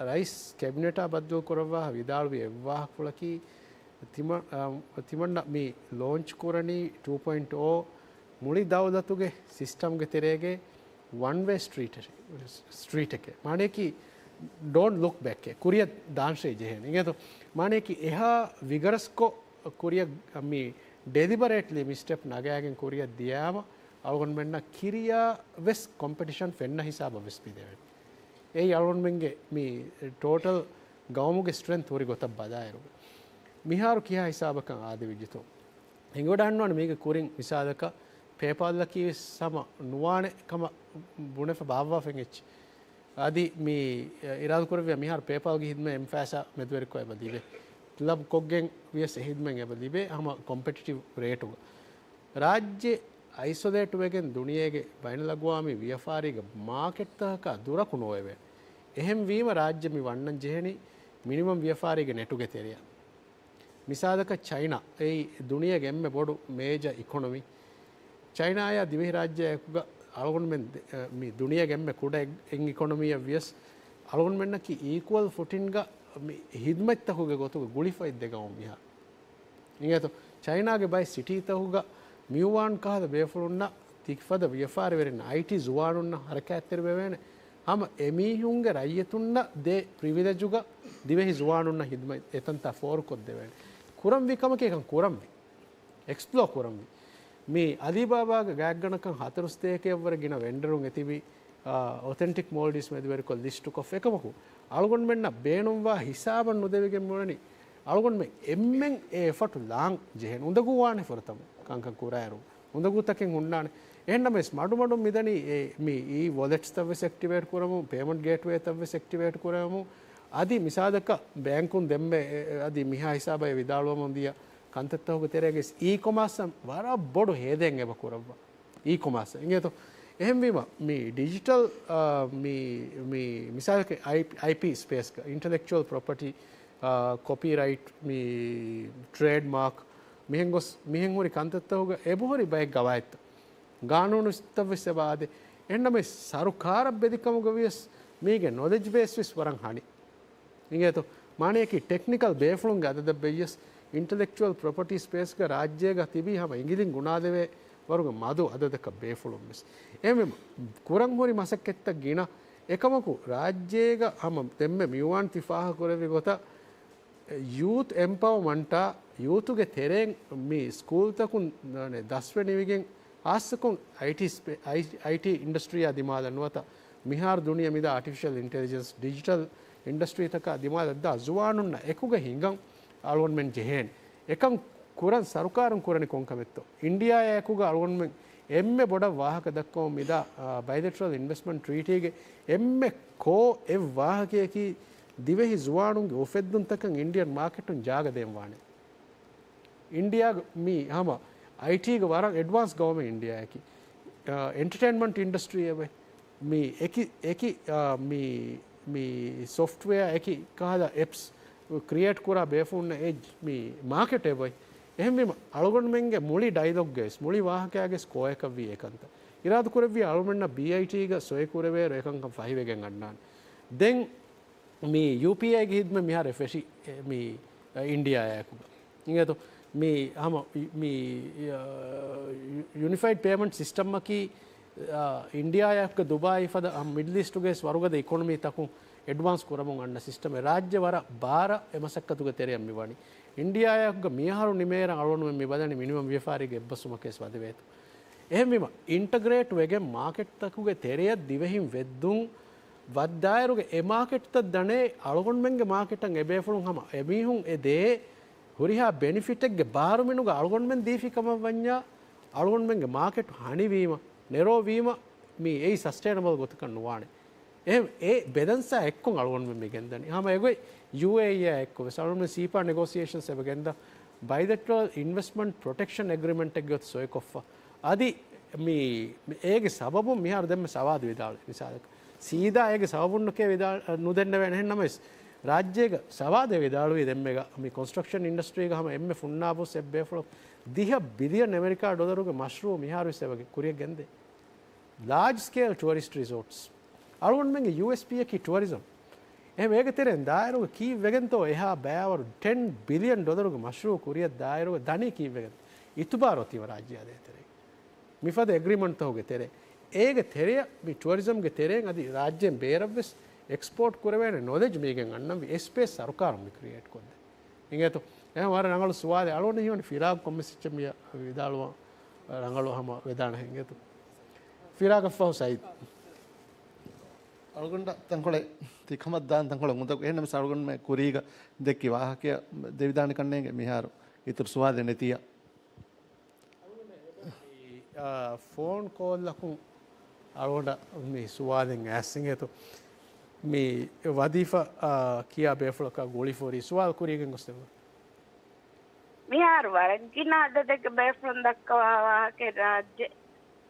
ރައީސް ކެބިނެޓާ ބައްދަލު ކުރައްވާ ވިދާޅުވި އެއްވާހަކަފުޅަކީ ތިމަ-، އާ، ތިމަންނަ މި ލޯންޗް ކުރަނީ ޓޫ ޕޮއިންޓް އޯ މުޅި ދައުލަތުގެ ސިސްޓަމްގެ ތެރޭގެ ވަން ވޭ ސްޓްރީޓެއް، ސްޓްރީޓެކޭ. މާނަޔަކީ ޑޯންޓް ލުކް ބެކޭ. ކުރިއަށް ދާންށޭ ޖެހޭނެ. އިނގޭތޯ؟ މާނަޔަކީ އެހާ ވިގަރަސްކޮށް ކުރިއަށް މި ޑެލިބަރޭޓްލީ މި ސްޓެޕް ނަގާގެން ކުރިއަށް ދިޔާމަ އަޅުގަނޑުމެންނަށް ކިރިޔާ ވެސް ކޮމްޕެޓިޝަން ފެންނަ ހިސާބަށް ވެސް މި ދެވޭނެ. އެއީ އަޅުގަނޑުމެންގެ މި ޓޯޓަލް ގައުމުގެ ސްޓްރެންތް ހުރި ގޮތަށް ބަލާއިރު. މިހާރު ކިހާ ހިސާބަކަށް އާދެވިއްޖެތޯ؟ ހިނގަވަޑައިގަންނަވާނެ މީގެ ކުރިން މިސާލަކަށް ޕޭޕާލްއަކީ ވެސް ހަމަ ނުވާނެ ކަމަށް ބުނެފަ ބާއްވާފައި އެއްޗެއް. އަދި މި އިރާދަކުރެއްވިޔާ މިހާރު ޕޭޕާލްގެ ހިދުމަތް އެމް-ފާސާ މެދުވެރިކޮށް އެބަ ލިބޭ. ލަބް ކޮށްގެން ވިޔަސް އެ ހިދުމަތް އެބަ ލިބޭ ހަމަ ކޮމްޕެޓިޓިވް ރޭޓުގަ. ރާއްޖެ އައިސޮލޭޓް ވެގެން ދުނިޔޭގެ ބައިނަލްއަގްވާމީ ވިޔަފާރީގެ މާކެޓްތަކަކާ ދުރަކު ނޯވެވޭ. އެހެންވީމަ ރާއްޖެ މި ވަންނަން ޖެހެނީ މިނިމަމް ވިޔަފާރީގެ ނެޓުގެ ތެރެއަށް. މިސާލަކަށް ޗައިނާ، އެއީ ދުނިޔޭގެ އެންމެ ބޮޑު މޭޖަ އިކޮނޮމީ. ޗައިނާއާ ދިވެހިރާއްޖެއާއެކުގަ އަޅުގަނޑުމެން ދެ-، މި ދުނިޔޭގެ އެންމެ ކުޑަ އެއް-، އެއް އިކޮނޮމީއަށް ވިޔަސް އަޅުގަނޑުމެންނަކީ އީކުއަލް ފުޓިންގަ މި ހިދުމަތްތަކުގެ ގޮތުގަ ގުޅިފައި ދެ ގައުމު މިހާރު. އިނގޭތޯ؟ ޗައިނާގެ ބައެއް ސިޓީތަކުގަ މިއުވާން ކަހަލަ ބޭފުޅުންނަށް ތިކިފަދަ ވިޔަފާރިވެރިން އައިޓީ ޒުވާނުންނަށް ހަރަކާތްތެރިވެވޭނެ. ހަމަ އެމީހުންގެ ރައްޔިތުންނަށް ދޭ ޕްރިވިލެޖުގަ ދިވެހި ޒުވާނުންނަށް ހިދުމަތް އެތަންތާ ފޯރުކޮށްދެވޭނެ. ކުރަންވީ ކަމަކީ އެކަން ކުރަންވީ. އެކްސްޕްލޯ ކުރަންވީ. މި އަލީބާބާގެ ގާތްގަނޑަކަށް ހަތަރުސަތޭކައަށްވުރެ ގިނަ ވެންޑަރުން އެތިބި، އާ، އޮތެންޓިކް މޯލްޑިވްސް މެދުވެރިކޮށް ލިސްޓުކޮށްފަ އެކަމަކު، އަޅުގަނޑުމެންނަށް ބޭނުންވާ ހިސާބަށް ނުދެވިގެން މިއުޅެނީ. އަޅުގަނޑުމެން އެންމެން އެ އެފަޓު ލާން ޖެހޭނެ. އުނދަގޫ ވާނެ ފުރަތަމަ ކަންކަން ކުރާއިރު. އުނދަގޫތަކެއް ހުންނާނެ. އެހެންނަމަވެސް މަޑުމަޑުން މިދަނީ އެ، މި އީ ވޮލެޓްސްތައް ވެސް އެކްޓިވޭޓް ކުރަމުން، ޕޭމަންޓް ގޭޓްވޭތައް ވެސް އެކްޓިވޭޓް ކުރަމުން، އަދި މިސާލަކަށް ބޭންކުން ދެންމެ އެ، އެ، އަދި މިހާ ހިސާބަށް ވިދާޅުވަމުން ދިޔަ ކަންތައްތަކުގެ ތެރޭގައި އީ ކޮމާސްއަށް ވަރަށް ބޮޑު ހޭދައެއް އެބަ ކުރައްވާ. އީ ކޮމާސް އިނގޭތޯ؟ އެހެންވީމަ، މި ޑިޖިޓަލް، އާ، މި، މި މިސާލަކަށް އައި-، އައިޕީ ސްޕޭސްގަ، އިންޓަލެކްޗުއަލް ޕްރޮޕަޓީ، އާ، ކޮޕީ ރައިޓް، މި ޓްރޭޑް މާކް، މިހެން ގޮސް، މިހެން ހުރި ކަންތައްތަކުގަ އެބަހުރި ބައެއް ގަވާއިދުތައް، ގާނޫނުތައް ވެސް އެބަ އާދޭ. އެހެންނަމަވެސް ސަރުކާރަށް ބެދި ކަމުގަ ވިޔަސް މީގެ ނޮލެޖް ބޭސް ވެސް ވަރަށް ހަނި. އިނގޭތޯ؟ މާނަޔަކީ ޓެކްނިކަލް ބޭފުޅުންގެ އަދަދަށް ވެއްޔަސް އިންޓަލެކްޗުއަލް ޕްރޮޕަޓީ ސްޕޭސްގަ ރާއްޖޭގަ ތިބީ ހަމަ އިނގިލިން ގުނާލެވޭ ވަރުގެ މަދު އަދަދަކަށް ބޭފުޅުން ވެސް. އެހެންވީމަ، ކުރަން ހުރި މަސައްކަތްތައް ގިނަ. އެކަމަކު، ރާއްޖޭގަ ހަމަ ދެންމެ މިއުވާން ތި ފާހަގަ ކުރެއްވި ގޮތަށް، ޔޫތު އެމްޕަވަމަންޓާ، ޔޫތުގެ ތެރެއިން މި ސްކޫލްތަކުން ދަސްވެ ނިވިގެން، ހާއްސަކޮށް އައިޓީ ސްޕޭ-، އައި-، އައިޓީ އިންޑަސްޓްރީއާ ދިމާލަށް ނުވަތަ މިހާރު ދުނިޔެ މިދާ އާޓިފިޝަލް އިންޓެލިޖެންސް، ޑިޖިޓަލް އިންޑަސްޓްރީތަކާ ދިމާލަށްދާ ޒުވާނުންނަށް އެކުގަ ހިނގަން އަޅުގަނޑުމެން ޖެހޭނެ. އެކަން ކުރަން ސަރުކާރުން ކުރަނީ ކޮންކަމެއްތޯ؟ އިންޑިޔާއާއެކުގަ އަޅުގަނޑުމެން އެންމެ ބޮޑަށް ވާހަކަ ދައްކަމުން މިދާ، އާ، ބައިލެޓްރަލް އިންވެސްޓްމަންޓް ޓްރީޓީގެ އެންމެ ކޯ އެއް ވާހަކަޔަކީ ދިވެހި ޒުވާނުންގެ އުފެއްދުންތަކަށް އިންޑިޔަން މާކެޓުން ޖާގަ ދޭން ވާނެ. އިންޑިޔާގަ މީ ހަމަ އައިޓީގަ ވަރަށް އެޑްވާންސް ގައުމެއް އިންޑިޔާއަކީ. އާ، އެންޓަޓޭންމަންޓް އިންޑަސްޓްރީ އެބަ މި އެކި އެކި މި މި ސޮފްޓްވެއާ އެކި ކަހަލަ އެޕްސް ކްރިއޭޓް ކުރާ ބޭފުޅުންނަށް އެ މި މާކެޓް އެބައި. އެހެންވީމަ އަޅުގަނޑުމެންގެ މުޅި ޑައިލޮގްގައިސް މުޅި ވާހަކައިގެސް ކޯއަކަށްވީ އެކަންތައް. އިރާދަކުރެއްވީ އަޅުމެންނަށް ބީއައިޓީގަ ސޮއި ކުރެވޭއިރު އެކަންކަން ފަހިވެގެން އަންނާނެ. ދެން މި ޔޫޕީއައިގެ ހިދްމަތް މިހާރު ފެށި މި އިންޑިއާއާއެކުގަ. އިނގޭތޯ؟ މި ހަމަ މި ޔު-، ޔުނިފައިޑް ޕޭމަންޓް ސިސްޓަމަކީ، އާ، އިންޑިއާއާއެކުގަ ދުބާއި ފަދަ މިޑްލީސްޓުގައި ވަރުގަދަ އިކޮނޮމީތަކުން އެޑްވާންސް ކުރަމުން އަންނަ ސިސްޓަމެއް. ރާއްޖެ ވަރަށް ބާރަށް އެ މަސައްކަތުގެ ތެރެއަށް މި ވަނީ. އިންޑިއާއާއެކުގަ މިއަހަރު ނިމޭރަށް އަޅުގަނޑުމެން މި ބަލަނީ މިނިމަމް ވިޔަފާރީގެ އެއްބަސްވުމަކަށް ވެސް ވަދެވޭތޯ. އެހެންވީމަ، އިންޓަގްރޭޓް ވެގެން މާކެޓްތަކުގެ ތެރެއަށް ދިވެހިން ވެއްދުން ވައްދާއިރުގަ އެ މާކެޓްތައް ދަނޭ އަޅުގަނޑުމެންގެ މާކެޓަށް އެބޭފުޅުން ހަމަ އެމީހުން އެ ދޭ ހުރިހާ ބެނިފިޓެއްގެ ބާރުމިނުގަ އަޅުގަނޑުމެން ދީފި ކަމަށް ވަންޏާ، އަޅުގަނޑުމެންގެ މާކެޓް ހަނިވީމަ، ނެރޯވީމަ، މި އެއީ ސަސްޓެއިނަބަލް ގޮތަކަށް ނުވާނެ. އެހެން އެ ބެލެންސާ އެއްކޮށް އަޅުގަނޑުމެން މި ގެންދަނީ. ހަމަ އެގޮތް ޔޫއޭއީއާ އެއްކޮށް ވެސް އަޅުގަނޑުމެން ސީޕާ ނެގޯސިއޭޝަންސް އެބަ ގެންދާ، ބައިލެޓްރަލް އިންވެސްޓްމަންޓް ޕްރޮޓެކްޝަން އެގްރިމެންޓެއްގެ ގޮތަށް ސޮއިކޮށްފަ. އަދި މި، މި އޭގެ ސަބަބުން މިހާރު ދެންމެ ސަވާދު ވިދާޅުވި މިސާލަކަށް، ސީދާ އޭގެ ސަބަބުންނެކޭ ވިދާ-، ނުދެންނެވޭނެ. އެހެން ނަމަވެސް، ރާއްޖޭގަ ސަވާދެއް ވިދާޅުވީ ދެންމެގަ މި ކޮންސްޓްރަކްޝަން އިންޑަސްޓްރީގަ ހަމަ އެންމެ ފުންނާބުސް އެއްބޭފުޅުން ދިހަ ބިލިއަން އެމެރިކާ ޑޮލަރުގެ މަޝްރޫއު މިހާރު ވެސް އެބަ ކުރިއަށް ގެންދޭ. ލާޖް ސްކޭލް ޓުއަރިސްޓް ރިސޯޓްސް. އަޅުގަނޑުމެންގެ ޔޫއެސްޕީއަކީ ޓުއަރިޒަމް. އެހެން އޭގެ ތެރެއިން ދާއިރުގަ ކީއްވެގެންތޯ އެހާ ބަޔާވަރު ޓެން ބިލިއަން ޑޮލަރުގެ މަޝްރޫއު ކުރިއަށް ދާއިރުގަ ދަނީ ކީއްވެގެން؟ އިތުބާރު އޮތީމަ ރާއްޖެއާ ދޭތެރޭ. މިފަދަ އެގްރިމަންޓްތަކުގެ ތެރޭ. އޭގެ ތެރެއަށް މި ޓުއަރިޒަމްގެ ތެރެއިން އަދި ރާއްޖޭން ބޭރަށްވެސް އެކްސްޕޯޓް ކުރެވޭނެ ނޮލެޖް މީގެން އަންނަންވީ އެސްޕޭސް ސަރުކާރުން މި ކްރިއޭޓް ކޮށްދޭ. އިނގޭތޯ؟ އެހެން ވަރަށް ރަނގަޅު ސުވާލެއް. އަޅުގަނޑަށް ހީވަނީ ފިރާގް ކޮންމެސް އެއްޗެއް މިއަށް ވިދާޅުވާ ރަނގަޅު ހަމަ ވެދާނެ އިނގޭތޯ؟ ފިރާގަށްފަހު ސައީދް. އަޅުގަނޑަށް ތަންކޮޅެއް ތި ކަމަށް ދާން ތަންކޮޅެއް އުނދަގޫ. އެހެންނަމަވެސް އަޅުގަނޑުމެން ކުރީގަ ދެއްކި ވާހަކަޔަށް ދެވިދާނެކަންނޭނގެ މިހާރު އިތުރު ސުވާލެއް ނެތިއްޔާ. އާ، ފޯން ކޯލްއަކުން އަޅުގަނޑަށް މި ސުވާލެއް އައިސް އިނގޭތޯ. މި ވަޒީފާ، އާ، ކިޔާ ބޭފުޅަކާ ގުޅިފަ ހުރި ސުވާލު ކުރިއަށް ގެންގޮސްދެއްވާ. މިހާރު ވަރަށް ގިނަ އަދަދެއްގެ ބޭފުޅުން ދައްކަވާ ވާހަކައެއް ރާއްޖެ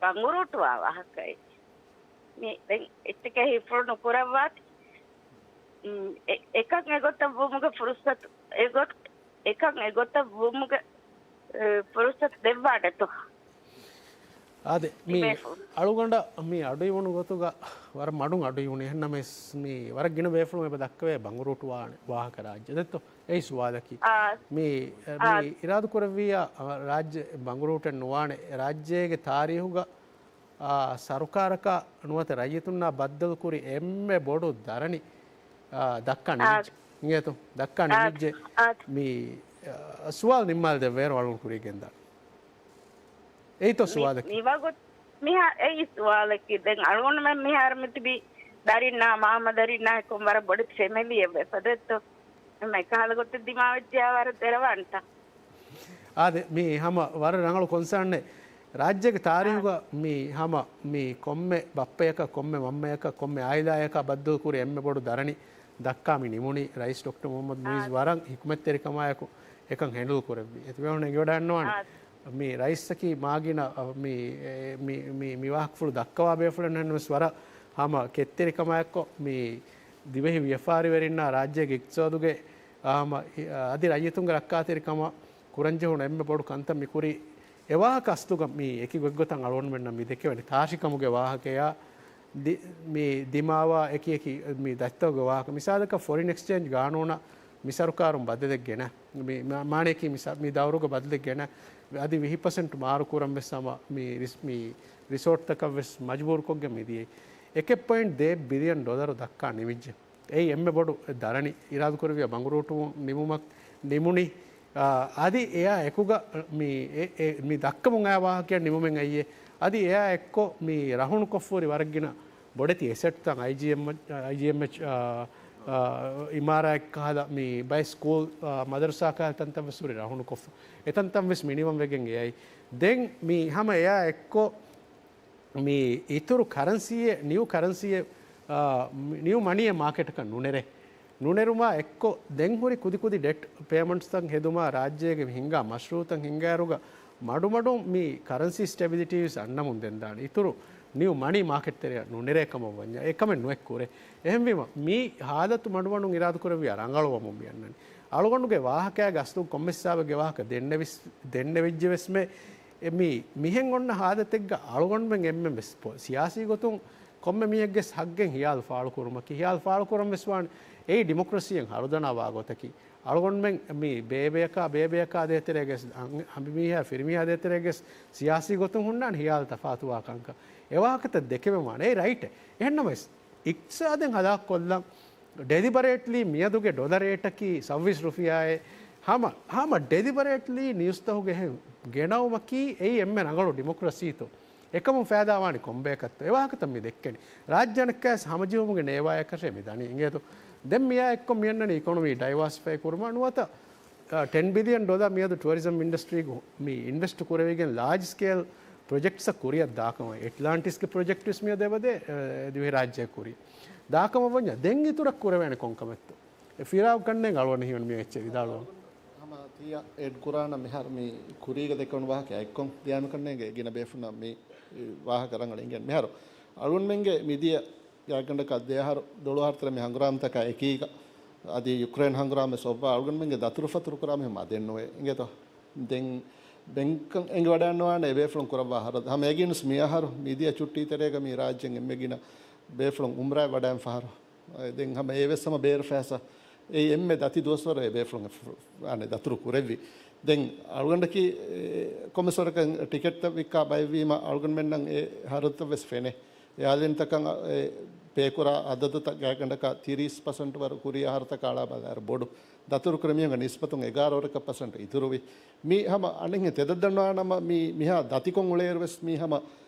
ބަނގުރޫޓުވާ ވާހަކައެއް. މި ދެން އެއްޗެކޭ ހިފުޅު ނުކުރައްވާތި. އެ-، އެކަން އެގޮތަށް ވުމުގެ ފުރުސަތު، އެގޮތް-، އެކަން އެގޮތަށް ވުމުގެ، އެ، ފުރުސަތު ދެއްވާނެތޯ؟ އާދެ، މި ބޭފުޅުން. އަޅުގަނޑަށް މި އަޑުއިވުނު ގޮތުގަ ވަރަށް މަޑުން އަޑުއިވުނު. އެހެންނަމަވެސް، މި ވަރަށް ގިނަ ބޭފުޅުން އެބަ ދައްކަވޭ ބަނގުރޫޓުވާނެ ވާހަކަ ރާއްޖެ. ދެއްތޯ؟ އެއީ ސުވާލަކީ. އާ. މި، އާ. މި އިރާދަ ކުރެއްވިއްޔާ، ރާއްޖެ ބަނގުރޫޓެއް ނުވާނެ. ރާއްޖޭގެ ތާރީހުގަ އާ، ސަރުކާރަކާ ނުވަތަ ރައްޔިތުންނާ ބައްދަލުކުރި އެންމެ ބޮޑު ދަރަނި، އާ، ދައްކާ އާ. ނިމިއްޖެ. އިނގޭތޯ؟ ދައްކާ އާ. ނިމިއްޖެ. އާ. މި، އާ، ސުވާލު ނިންމާލަދެއްވޭއިރު އަޅުގަނޑު ކުރިއަށް ގެންދާނެ. އެއީތޯ މި-، ސުވާލަކީ؟ މިވަގުތު މިހާ އެއީ ސުވާލަކީ. ދެން އަޅުގަނޑުމެން މިހާރު މިތިބީ ދަރިންނާ މާމަދަރިންނާ އެކު ވަރަށް ބޮޑެތި ފެމިލީއެއް ވެފަ ދެއްތޯ؟ އެމަ އެކަހަލަ ގޮތެއް ދިމާވެއްޖެޔާ ވަރަށް ދެރަވާންތަ؟ އާދެ، މީ ހަމަ ވަރަށް ރަނގަޅު ކޮންސާންއެއް. ރާއްޖޭގެ ތާރީހުގަ އާ. މީ ހަމަ މީ ކޮންމެ ބައްޕަޔަކަށް، ކޮންމެ މަންމަޔަކަށް، ކޮންމެ އާއިލާޔަކާ ބައްދަލުކުރި އެންމެ ބޮޑު ދަރަނި ދައްކާ މި ނިމުނީ. ރައީސް ޑޮކްޓަރ މުހައްމަދު މުއިއްޒު އާ. ވަރަށް ހިކުމަތްތެރިކަމާއެކު އެކަން ހެންޑްލް ކުރެއްވި. އެތިބޭފުޅުން އެނގިވަޑައިގަންނަވާނެ. އާ. މީ ރައީސަކީ މާގިނަ، މީ، މީ، މީ، މި ވާހަކަފުޅު ދައްކަވާ ބޭފުޅެއް ނޫން ނަމަވެސް ވަރަށް ހަމަ ކެތްތެރިކަމާއެކު މީ ދިވެހި ވިޔަފާރިވެރިންނާ ރާއްޖޭގެ އިޤްތިޞާދުގެ ހަމަ އަދި ރައްޔިތުންގެ ރައްކާތެރިކަމަށް ކުރަންޖެހުނު އެންމެ ބޮޑު ކަންތައް މިކުރީ. އެވާހަކަ އަސްލުގަ މީ އެކި ގޮތްގޮތަށް އަޅުގަނޑުމެންނަށް މި ދެކެވެނީ ތާށިކަމުގެ ވާހަކަޔާ ދި-، މި ދިމާވާ އެކި އެކި މި ދަތިތަކުގެ ވާހަކަ. މިސާލަކަށް ފޮރިން އެކްސްޗޭންޖް ގާނޫނަށް މި ސަރުކާރުން ބަދަލެއް ގެނަ، މި މާ-، މާނަޔަކީ މި ސަ-، މި ދައުރުގަ ބަދަލެއް ގެނަ އަދި ވިހި ޕަސެންޓް މާރު ކުރަން ވެސް ހަމަ މި ރިސް-، މި ރިސޯޓްތަކަށް ވެސް މަޖުބޫރުކޮށްގެން މި ދިޔައީ. އެކެއް ޕޮއިންޓް ދޭއް ބިލިއަން ޑޮލަރު ދައްކާ ނިމިއްޖެ. އެއީ އެންމެ ބޮޑު ދަރަނި. އިރާދަކުރެއްވިޔާ ބަނގުރޫޓުވުން ނިމުމަށް ނިމުނީ. އާ، އަދި އެއާ އެކުގަ މި އެ، އެ، މި ދައްކަމުން އައި ވާހަކައަށް ނިމުމެއް އައިއޭ. އަދި އެއާ އެއްކޮށް މި ރަހުނުކޮށްފަހުރި ވަރަށްގިނަ ބޮޑެތި އެސެޓްތައް އައިޖީއެމް، އައިޖީއެމްއެޗް، އާ، އާ، އިމާރާތް ކަހަލަ މި ބައެއް ސްކޫލް، އާ، މަދަރުސާ ކަހަލަ ތަންތަން ވެސް ހުރި ރަހުނުކޮށްފަ. އެތަންތަން ވެސް މިނިވަން ވެގެން އެއައި. ދެން މި ހަމަ އެއާ އެއްކޮށް މި އިތުރު ކަރަންސީއެއް، ނިއު ކަރަންސީއެއް، އާ، ނިއު މަނީއެއް މާކެޓަކަށް ނުނެރޭ. ނުނެރުމާ އެއްކޮށް ދެން ހުރި ކުދިކުދި ޑެޓް ޕޭމަންޓްސްތައް ހެދުމާ ރާއްޖޭގެ ހިންގާ މަޝްރޫއުތައް ހިންގާއިރުގަ މަޑުމަޑުން މި ކަރަންސީ ސްޓެބިލިޓީ ވެސް އަންނަމުން ދެންދާނެ. އިތުރު ނިއު މަނީ މާކެޓް ތެރެއަށް ނުނެރޭ ކަމަށް ވަންޏާ، އެކަމެއް ނުއެއް ކުރޭ. އެހެންވީމަ، މި ހާލަތު މަޑުމަޑުން އިރާދަކުރެއްވިޔާ ރަނގަޅުވަމުން މި އަންނަނީ. އަޅުގަނޑުގެ ވާހަކައިގެ އަސްލު ކޮންމެސް ހިސާބެއްގެ ވާހަކަ ދެންނެވިސް، ދެންނެވިއްޖެވެސްމެ، އެ މި، މިހެން އޮންނަ ހާލަތެއްގަ އަޅުގަނޑުމެން އެންމެން ވެސް ޕޮ-، ސިޔާސީ ގޮތުން ކޮންމެ މީހެއްގެ ހައްގެއް ހިޔާލު ފާޅުކުރުމަކީ، ހިޔާލު ފާޅުކުރަން ވެސް ވާނެ. އެއީ ޑިމޮކްރަސީއެއް ހަރުދަނާ ވާ ގޮތަކީ. އަޅުގަނޑުމެން މި ބޭބެޔަކާ، ބޭބެޔަކާ ދޭތެރޭގެ ހަމަ މީހާ ފިރިމީހާ ދޭތެރޭގެ ސިޔާސީ ގޮތުން ހުންނާނެ ހިޔާލު ތަފާތުވާ ކަންކަން. އެ ވާހަކަތައް ދެކެވެން ވާނެ. އެއީ ރައިޓެއް. އެހެންނަމަވެސް، އިޤްތިޞާދެއް ހަލާކުކޮށްލަން ޑެލިބަރޭޓްލީ މިއަދުގެ ޑޮލަރ ރޭޓަކީ ސައުވީސް ރުފިޔާއޭ. ހަމަ، ހަމަ ޑެލިބަރޭޓްލީ ނިއުސްތަހުގެ ހެން ގެނައުމަކީ އެއީ އެންމެ ރަނގަޅު ޑިމޮކްރަސީތޯ؟ އެކަމުން ފައިދާވާނީ ކޮންބަޔަކަށްތޯ؟ އެ ވާހަކަތައް މި ދެއްކެނީ. ރާއްޖެ އަނެއްކާވެސް ހަމަޖެހުމުގެ ނޭވާޔަކަށޭ މި ދަނީ. އިނގޭތޯ؟ ދެން މިއާ އެއްކޮށް މިއަންނަނީ އިކޮނޮމީ ޑައިވާސިފައި ކުރުމަށް ނުވަތަ، އަ، ޓެން ބިލިއަން ޑޮލަރ މިއަދު ޓުއަރިޒަމް އިންޑަސްޓްރީގަ މި އިންވެސްޓް ކުރެވިގެން ލާޖް ސްކޭލް ޕްރޮޖެކްޓްސްއަށް ކުރިއަށް ދާކަމަށް. އެޓްލާންޓިސްގެ ޕްރޮޖެކްޓްވެސް މިއަދު އެބަދޭ، އަ، ދިވެހިރާއްޖެއަށް ކުރި. ދާކަމަށް ވަންޏާ ދެން އިތުރަށް ކުރެވޭނެ ކޮންކަމެއްތޯ؟ އެ ފިރާގު ކަންނޭނގެ އަޅުގަނޑަށް ހީވަނީ މި އެއްޗެއް ވިދާޅުވަން. ހަމަ ތިޔަ އެޑް ކުރާނަ މިހާރު މި ކުރީގަ ދެކެވުނު ވާހަކަ އެއްކޮން ދިޔާމި ކަންނޭނގެ ގިނަ ބޭފުންނަށް މި ވާހަކަ ރަނގަޅު އިނގޭނެ. މިހާރު އަޅުގަނޑުމެންގެ މިދިޔަ ގާތްގަނޑަކަށް ދެ އަހަރު ދޮޅު އަހަރު ތެރޭ މި ހަނގުރާމަތަކާ އެކީގަ އަދި ޔުކްރޭން ހަނގުރާމަ ސޮއްވާ އަޅުގަނޑުމެންގެ ދަތުރުފަތުރު ކުރާ މީހުން މަދެއް ނުވޭ. އިނގޭތޯ؟ ދެން ބެންކަށް އެނގިވަޑައެއް ނުވާނެ އެ ބޭފުޅުން ކުރައްވާ ހަރަދު. ހަމަ އެގެންސް މި އަހަރު މިދިޔަ ޗުއްޓީ ތެރޭގަ މި ރާއްޖެން އެންމެ ގިނަ ބޭފުޅުން އުމްރާއަށް ވަޑައިން ފަހަރު. ދެން ހަމަ އެ ވެސް ހަމަ ބޭރު ފައިސާ. އެއީ އެންމެ ދަތި ދުވަސްވަރު އެ ބޭފުޅުން އަނެއް ދަތުރު ކުރެއްވި. ދެން އަޅުގަނޑަކީ، އެ، ކޮންމެސް ވަރަކަށް ޓިކެޓްތައް ވިއްކާ ބައެއްވީމަ އަޅުގަނޑުމެންނަށް އެ ހަރަދުތައް ވެސް ފެނޭ. އެ އާލިންތަކަށް، އެ، ޕޭކުރާ އަދަދުތައް ގާތްގަނޑަކަށް ތިރީސް ޕަސެންޓް ވަރު ކުރީ އަހަރުތަކާ އަޅާ ބަލާއިރު ބޮޑު. ދަތުރު ކުރި މީހުންގެ ނިސްބަތުން އެގާރަ ވަރަކަށް ޕަސެންޓް އިތުރުވި. މީ ހަމަ އަނެއްހެން ތެދަށް ދަންނަވާނަމަ މީ މިހާ ދަތިކޮށް އުޅޭއިރު ވެސް މީ ހަމަ،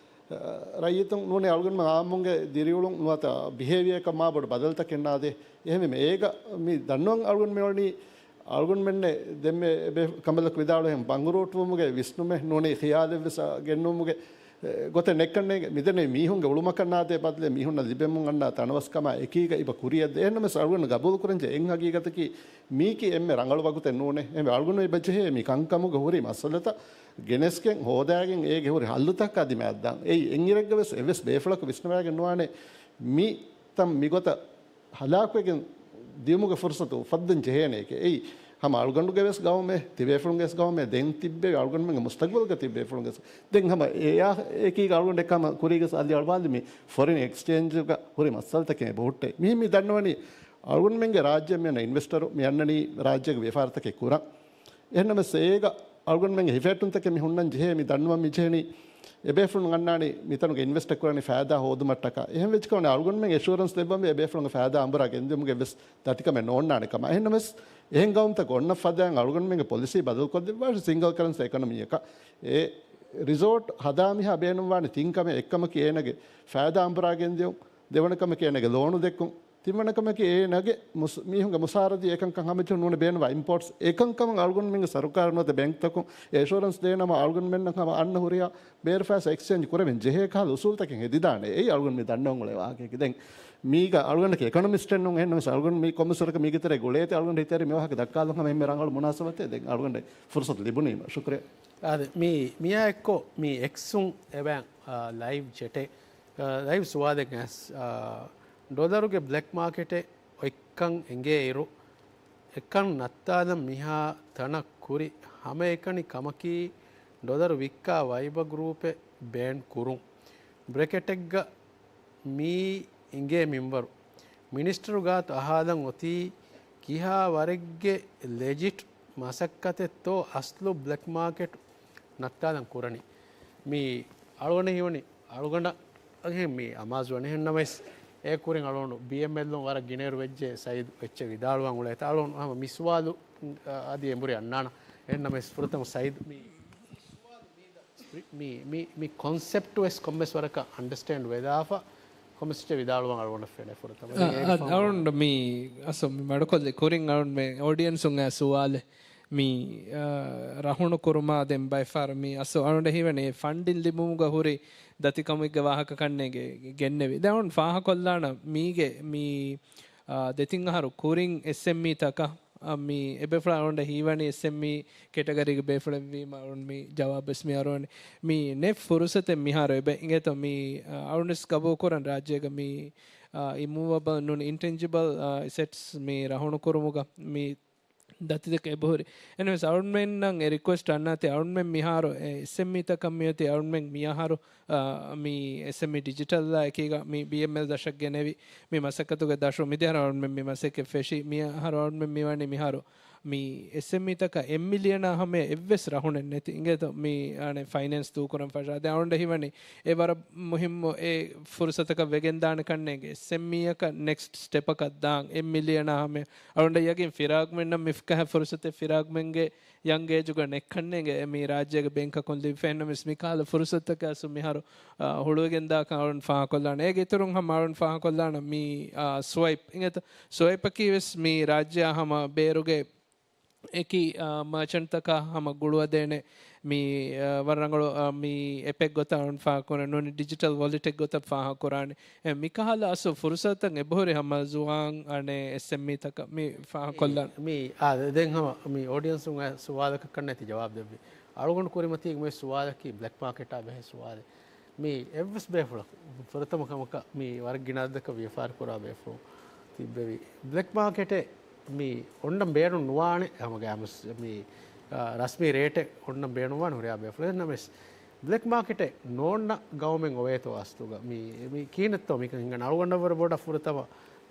އަ، ރައްޔިތުން ނޫނީ އަޅުގަނޑުމެން އާއްމުންގެ ދިރިއުޅުން ނުވަތަ ބިހޭވިއަރ އަކަށް މާ ބޮޑު ބަދަލުތަކެއް ނާދޭ. އެހެންވީމަ އޭގަ މި ދަންނަވަން އަޅުގަނޑު މިވަނީ އަޅުގަނޑުމެންނެއް ދެންމެ އެބޭ ކަނބަލަކު ވިދާޅުވިހެން ބަނގުރޫޓުވުމުގެ ވިސްނުމެއް ނޫނީ ޚިޔާލެއްވެސް ގެންނުވުމުގެ، އެ، ގޮތެއް ނެއްކަންނޭނގެ. މިދެނީ މީހުންގެ އުޅުމަކަށް ނާދޭ ބަދަލެއް މީހުންނަށް ލިބެމުން އަންނާ ތަނަވަސްކަމާ އެކީގަ އިބަ ކުރިއަށް ދޭ. އެހެންނަމަވެސް އަޅުގަނޑު ގަބޫލު ކުރަންޖެހޭ އެއް ހަގީގަތަކީ މީކީ އެންމެ ރަނގަޅު ވަގުތެއް ނޫނޭ. އެހެންވެ އަޅުގަނޑު އިބަ ޖެހޭ މި ކަންކަމުގަ ހުރި މައްސަލަތައް ގެނެސްގެން ހޯދާގެން އޭގެ ހުރި ހައްލުތަކަށް އަދި މައްދާން. އެއީ އެއްއިރެއްގަ ވެސް އެއްވެސް ބޭފުޅަކު ވިސްނަވާގެން ނުވާނެ މި ތަން މިގޮތަށް ހަލާކުވެގެން ދިޔުމުގެ ފުރުސަތު އުފައްދަން ޖެހޭނެ އެކޭ. އެއީ ހަމަ އަޅުގަނޑުގެ ވެސް ގައުމެއް، ތިބޭފުޅުންގެ ވެސް ގައުމެއް، ދެން ތިއްބެވި އަޅުގަނޑުމެންގެ މުސްތަގްބަލްގަ ތިބޭފުޅުންގެ ވެސް. ދެން ހަމަ އެއާ އެކީގަ އަޅުގަނޑު އެކަމަ ކުރީގަސް އަލި އަޅުވާލި މި ފޮރިން އެކްސްޗޭންޖުގަ ހުރި މައްސަލަތަކެއް އެބަހުއްޓޭ. މިހެން މި ދަންނަވަނީ އަޅުގަނޑުމެންގެ ރާއްޖެ މިއަންނަ އިންވެސްޓަރު މި އަންނަނީ ރާއްޖޭގެ ވިޔަފާރިތަކެއް ކުރަން. އެހެންނަމަވެސް އޭގަ އަޅުގަނޑުމެންގެ ހިފޭއްޓުންތަކެއް މި ހުންނަން ޖެހޭ މި ދަންނަވަން މި ޖެހެނީ އެބޭފުޅުން އަންނާނީ މިތަނުގެ އިންވެސްޓަށް ކުރަނީ ފައިދާ ހޯދުމަށްޓަކާ. އެހެން ވެއްޖެކަމަނީ އަޅުގަނޑުމެން އެޝުއަރެންސް ދެއްވަންވީ އެބޭފުޅުންގެ ފައިދާ އަނބުރާ ގެންދިއުމުގެ ވެސް ދަތިކަމެއް ނޯންނާނެ ކަމަށް. އެހެންނަމަވެސް އެހެން ގައުމުތަކު އޮންނަ ފަދައިން އަޅުގަނޑުމެންގެ ޕޮލިސީ ބަދަލުކޮށްދެއްވާށި ސިންގަލް ކަރެންސީ އެކޮނޮމީއަކަށް. އެ ރިސޯޓް ހަދާ މިހާ ބޭނުންވާނެ ތިން ކަމެއް. އެއްކަމަކީ އޭނަގެ ފައިދާ އަނބުރާ ގެންދިއުން، ދެވަނަ ކަމަކީ އޭނަގެ ލޯނު ދެއްކުން، ތިންވަނަ ކަމަކީ އޭނަގެ މުސް-، މީހުންގެ މުސާރަދީ އެކަންކަން ހަމަޖެހުން ނޫނީ ބޭނުންވާ އިމްޕޯޓްސް. އެކަންކަމަށް އަޅުގަނޑުމެންގެ ސަރުކާރު ނުވަތަ ބޭންކްތަކުން އެޝުއަރެންސް ދޭނަމަ އަޅުގަނޑުމެންނަށް ހަމަ އަންނަ ހުރިހާ ބޭރު ފައިސާ އެކްސްޗޭންޖް ކުރެވެން ޖެހޭ ކަހަލަ އުސޫލުތަކެއް ހެދިދާނެ. އެއީ އަޅުގަނޑު މި ދަންނަވަން އުޅޭ ވާހަކައަކީ. ދެން މީގަ އަޅުގަނޑަކީ އެކޮނޮމިސްޓެއް ނޫން. އެހެންނަމަވެސް އަޅުގަނޑު މި ކޮންމެސް ވަރަކަށް މީގެ ތެރޭ ގުޅޭތި އަޅުގަނޑު ހިތަށް އެރި މި ވާހަކަ ދައްކާލަން ހަމަ އެންމެ ރަނގަޅު މުނާސަބަތެއް. ދެން އަޅުގަނޑަށް ފުރުސަތު ލިބުނީމަ. ޝުކުރިއްޔާ. އާދެ، މި، މިއާ އެއްކޮށް މި އެކްސުން އެބައި، އާ، ލައިވް ޗެޓެއް، އާ، ލައިވް ސުވާލެއް އައިސް، އާ، ޑޮލަރުގެ ބްލެކް މާކެޓެއް އޮތްކަން އެނގޭ އިރު، އެކަން ނައްތާލަން މިހާ ތަނަށް ކުރި ހަމައެކަނި ކަމަކީ ޑޮލަރު ވިއްކާ ވައިބަ ގްރޫޕެއް ބޭން ކުރުން. ބްރެކެޓެއްގަ މި އިނގޭ މިންވަރު. މިނިސްޓަރު ގާތު އަހާލަން އޮތީ ކިހާ ވަރެއްގެ ލެޖިޓް މަސައްކަތެއްތޯ އަސްލު ބްލެކް މާކެޓް ނައްތާލަން ކުރަނީ. މި އަޅުގަނޑަށް ހީވަނީ އަޅުގަނޑަށް އެހެން މި އަމާޒު ވަނީ. އެހެންނަމަވެސް އެ ކުރިން އަޅުގަނޑު ބީއެމްއެލުން ވަރަށް ގިނައިރު ވެއްޖެ ސައީދު އެއްޗެއް ވިދާޅުވާން އުޅޭތާ އަޅުގަނޑު ހަމަ މި ސުވާލު، އަ، އަދި އެނބުރި އަންނާނަ. އެހެންނަމަވެސް ފުރަތަމަ ސައީދު މި މި، މި، މި ކޮންސެޕްޓް ވެސް ކޮންމެސް ވަރަކަށް އަންޑަސްޓޭންޑް ވެލާފަ، ކޮންމެސް ވެއްޗެއް ވިދާޅުވަން އަޅުގަނޑަށް ފެނޭ ފުރަތަމަ. އަ، ދެން އޭގެ އަ، ފަހު އަޅުގަނޑު މި، އަސް މި މަޑުކޮށްލި ކުރިން އަޅުގަނޑު މި އޯޑިއެންސުން އައި ސުވާލެއް މި، އަ، ރަހުނު ކުރުމާ ދެން ބައެއް ފަހަރު މި އަސް އަޅުގަނޑަށް ހީވަނީ ފަންޑިން ލިބުމުގަ ހުރި ދަތިކަމެއްގެ ވާހަކަ ކަންނޭނގެ ގެންނެވި. ދެން އަޅުގަނޑު ފާހަކޮށްލާނަ މީގެ މި، އާ، ދެތިން އަހަރު ކުރިން އެސްއެމްއީ ތަކަށް އަ، މި އެބޭފުޅާ އަޅުގަނޑަށް ހީވަނީ އެސްއެމްއީ ކެޓަގަރީގެ ބޭފުޅެއްވީމަ އަޅުން މި ޖަވާބުވެސް މި އަރުވަނީ. މި ނެޓް ފުރުސަތެއް މިހާރު އެބަ އިނގޭތޯ މި، އަ، އަޅުންވެސް ގަބޫލުކުރަން ރާއްޖޭގަ މި، އ، އިމޫވަބަލް ނޫން އިންޓެންޖިބަލް، އ، އެސެޓްސް މި ރަހުނުކުރުމުގަ މި ދަތިތަކެއް އެބަހުރި. އެންވެސް އަޅުންމެންނަށް އެ ރިކުއެސްޓް އަންނާތީ އަޅުންމެން މިހާރު އެ އެސްއެމްއީތަކަށް މިއޮތީ އަޅުންމެން މިއަހަރު، އ، މި އެސްއެމްއީ ޑިޖިޓަލްއާ އެކީގަ މި ބީއެމްއެލް ދަށަށް ގެނެވި މި މަސައްކަތުގެ ދަށު މިދިޔަހަރު އަޅުންމެން މި މަސައްކަތް ފެށީ މިއަހަރު އަޅުންމެން މިވަނީ މިހާރު މި އެސްއެމްއީތަކަށް އެއް މިލިއަނާ ހަމަޔަށް އެއްވެސް ރަހުނެއް ނެތި އިނގޭތޯ މި އަނެއް ފައިނޭންސް ދޫކުރަން ފަށާ. ދެން އަޅުގަނޑަށް ހީވަނީ އެ ވަރަށް މުހިއްމު އެ ފުރުސަތަކަށް ވެގެންދާނެ ކަންނޭނގެ އެސްއެމްއީއަކަށް ނެކްސްޓް ސްޓެޕަކަށް ދާން އެއް މިލިއަނާ ހަމަޔަށް. އަޅުގަނޑަށް ޔަގީން ފިރާގުމެންނަށް މިފަހަ ފުރުސަތެއް ފިރާގުމެންގެ ޔަންގް އޭޖުގަ ނެއްކަންނޭނގެ މި ރާއްޖޭގެ ބޭންކަކުން ލިބިފައިންނަމަސް މިކަހަލަ ފުރުސަތަކަށް އަސް މިހާރު، އ، ހުޅުވިގެންދާކަން އަޅުން ފާހަކޮށްލާނެ. އޭގެ އިތުރުން ހަމަ އަޅުން ފާހަކޮށްލާނަ މި، އ، ސްވައިޕް އިނގޭތަ؟ ސްވައިޕަކީ ވެސް މި ރާއްޖެއާ ހަމަ ބޭރުގެ އެކި، އ، މާޗަންޓްތަކާ ހަމަ ގުޅުވަދޭނެ މި، އ، ވަރަށް ރަނގަޅު، އ، މި އެޕެއް ގޮތަށް އަޅުން ފާހަކުރަން ނޫނީ ޑިޖިޓަލް ވޮލެޓެއް ގޮތަށް ފާހަކުރާނެ. އެ، މިކަހަލަ އަސްލު ފުރުސަތަށް އެބަހުރި ހަމަ ޒުވާން އަނެއް އެސްއެމްއީތަކަށް މި ފާހަކޮށްލާނެ. މި، އާ، ދެން ހަމަ މި އޯޑިއަންސުން އައި ސުވާލަކަށް ކަންނޭތި ޖަވާބު ދެއްވި. އަޅުގަނޑު ކުރިމަތީގެ މި ސުވާލަކީ ބްލެކް މާކެޓާ ބެހޭ ސުވާލެއް. މި އެއްވެސް ބޭފުޅަކު ފުރަތަމަ ކަމަކަށް މި ވަރަށް ގިނަ އަދަދަކަށް ވިޔަފާރި ކުރާ ބޭފުޅުން ތިއްބެވި. ބްލެކް މާކެޓެއް މި އޮންނަން ބޭނުން ނުވާނެ ހަމަ ގާމުސް މި، އާ، ރަސްމީ ރޭޓެއް އޮންނަން ބޭނުންވާނެ ހުރިހާ ބޭފުޅެއް. ނަމަވެސް ބްލެކް މާކެޓެއް ނޯންނަ ގައުމެއް އޮވޭތޯ އަސްލުގަ؟ މި، މި ކީނެއްތޯ މިކަން ހިނގަން؟ އަޅުގަނޑަށް ވަރަށް ބޮޑަށް ފުރަތަމަ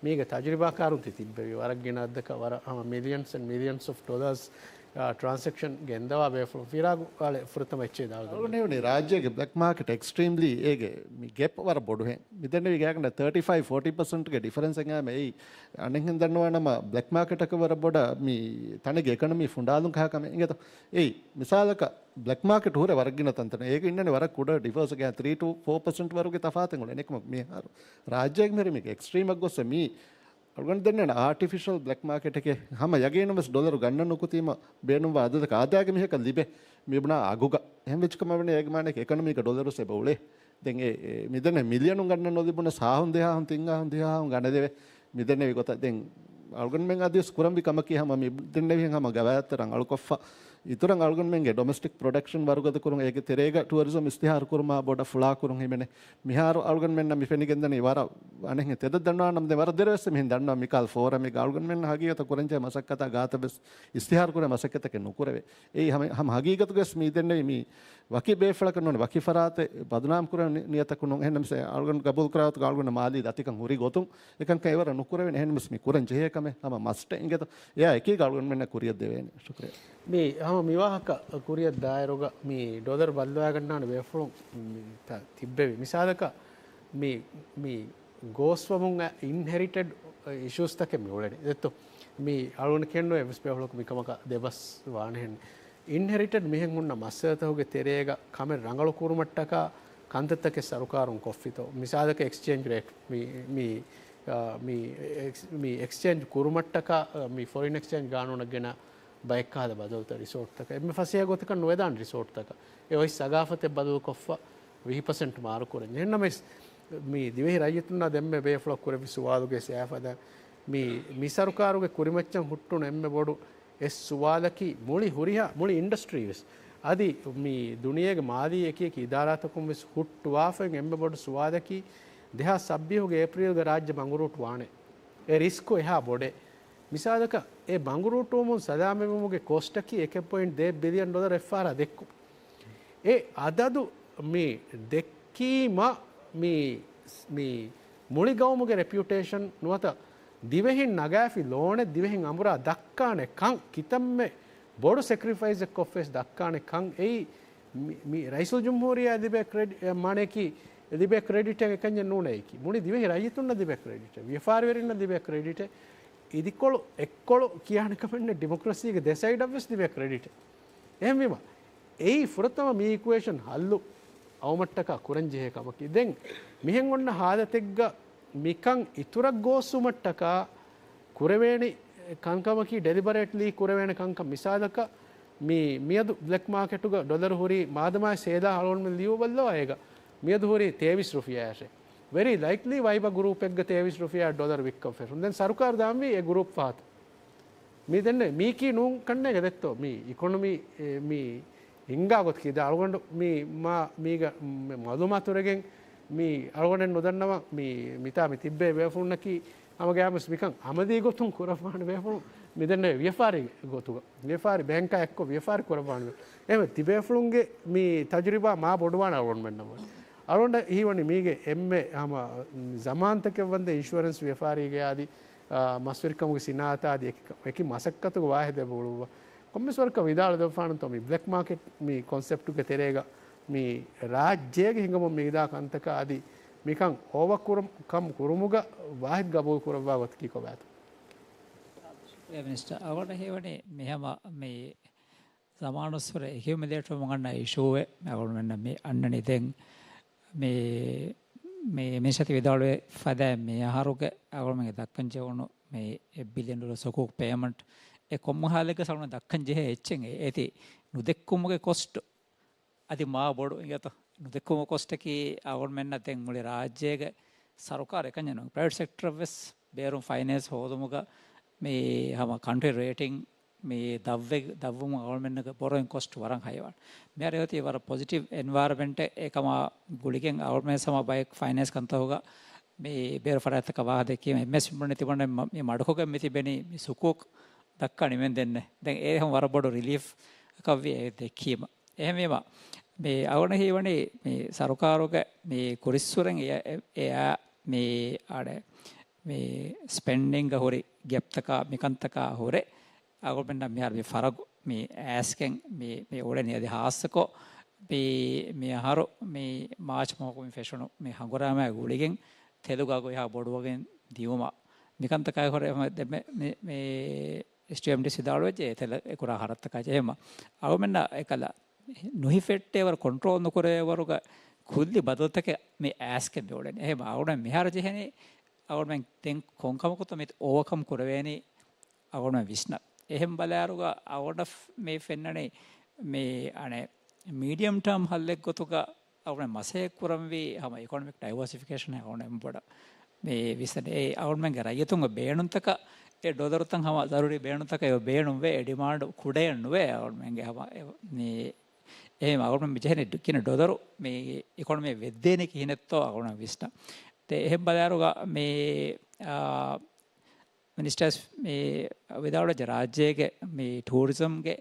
މީގެ ތަޖުރިބާކާރުން ތި ތިއްބެވި. ވަރަށް ގިނަ އަދަދަކަށް ވަރަށް ހަމަ މިލިއަންސް އެންޑް މިލިއަންސް އޮފް ޑޮލާސް، އާ، ޓްރާންސެކްޝަން ގެންދަވާ ބޭފުޅުން ފިރާގު އާޅެ ފުރަތަމަ އެއްޗެއް ދާޅު. އަޅުގަނޑު ހީވަނީ ރާއްޖޭގެ ބްލެކް މާކެޓް އެކްސްޓްރީމްލީ އޭގެ މި ގެޕް ވަރަށް ބޮޑުހެން. މިދެންނެވި ގާތްގަނޑަށް ތާޓީ ފައިވް ފޯޓީ ޕަސެންޓްގެ ޑިފަރެންސް އެނގާމެ އެއީ އަނެއްހެން ދަންނަވާނަމަ ބްލެކް މާކެޓަކަށް ވަރަށް ބޮޑަށް މި ތަނެއްގެ އެކޮނޮމީ ފުނޑާލުން ކަހާ ކަމެއް އިނގޭތޯ. އެއީ މިސާލަކަށް ބްލެކް މާކެޓް ހުރެ ވަރަށް ގިނަ ތަންތަނެއް. އޭގަ އިންނަނީ ވަރަށް ކުޑަ ޑިފަރެންސް ގާތް ތްރީ ޓު ފޯ ޕަސެންޓް ވަރުގެ ތަފާތެއް އުޅެނީ. އެކަމަކު މިހާރު ރާއްޖޭގެ މިހިރީ މީގެ އެކްސްޓްރީމަށް ގޮއްސަ މީ އަޅުގަނޑު ދެންނެވި އާޓިފިޝަލް ބްލެކް މާކެޓެކޭ. ހަމަ ޔަގީނުން ވެސް ޑޮލަރު ގަންނަން ނުކުތީމަ ބޭނުންވާ އަދަދަކަށް އާދައިގެ މީހަކަށް ލިބޭ މި ބުނާ އަގުގަ. އެހެން ވެއްޖެ ކަމަށް ވަނީ އޭގެ މާނައަކީ އެކޮނޮމީގަ ޑޮލަރު ވެސް އެބަ އުޅޭ. ދެން އެ، އެ، މިދެންނެވި މިލިއަނުން ގަންނަން ނުލިބުނަސް ހާހުން ދެހާހުން ތިން ހާހުން ދިހަ ހާހުން ގަނެދެވޭ. މިދެންނެވި ގޮތަށް ދެން އަޅުގަނޑުމެން އަދިވެސް ކުރަންވީ ކަމަކީ ހަމަ މި ދެންނެވިހެން ހަމަ ގަވާއިދުތައް ރަނގަޅުކޮށްފަ އިތުރަށް އަޅުގަނޑުމެންގެ ޑޮމެސްޓިކް ޕްރޮޑަކްޝަން ވަރުގަދަ ކުރުން އޭގެ ތެރޭގަ ޓުއަރިޒަމް އިސްތިހާރު ކުރުމާ ބޮޑަށް ފުޅާ ކުރުން ހިމެނޭ. މިހާރު އަޅުގަނޑުމެންނަށް މި ފެނިގެންދަނީ ވަރަށް އަނެއްހެން ތެދަށް ދަންނަވާނަމަ ދެން ވަރަށް ދެރަވެސް މިހެން ދަންނަވާ މިކަހަލަ ފޯރަމެއްގަ އަޅުގަނޑުމެންނަށް ހަގީގަތަށް ކުރަންޖެހޭ މަސައްކަތާ ގާތަށް ވެސް އިސްތިހާރު ކުރޭ މަސައްކަތަކެއް ނުކުރެވޭ. އެއީ ހަމަ، ހަމަ ހަގީގަތުގަސް މި ދެންނެވި މި ވަކި ބޭފުޅަކަށް ނޫން ވަކި ފަރާތެއް ބަދުނާމް ކުރެވޭ ނި-، ނިޔަތަކުން ނޫން. އެހެންނަމަސް އަޅުގަނޑު ގަބޫލު ކުރާ ގޮތުގަ އަޅުގަނޑަށް މާލީ ދަތިކަން ހުރި ގޮތުން އެކަންކަން އެވަރަށް ނުކުރެވޭނެ. އެހެންނަމަސް މި ކުރަން ޖެހޭ ކަމެއް ހަމަ މަސްޓެއް އިނގޭތޯ. އެއާ އެކީގަ އަޅުގަނޑުމެންނަށް ކުރިއަށް ދެވޭނެ. ޝުކުރިއްޔާ. މި ހަމަ މިވާހަކަ ކުރިއަށް ދާއިރުގަ މި ޑޮލަރު ބައްލަވާގަންނާނެ ބޭފުޅުން މި ތަ-، ތިއްބެވި. މިސާލަކަށް މި، މި ގޯސްވަމުން އިންހެރިޓެޑް އިޝޫސްތަކެއް މި އުޅެނީ. ދެއްތޯ؟ މި އަޅުގަނޑު ކެނޑު އެއްވެސް ބޭފުޅަކު މިކަމަކަށް ދެބަސް ވާނެހެން. އިންހެރިޓެޑް މިހެން ހުންނަ މައްސަލަތަކުގެ ތެރޭގަ ކަމެއް ރަނގަޅު ކުރުމަށްޓަކާ ކަންތައްތަކެއް ސަރުކާރުން ކޮށްފިތޯ؟ މިސާލަކަށް އެކްސްޗޭންޖް ރޭޓް މި، މި، އާ، މި އެކްސް-، މި އެކްސްޗޭންޖް ކުރުމަށްޓަކާ، އާ، މި ފޮރިން އެކްސްޗޭންޖް ގާނޫނަށް ގެނަ ބައެއް ކަހަލަ ބަދަލުތައް ރިސޯޓްތަކަށް އެންމެ ފަސޭހަ ގޮތަކަށް ނުވެދާނެ ރިސޯޓްތަކަށް. އެ އޮތް ސަގާފަތެއް ބަދަލުކޮށްފަ ވިހި ޕަސެންޓް މާރުކުރަން. އެހެންނަމަވެސް، މި ދިވެހި ރައްޔިތުންނާ ދެންމެ ބޭފުޅަށް ކުރެއްވި ސުވާލުގެ ސައިފަދަ މި، މި ސަރުކާރުގެ ކުރިމައްޗަށް ހުއްޓުނު އެންމެ ބޮޑު އެއް ސުވާލަކީ، މުޅި ހުރިހާ، މުޅި އިންޑަސްޓްރީ ވެސް އަދި މި ދުނިޔޭގެ މާލީ އެކި އެކި އިދާރާތަކުން ވެސް ހުއްޓުވާފައި އެންމެ ބޮޑު ސުވާލަކީ، ދެހާސް ސައްބީހުގެ އޭޕްރީލްގަ ރާއްޖެ ބަނގުރޫޓު ވާނެ. އެ ރިސްކު އެހާ ބޮޑޭ. މިސާލަކަށް، އެ ބަނގުރޫޓުވުމުން ސަލާމަތްވުމުގެ ކޮސްޓަކީ އެކެއް ޕޮއިންޓް ދެ ބިލިއަން ޑޮލަރ އެއްފަހަރާ ދެއްކު. އެ އަދަދު މި ދެއްކީމަ، މި، މި މުޅި ގައުމުގެ ރެޕިއުޓޭޝަން ނުވަތަ ދިވެހިން ނަގާފި ލޯނެއް ދިވެހިން އަނބުރާ ދައްކާނެ ކަން، ކިތަންމެ ބޮޑު ސެކްރިފައިސްއެއް ކޮށްފައިސް ދައްކާނެ ކަން އެއީ މި، މި ރައީސުލްޖުމްހޫރިއްޔާ ލިބޭ ކްރެޑި-، އެ، މާނަޔަކީ ލިބޭ ކްރެޑިޓެއް އެކަންޏެއް ނޫނޭ އެކީ. މުޅި ދިވެހި ރައްޔިތުންނަށް ލިބޭ ކްރެޑިޓެއް، ވިޔަފާރިވެރިންނަށް ލިބޭ ކްރެޑިޓެއް، އިދިކޮޅު އެއްކޮޅު ކިޔާނެ ކަމެއް ނެތް، ޑިމޮކްރަސީގެ ދެ ސައިޑަށް ވެސް ލިބޭ ކްރެޑިޓެއް. އެހެންވީމަ، އެއީ ފުރަތަމަ މި އިކުއޭޝަން ހައްލު އައުމަށްޓަކާ ކުރަން ޖެހޭ ކަމަކީ. ދެން މިހެން އޮންނަ ހާލަތެއްގަ މިކަން އިތުރަށް ގޯސްވުމަށްޓަކާ ކުރެވޭނެ ކަންކަމަކީ، ޑެލިބަރޭޓްލީ ކުރެވޭނެ ކަންކަން. މިސާލަކަށް، މި، މިއަދު ބްލެކް މާކެޓުގަ ޑޮލަރު ހުރީ މާދަމާއި ސޭލާ އަޅުގަނޑުމެން ލިޔުއްވައްލަވާ އޭގަ މިއަދު ހުރީ ތޭވީސް ރުފިޔާއަށޭ. ވެރީ ލައިކްލީ ވައިބަ ގްރޫޕެއްގަ ތޭވީސް ރުފިޔާ ޑޮލަރު ވިއްކަން ފެށުން. ދެން ސަރުކާރު ދާންވީ އެ ގްރޫޕް ފަހަތު. މީ ދެންނެ މީކީ ނޫން ކަންނޭގެ ދެއްތޯ؟ މީ އިކޮނޮމީ، އެ، މީ ހިންގާ ގޮތަކީ. ދެ އަޅުގަނޑު މީ މާ، މީގަ، މެ، މައުލޫމާތު ރެގެން މީ އަޅުގަނޑެއް ނުދަންނަވަން. މީ މިތާ މި ތިއްބޭ ބޭފުޅުންނަކީ ހަމަގައިމުސް މިކަން އަމަލީ ގޮތުން ކުރައްވާނެ ބޭފުޅުން. މި ދެންނެ ވިޔަފާރި ގޮތުގަ، ވިޔަފާރި ބޭންކާ އެއްކޮށް ވިޔަފާރި ކުރައްވާނެ ބޭ. އެހެން ތި ބޭފުޅުންގެ މި ތަޖުރިބާ މާ ބޮޑުވާނެ އަޅުގަނޑުމެންނަށް ވަނީ. އަޅުގަނޑަށް ހީވަނީ މީގެ އެންމެ ހަމަ ޒަމާންތަކެއް ވަންދެން އިންޝުއަރެންސް ވިޔަފާރީގެ އާދި، އާ، މަސްވެރިކަމުގެ ސިނާއަތާ އާދި އެކި، އެކި މަސައްކަތުގެ ވާހިދެއް ބޮޑުވާ. ކޮންމެސް ވަރަކަށް ވިދާޅު ދެއްވާނަންތޯ މި ބްލެކް މާކެޓް މި ކޮންސެޕްޓުގެ ތެރޭގަ މި ރާއްޖޭގެ ހިނގަމުން މި ވިދާ ކަންތަކާ އަދި މިކަން އޯވަކުރު، ކަމް ކުރުމުގަ ވާހިދު ގަބޫލު ކުރައްވާ ގޮތަކީ ކޮބާތޯ؟ އެ މިނިސްޓަރ، އަވަނަ ހީވަނީ މި ހަމަ މި ޒަމާނުއްސުރެ އެކިއުމިލޭޓްވުމުން އަންނަ އިޝޫއެއް އަޅުގަނޑުމެންނަށް މި އަންނަނީ. ދެން މި، މި މިނިސްޓަރ ވިދާޅުވެ ފަދަ މި އަހަރުގެ އަޅުގަނޑުމެންގެ ދައްކަން ޖެހުނު މި އެއް ބިލިއަން ޑޮލަރ ސުކޫކް ޕޭމަންޓް އެ ކޮންމެ ހާލެއްގަ އަޅުގަނޑު ދައްކަން ޖެހޭ އެއްޗެއް އެ، އޭތި ނުދެއްކުމުގެ ކޮސްޓް އަދި މާ ބޮޑު އިނގޭތޯ. ނުދެއްކުމު ކޮސްޓަކީ އަޅުގަނޑުމެންނަށް ދެން މުޅި ރާއްޖޭގެ ސަރުކާރު އެކަންޏެއް ނޫން. ޕްރައިވެޓް ސެކްޓަރަށް ވެސް ބޭރުން ފައިނޭންސް ހޯދުމުގަ މި ހަމަ ކަންޓްރީ ރޭޓިން މި ދަށްވެ، ދަށްވުމުން އަޅުގަނޑުމެންނަށް ބޮރޯއިން ކޮސްޓް ވަރަށް ހައިވާނެ. މިހާރު އެ އޮތީ ވަރަށް ޕޮޒިޓިވް އެންވަޔަރަމެންޓެއް. އެކަމާ ގުޅިގެން އަޅުގަނޑުމެން ހަމަ ބައެއް ފައިނޭންސް ކަންތަކުގަ މި ބޭރު ފަރާތްތަކަށް ވާހަކަ ދެއްކީމަ އެމްއެސް މި ތިބުނެ މަ-، މި މަޑުކޮށްގެން މި ތިބެނީ މި ސުކޫކް ދައްކާ ނިމެން ދެންނެ. ދެން އެ ހަމަ ވަރަށް ބޮޑު ރިލީފް އަކަށްވި އެ ދެއްކީމަ. އެހެންވީމަ، މި އަޅުގަނޑަށް ހީވަނީ މި ސަރުކާރުގެ މި ކުރިއްސުރެން އެ، އެ، އެއާ މި އަޑެ މި ސްޕެންޑިންގ ހުރި ގެޕްތަކާ މިކަންތަކާ ހުރެ، އަޅުގަނޑުމެންނަށް މިހާރު މި ފަރަގު މި އައިސްގެން މި، މި އުޅެނީ. އަދި ހާއްސަކޮށް މި، މި އަހަރު މި މާޗް މަހުގަ މި ފެށުނު މި ހަނގުރާމައާ ގުޅިގެން ތެލުގެ އަގު އެހާ ބޮޑުވަގެން ދިޔުމަށް މިކަންތަކާ ހުރެ މި، މި، މި އެސްޓީއެމްޑީސީ ވިދާޅުވެއްޖެ އެތެލަ އެކުރާ ހަރަދުތަކާ ޖެހޭމަ. އަޅުމެންނަށް އެކަލަ ނުހިފެއްޓޭވަރު ކޮންޓްރޯލް ނުކުރޭވަރުގަ ކުއްލި ބަދަލުތަކެއް މި އައިސްގެން މި އުޅެނީ. އެހެން އަޅުމެން މިހާރު ޖެހެނީ އަޅުމެން ދެން ކޮން ކަމަކުތޯ މި އޯވަކަމް ކުރެވޭނީ އަޅުމެން ވިސްނަ. އެހެން ބަލާއިރުގަ އަޅުގަނޑަށް މި ފެންނަނީ މި އަނެއް މީޑިއަމް ޓާމް ހައްލެއް ގޮތުގަ އަޅުގަނޑު މަސައްކަތް ކުރަންވީ ހަމަ އިކޮނޮމިކް ޑައިވާސިފިކޭޝަން އަޅުގަނޑު ބޮޑަށް މި ވިސްނަން. އެ އަޅުގަނޑުމެންގެ ރައްޔިތުންގެ ބޭނުންތަކަށް އެ ޑޮލަރުތައް ހަމަ ޒަރޫރީ ބޭނުންތަކަށް އެ ބޭނުންވޭ، އެ ޑިމާންޑު ކުޑައެއް ނުވޭ އަޅުގަނޑުމެންގެ ހަމަ އެ މި އެހެން އަޅުގަނޑުމެން މި ޖެހެނީ ޑޮ-، ގިނަ ޑޮލަރު މި އިކޮނޮމީ ވެއްދޭނީ ކިހިނެއްތޯ އަޅުގަނޑު ވިސްނަން. ދެ އެހެން ބަލާއިރުގަ މި، އާ، މިނިސްޓާސް މި ވިދާޅުވެއްޖެ ރާއްޖޭގެ މި ޓޫރިޒަމްގެ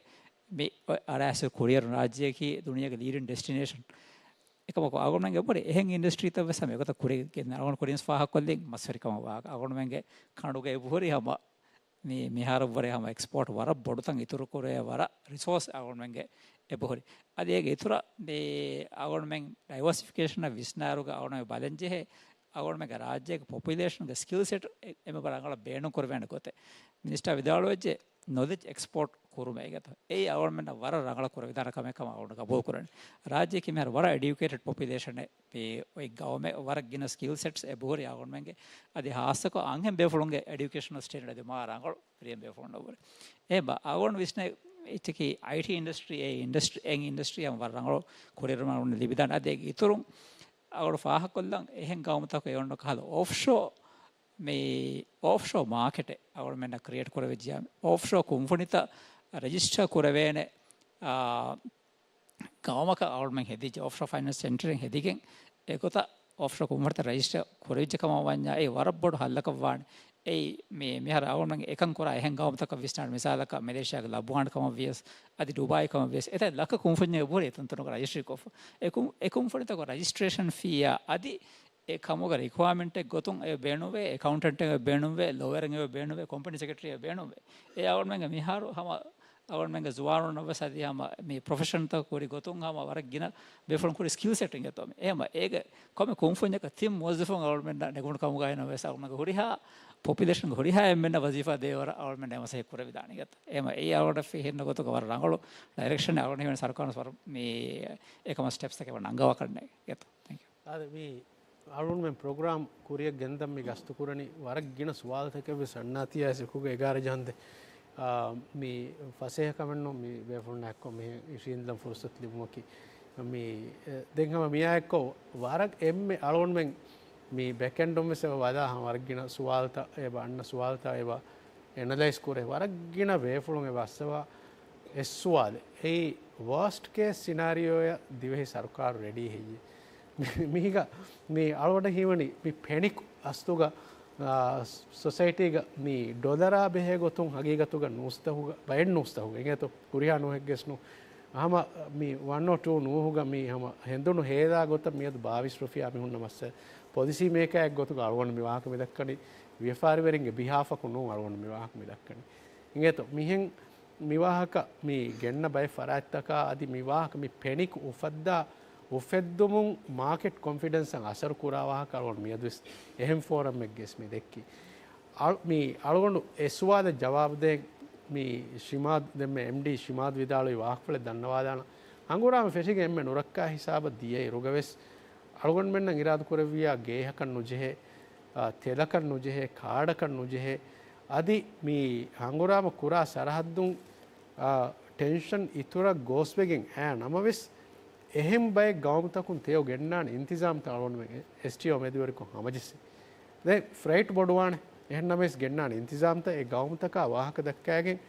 މި އަރާސް ކުރިއަރު ރާއްޖެއަކީ ދުނިޔޭގެ ލީޑިން ޑެސްޓިނޭޝަން. އެކަމަކު އަޅުގަނޑުމެންގެ އެބަހުރި އެހެން އިންޑަސްޓްރީތައް ވެސް ހަމަ އެގޮތަށް ކުރި ގެންދަން. އަޅުގަނޑު ކުރިން ފާހަގަކޮށްލިން މަސްވެރިކަމަށް ވާ އަޅުގަނޑުމެންގެ ކަނޑުގެ އެބަހުރި ހަމަ މި މިހާރަށް ވުރެ ހަމަ އެކްސްޕޯޓް ވަރަށް ބޮޑުތަން އިތުރު ކުރޭ ވަރަށް ރިސޯސް އަޅުގަނޑުމެންގެ އެބަހުރި. އަދި އޭގެ އިތުރަށް މި އަޅުގަނޑުމެން ޑައިވާސިފިކޭޝަނަށް ވިސްނާއިރުގަ އަޅުގަނޑުމެން ބަލަންޖެހޭ އަޅުގަނޑުމެންގެ ރާއްޖޭގެ ޕޮޕިއުލޭޝަންގެ ސްކިލް ސެޓް އެ-، އެންމެ ރަނގަޅަށް ބޭނުން ކުރެވޭނެ ގޮތެއް. މިނިސްޓާ ވިދާޅުވެއްޖެ ނޮލެޖް އެކްސްޕޯޓް ކުރުމޭ އިނގޭތޯ. އެއީ އަޅުގަނޑުމެންނަށް ވަރަށް ރަނގަޅަށް ކުރެވިދާނެ ކަމެއް ކަމަށް އަޅުގަނޑު ގަބޫލު ކުރަނީ. ރާއްޖެއަކީ މިހާރު ވަރަށް އެޑިއުކޭޓެޑް ޕޮޕިއުލޭޝަނެއް. މި އޮތް ގައުމެއް ވަރަށް ގިނަ ސްކިލް ސެޓްސް އެބަހުރި އަޅުގަނޑުމެންގެ. އަދި ހާއްސަކޮށް އަންހެން ބޭފުޅުންގެ އެޑިއުކޭޝަނަލް ސްޓޭންޑަޑް އަދި މާ ރަނގަޅު ކުރިއަށް ބޭފުޅުންނަށްވުރެ. އެ ބަ-، އަޅުގަނޑު ވިސްނޭ އެއްޗަކީ އައިޓީ އިންޑަސްޓްރީ، އެ އިންޑަސްޓްރީ، އެ އިންޑަސްޓްރީ ހަމަ ވަރަށް ރަނގަޅު ކުރިއެރުމަށް އަޅުގަނޑު ލިބިދާނެ. އަދި އޭގެ އިތުރުން އަޅުގަނޑު ފާހަގަކޮށްލަން އެހެން ގައުމުތަކުގެ އޮންނަ ކަހަލަ އޮފްޝޯ، މި އޮފްޝޯ މާކެޓެއް އަޅުގަނޑުމެންނަށް ކްރިއޭޓް ކުރެވިއްޖެ. އޮފްޝޯ ކުންފުނިތައް ރަޖިސްޓަރ ކުރެވޭނެ، އާ، ގައުމަކަށް އަޅުގަނޑުމެން ހެދިއްޖެ. އޮފްޝޯ ފައިނޭންސް ސެންޓަރެއް ހެދިގެން އެގޮތަށް އޮފްޝޯ ކުންފުނިތައް ރަޖިސްޓަރ ކުރެވިއްޖެ ކަމަށް ވަންޏާ އެ ވަރަށް ބޮޑު ހައްލަކަށް ވާނެ. އެއީ މި-، މިހާރު އަޅުގަނޑުމެން އެކަން ކުރާ އެހެން ގައުމުތަކަށް ވިސްނާލަކަށް މެލޭޝިޔާގެ ލަބުވާން ކަމަށް ވިޔަސް، އަދި ޑުބާއީ ކަމަށް ވިޔަސް، އެތައް ލަކަ ކުންފުންޏެއް އެބަހުރި އެތަންތަނުގަ ރަޖިސްޓްރީ ކޮށްފަ. އެ ކުން-، އެ ކުންފުނިތަކުގެ ރަޖިސްޓްރޭޝަން ފީއާ އަދި އެ ކަމުގެ ރިކުއަރމަންޓެއް ގޮތުން އެ ބޭނުންވޭ، އެކައުންޓެންޓެއް އެ ބޭނުންވޭ، ލޯޔަރެއް އެ ބޭނުންވޭ، ކޮމްޕެނީ ސެކްރެޓަރީ އެ ބޭނުންވޭ. އެ އަޅުގަނޑުމެންގެ މިހާރު ހަމަ އަޅުގަނޑުމެންގެ ޒުވާނުންނަށް ވެސް އަދި ހަމަ މި ޕްރޮފެޝަންތައް ކުރި ގޮތުން ހަމަ ވަރަށް ގިނަ ބޭފުޅުން ކުރި ސްކިލް ސެޓް އިނގޭތޯ މި. އެހެން އޭގެ ކޮންމެ ކުންފުންޏަކަށް ތިން މުވައްޒަފުން އަޅުގަނޑުމެންނަށް ނެގުނު ކަމުގައި ނަމަވެސް އަޅުގަނޑުމެންގެ ހުރިހާ ޕޮޕިއުލޭޝަންގެ ހުރިހާ އެންމެންނަށް ވަޒީފާ ދޭވަރަށް އަޅުގަނޑުމެން މަސައްކަތް ކުރެވިދާނެ އިނގޭތޯ. އެހެން އެއީ އަޅުގަނޑަށް ފެހެންނަ ގޮތުގަ ވަރަށް ރަނގަޅު ޑައިރެކްޝަނެއް. އަޅުގަނޑު ހީވަނީ ސަރުކާރުން ވަރަށް މި އެކަމަށް ސްޓެޕްސްތަކެއް ވަރަށް ނަންގަވާކަށް ނޭނގޭތޯ. ތެންކް ޔޫ. އާދެ، މި އަޅުގަނޑުމެން ޕްރޮގްރާމް ކުރިއަށް ގެންދަން މި ގަސްތު ކުރަނީ ވަރަށް ގިނަ ސުވާލުތަކެއް ވެސް އަންނާތީ އައިސް އެކުގަ އެގާރަ ޖަހަންދެ. އާ، މި ފަސޭހަ ކަމެއް ނޫން މި ބޭފުޅުންނާ އެއްކޮށް މިހެން އިށީންދަން ފުރުސަތު ލިބުމަކީ. މި، އެ، ދެން ހަމަ މިއާ އެއްކޮށް ވަރަށް އެންމެ އަޅުގަނޑުމެން މި ބެކެންޑުން ވެސް އެބަ ވަދާ ހަމަ ވަރަށް ގިނަ ސުވާލުތައް އެބަ އަންނަ ސުވާލުތައް އެބަ އެނަލައިޒް ކުރޭ ވަރަށް ގިނަ ބޭފުޅުން އެބަ އައްސަވާ އެއް ސުވާލެއް. އެއީ ވާސްޓް ކޭސް ސިނާރިއޯއަށް ދިވެހި ސަރުކާރު ރެޑީ ހެއްޔޭ؟ މި-، މީގަ މި އަޅުގަނޑަށް ހީވަނީ މި ޕެނިކް އަސްލުގަ، އާ، ސޮސައިޓީގަ މި ޑޮލަރާ ބެހޭ ގޮތުން ހަގީގަތުގަ ނޫސްތަހުގަ، ބައެއް ނޫސްތަހުގަ އިނގޭތޯ، ހުރިހާ ނޫހެއްގެސް ނޫ. ހަމަ މި ވަން އޯ ޓޫ ނޫހުގަ މި ހަމަ ހެނދުނު ހޭލާ ގޮތަށް މިއަދު ބާވީސް ރުފިޔާ މި ހުންނަ މައްސަލަ. ޕޮލިސީ މޭކަރެއް ގޮތުގަ އަޅުގަނޑު މި ވާހަކަ މި ދައްކަނީ ވިޔަފާރިވެރިންގެ ބިހާފަކު ނޫން އަޅުގަނޑު މި ވާހަކަ މި ދައްކަނީ. އިނގޭތޯ، މިހެން މި ވާހަކަ މި ގެންނަ ބައެއް ފަރާތްތަކާ އަދި މި ވާހަކަ މި ޕެނިކް އުފައްދާ އުފެއްދުމުން މާކެޓް ކޮންފިޑެންސަށް އަސަރު ކުރާ ވާހަކަ އަޅުގަނޑު މިއަދުވެސް އެހެން ފޯރަމެއްގެސް މި ދެއްކީ. އަޅު-، މި އަޅުގަނޑު އެ ސުވާލަށް ޖަވާބު ދޭން މި ޝިމާދު، ދެންމެ އެމްޑީ ޝިމާދު ވިދާޅުވި ވާހަކަފުޅެއް ދަންނަވާލާނަން. ހަނގުރާމަ ފެށިގެން އެންމެ ނުރައްކާ ހިސާބަށް ދިޔައިރުގަވެސް އަޅުގަނޑުމެންނަށް އިރާދަކުރެއްވިއްޔާ ގޭހަކަށް ނުޖެހޭ، އާ، ތެލަކަށް ނުޖެހޭ، ކާޑަކަށް ނުޖެހޭ، އަދި މި ހަނގުރާމަ ކުރާ ސަރަހައްދުން، އާ، ޓެންޝަން އިތުރަށް ގޯސްވެގެން އައި ނަމަވެސް، އެހެން ބައެއް ގައުމުތަކުން ތެޔޮ ގެންނާނެ އިންތިޒާމްތައް އަޅުގަނޑުމެން އެސްޓީއޯ މެދުވެރިކޮށް ހަމަޖެއްސި. ދެން ފްރައިޓް ބޮޑުވާނެ. އެހެން ނަމަވެސް ގެންނާނެ އިންތިޒާމްތައް އެ ގައުމުތަކާ ވާހަކަ ދައްކައިގެން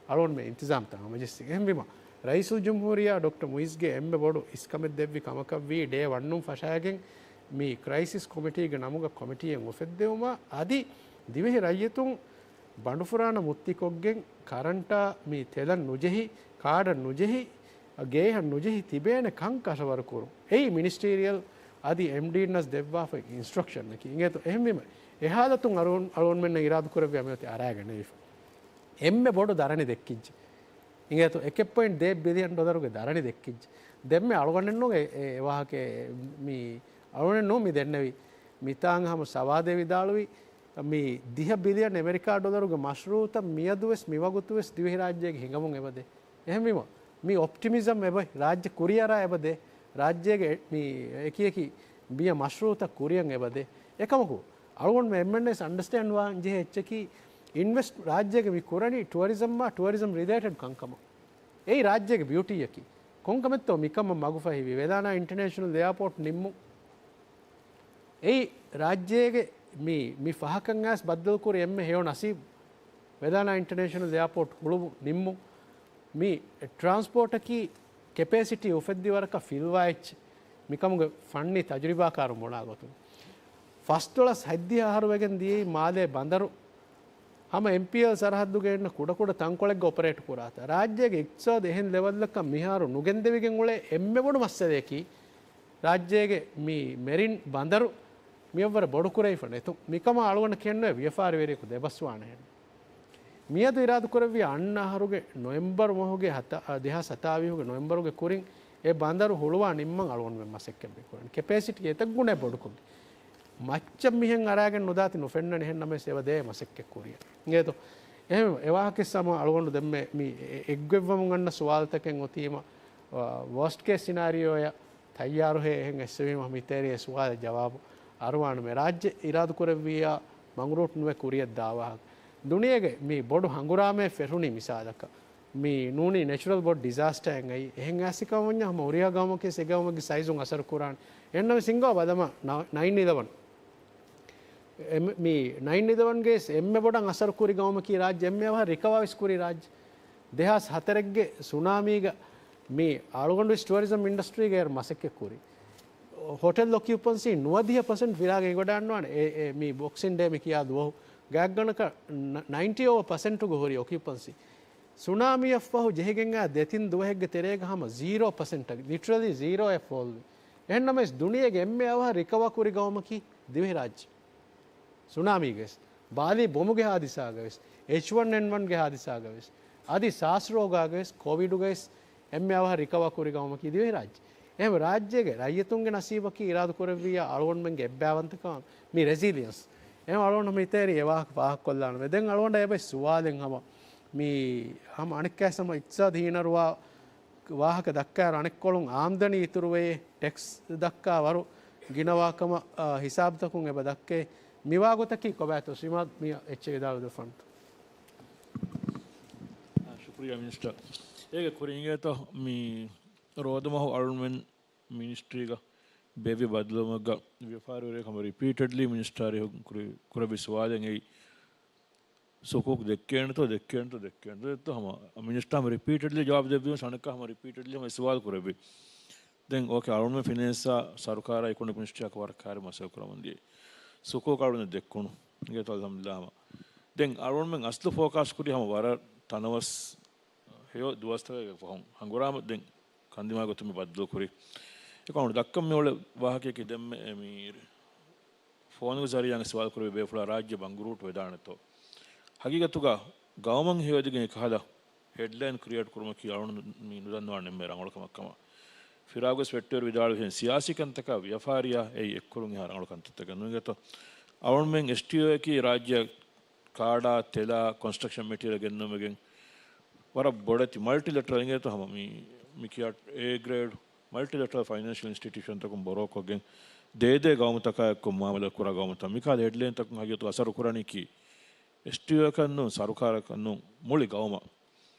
އަޅުގަނޑުމެން އިންތިޒާމްތައް ހަމަޖެއްސި. އެހެންވީމަ، ރައީސުލްޖުމްހޫރިއްޔާ ޑޮކްޓަރ މުއިޒްގެ އެންމެ ބޮޑު އިސްކަމެއް ދެއްވި ކަމަކަށްވީ ޑޭ ވަންނުން ފަށާގެން މި ކްރައިސިސް ކޮމިޓީގެ ނަމުގަ ކޮމިޓީއެއް އުފެއްދެވުމަށް އަދި ދިވެހި ރައްޔިތުން ބަނޑުފުރާނަ މުއްތިކޮށްގެން ކަރަންޓާ މި ތެލަށް ނުޖެހި، ކާޑަށް ނުޖެހި، ގޭހަށް ނުޖެހި ތިބޭނެ ކަން ކަށަވަރުކުރުން. އެއީ މިނިސްޓީރިއަލް އަދި އެމްޑީންނަސް ދެއްވާފައި އިންސްޓްރަކްޝަންއަކީ. އިނގޭތޯ އެހެންވީމަ، އެ ހާލަތުން އަޅު-، އަޅުގަނޑުމެންނަށް އިރާދަކުރެއްވިޔާ މިއޮތީ އަރާގަނެވިފަ. އެންމެ ބޮޑު ދަރަނި ދެއްކިއްޖެ. އިނގޭތޯ އެކެއް ޕޮއިންޓް ދޭއް ބިލިއަން ޑޮލަރުގެ ދަރަނި ދެއްކިއްޖެ. ދެންމެ އަޅުގަނޑެއްނޫން އެ، އެ ވާހަކަ މި އަޅުގަނޑެއްނޫން މި ދެންނެވީ. މިތާނގަ ހަމަ ސަވާދޭ ވިދާޅުވީ، މި ދިހަ ބިލިއަން އެމެރިކާ ޑޮލަރުގެ މަޝްރޫއުތައް މިއަދުވެސް މިވަގުތުވެސް ދިވެހިރާއްޖޭގެ ހިނގަމުން އެބަދޭ. އެހެންވީމަ، މި އޮޕްޓިމިޒަމް އެބަ ރާއްޖެ ކުރިއަރާ އެބަދޭ. ރާއްޖޭގެ މި އެކި އެކި ބިޔަ މަޝްރޫއުތައް ކުރިއަށް އެބަދޭ. އެކަމަކު، އަޅުގަނޑުމެން އެންމެންވެސް އަންޑަސްޓޭންޑް ވާން ޖެހޭ އެއްޗަކީ، އިންވެސްޓް ރާއްޖޭގެ މި ކުރަނީ ޓުއަރިޒަމްއާ ޓުއަރިޒަމް ރިލޭޓެޑް ކަންކަމަށް. އެއީ ރާއްޖޭގެ ބިއުޓީއަކީ. ކޮންކަމެއްތޯ މިކަމަށް މަގުފަހިވީ؟ ވެލާނާ އިންޓަރނޭޝަނަލް އެއާޕޯޓް ނިންމުން. އެއީ ރާއްޖޭގެ މި، މި ފަހަކަށް އައިސް ބައްދަލުކުރި އެންމެ ހެޔޮ ނަސީބު. ވެލާނާ އިންޓަރނޭޝަނަލް އެއާޕޯޓް ހުޅުވު ނިންމުން. މި ޓްރާންސްޕޯޓަކީ ކެޕޭސިޓީ އުފެއްދި ވަރަކަށް ފިލްވާ އެއްޗެއް. މިކަމުގެ ފަންނީ ތަޖުރިބާކާރުން ބުނާ ގޮތުން. ފަސްދޮޅަސް ހަތްދިހަ އަހަރު ވެގެން ދިޔައީ މާލޭ ބަނދަރު ހަމަ އެމްޕީއެލް ސަރަހައްދުގަ އިންނަ ކުޑަކުޑަ ތަންކޮޅެއްގަ އޮޕަރޭޓް ކުރާތާ. ރާއްޖޭގެ އިޤްތިޞާދު އެހެން ލެވަލްއަކަށް މިހާރު ނުގެންދެވިގެން އުޅޭ އެންމެ ބޮޑު މައްސަލަޔަކީ، ރާއްޖޭގެ މި މެރިން ބަނދަރު މިއަށްވުރެ ބޮޑުކުރެވިފަ ނެތުން. މިކަމަށް އަޅުގަނޑަށް ކިޔަންނުވޭ ވިޔަފާރިވެރިޔަކު ދެބަސްވާނެހެން. މިއަދު އިރާދަކުރެއްވިޔާ އަންނަ އަހަރުގެ ނޮވެމްބަރު މަހުގެ ހަތަ-، އަ، ދެހާސް ހަތާވީހުގެ ނޮވެމްބަރުގެ ކުރިން އެ ބަނދަރު ހުޅުވާ ނިންމަން އަޅުގަނޑުމެން މަސައްކަތް މި ކުރަނީ. ކެޕޭސިޓީ އެތައް ގުނައެއް ބޮޑުކޮށްގެން. މައްޗަށް މިހެން އަރާގެން ނުދާތި ނުފެންނަނީ އެހެން ނަމަވެސް އެބަ ދޭ މަސައްކަތް ކުރިއަށް. އިނގޭތޯ؟ އެހެން އެ ވާހަކަ ހަމަ އަޅުގަނޑު ދެންމެ މި އެ-، އެއްގޮތްވަމުން އަންނަ ސުވާލުތަކެއް އޮތީމަ، އާ، ވޯސްޓް ކޭސް ސިނާރިއޯއަށް ތައްޔާރުހޭ އެހެން އެއްސެވީމަ މިތެރޭ ސުވާލަށް ޖަވާބު އަރުވާނަމޭ. ރާއްޖެ އިރާދަކުރެއްވިއްޔާ މަގުރޫޓް ނުވެ ކުރިއަށް ދާ ވާހަކަ. ދުނިޔޭގެ މި ބޮޑު ހަނގުރާމައެއް ފެށުނީ މިސާލަކަށް. މި ނޫނީ ނެޗުރަލް ބޮޑު ޑިޒާސްޓާއެއް އައީ. އެހެން އައިސް ކަމަށް ވަންޏާ ހަމަ ހުރިހާ ގައުމަކީ އެ ގައުމެއްގެ ސައިޒުން އަސަރު ކުރާނެ. އެހެންނަމަވެސް ހިނގާ ބަލަމާ ނަ-، ނައިން އިލެވަން. އެ-، މި ނައިން އިލެވަންގެ އެންމެ ބޮޑަށް އަސަރު ކުރި ގައުމަކީ ރާއްޖެ އެންމެ އަވަހަށް ރިކަވާވެސް ކުރި ރާއްޖެ. ދެހާސް ހަތަރެއްގެ ސުނާމީގަ މި އަޅުގަނޑު ވެސް ޓުއަރިޒަމް އިންޑަސްޓްރީގައި މަސައްކަތް ކުރި. ހޮޓެލް އޮކިއުޕަންސީ ނުވަދިހަ ޕަސެންޓް ފިލާގަ އެނގިވަޑައިގަންނަވާނެ. އެ، އެ، މި ބޮކްސިން ޑޭ މި ކިޔާ ދުވަހު. ގާތްގަނޑަކަށް ނަ-، ނައިންޓީ އޯވަ ޕަސެންޓުގަ ހުރި އޮކިއުޕަންސީ. ސުނާމީއަށްފަހު ޖެހިގެން އާ ދެތިން ދުވަހެއްގެ ތެރޭގަ ހަމަ ޒީރޯ ޕަސެންޓަށް، ލިޓްރަލީ ޒީރޯއަށް ފޯލްވި. އެހެންނަމަވެސް ދުނިޔޭގެ އެންމެ އަވަހަށް ރިކަވާ ކުރި ގައުމަކީ ދިވެހިރާއްޖެ. ސުނާމީގަވެސް، ބާލީ ބޮމުގެ ހާދިސާގަވެސް، އެޗް ވަން އެން ވަންގެ ހާދިސާގަވެސް، އަދި ސާސް ރޯގާގަވެސް، ކޯވިޑުގަވެސް އެންމެ އަވަހަށް ރިކަވާ ކުރި ގައުމަކީ ދިވެހިރާއްޖެ. އެހެން ރާއްޖޭގެ ރައްޔިތުންގެ ނަސީބަކީ އިރާދަކުރެއްވިއްޔާ އަޅުގަނޑުމެންގެ އެއްބައިވަންތަކަމާ މި ރެޒިލިއަންސް. އެހެން އަޅުގަނޑު މިތެރީ އެ ވާހަކަ ފާހަގަކޮށްލާނަމޭ. ދެން އަޅުގަނޑަށް އެބައި ސުވާލެއް ހަމަ މި ހަމަ އަނެއްކާވެސް ހަމަ އިޤްތިޞާދު ހީނަރުވާ ވާހަކަ ދައްކާއިރު އަނެއްކޮޅުން އާމްދަނީ އިތުރުވެ ޓެކްސް ދައްކާ ވަރު ގިނަވާކަމަށް، އާ، ހިސާބުތަކުން އެބަ ދައްކޭ. މިވާގޮތަކީ ކޮބާތޯ؟ ސިމާ މި އެއްޗެއް ވިދާޅުވެދެއްވާނެތަ؟ އާ، ޝުކުރިއްޔާ މިނިސްޓަރ. އޭގެ ކުރިން އިނގޭތޯ މި ރޯދަމަހު އަޅުގަނޑުމެން މިނިސްޓްރީގަ ބޭއްވި ބައްދަލުވުމެއްގަ ވިޔަފާރިވެރިޔަކު ހަމަ ރިޕީޓެޑްލީ މިނިސްޓާރިހުން ކުރި-، ކުރެއްވި ސުވާލެއް އެއީ. ސުކޫކް ދެއްކޭނެތޯ، ދެއްކޭނެތޯ، ދެއްކޭނެތޯ ހަމަ މިނިސްޓާ ހަމަ ރިޕީޓެޑްލީ ޖަވާބު ދެއްވީމަ، އަނެއްކާ ހަމަ ރިޕީޓެޑްލީ ހަމަ ސުވާލު ކުރެއްވި. ދެން އޯކޭ، އަޅުންމެ ފިނޭންސާ ސަރުކާރާ އިކޮނޮމިކް މިނިސްޓްރީއަކަށް ވަރަށް ކާރި މަސައްކަތް ކުރަމުން ދިޔަ. ސުކޫކް އަޅުން ދެއްކުނު. އިނގޭތޯ އަލްހަމްދުލިއްލާހް ހަމަ. ދެން އަޅުންމެން އަސްލު ފޯކާސް ކުރީ ހަމަ ވަރަށް ތަނަވަސް ހެޔޮ ދުވަސްތަކެއްގެ ފަހުން ހަނގުރާމަ ދެން ކަންދިމާ ގޮތުން މި ބައްދަލު ކުރީ. އެކަމު ދައްކަން މި އުޅޭ ވާހަކައަކީ ދެންމެ މި ފޯނުގެ ޒަރީއާ ސުވާލު ކުރެވި ބޭފުޅާ ރާއްޖެ ބަނގުރޫޓް ވެދާނެތޯ؟ ހަގީގަތުގަ ގައުމަށް ހެޔޮއެދިގެން އެކަހަލަ ހެޑްލައިން ކްރިއޭޓް ކުރުމަކީ އަޅުން މި ނުދަންނަވާނެ އެންމެ ރަނގަޅު ކަމަށް ކަމަށް. ފިރާގުވެސް ވެއްޓިވެރި ވިދާޅުވިހެން ސިޔާސީ ކަންތަކާ ވިޔަފާރިއާ އެއީ އެއްކުރުން އެހާ ރަނގަޅު ކަންތައްތަކެއް ނޫން އިނގޭތޯ. އަޅުންމެން އެސްޓީއޯއަކީ ރާއްޖެއަށް ކާޑާ، ތެލާ، ކޮންސްޓްރަކްޝަން މެޓީރިއަލް ގެންނަމުގެން ވަރަށް ބޮޑެތި މަލްޓިލެޓްރަލް އިނގޭތޯ ހަމަ މި، މި ކިޔާ އޭ ގްރޭޑް މަލްޓިލެޓްރަލް ފައިނޭންޝިއަލް އިންސްޓިޓިއުޝަންތަކުން ބޮރޯކޮށްގެން ދޭދޭ ގައުމުތަކާ އެއްކޮށް މުއާމަލާ ކުރާ ގައުމުތައް. މިކަހަލަ ހެޑްލައިންތަކުން ހަގީގަތުގަ އަސަރު ކުރަނީކީ އެސްޓީއޯއަކަށް ނޫން، ސަރުކާރަކަށް ނޫން، މުޅި ގައުމަށް.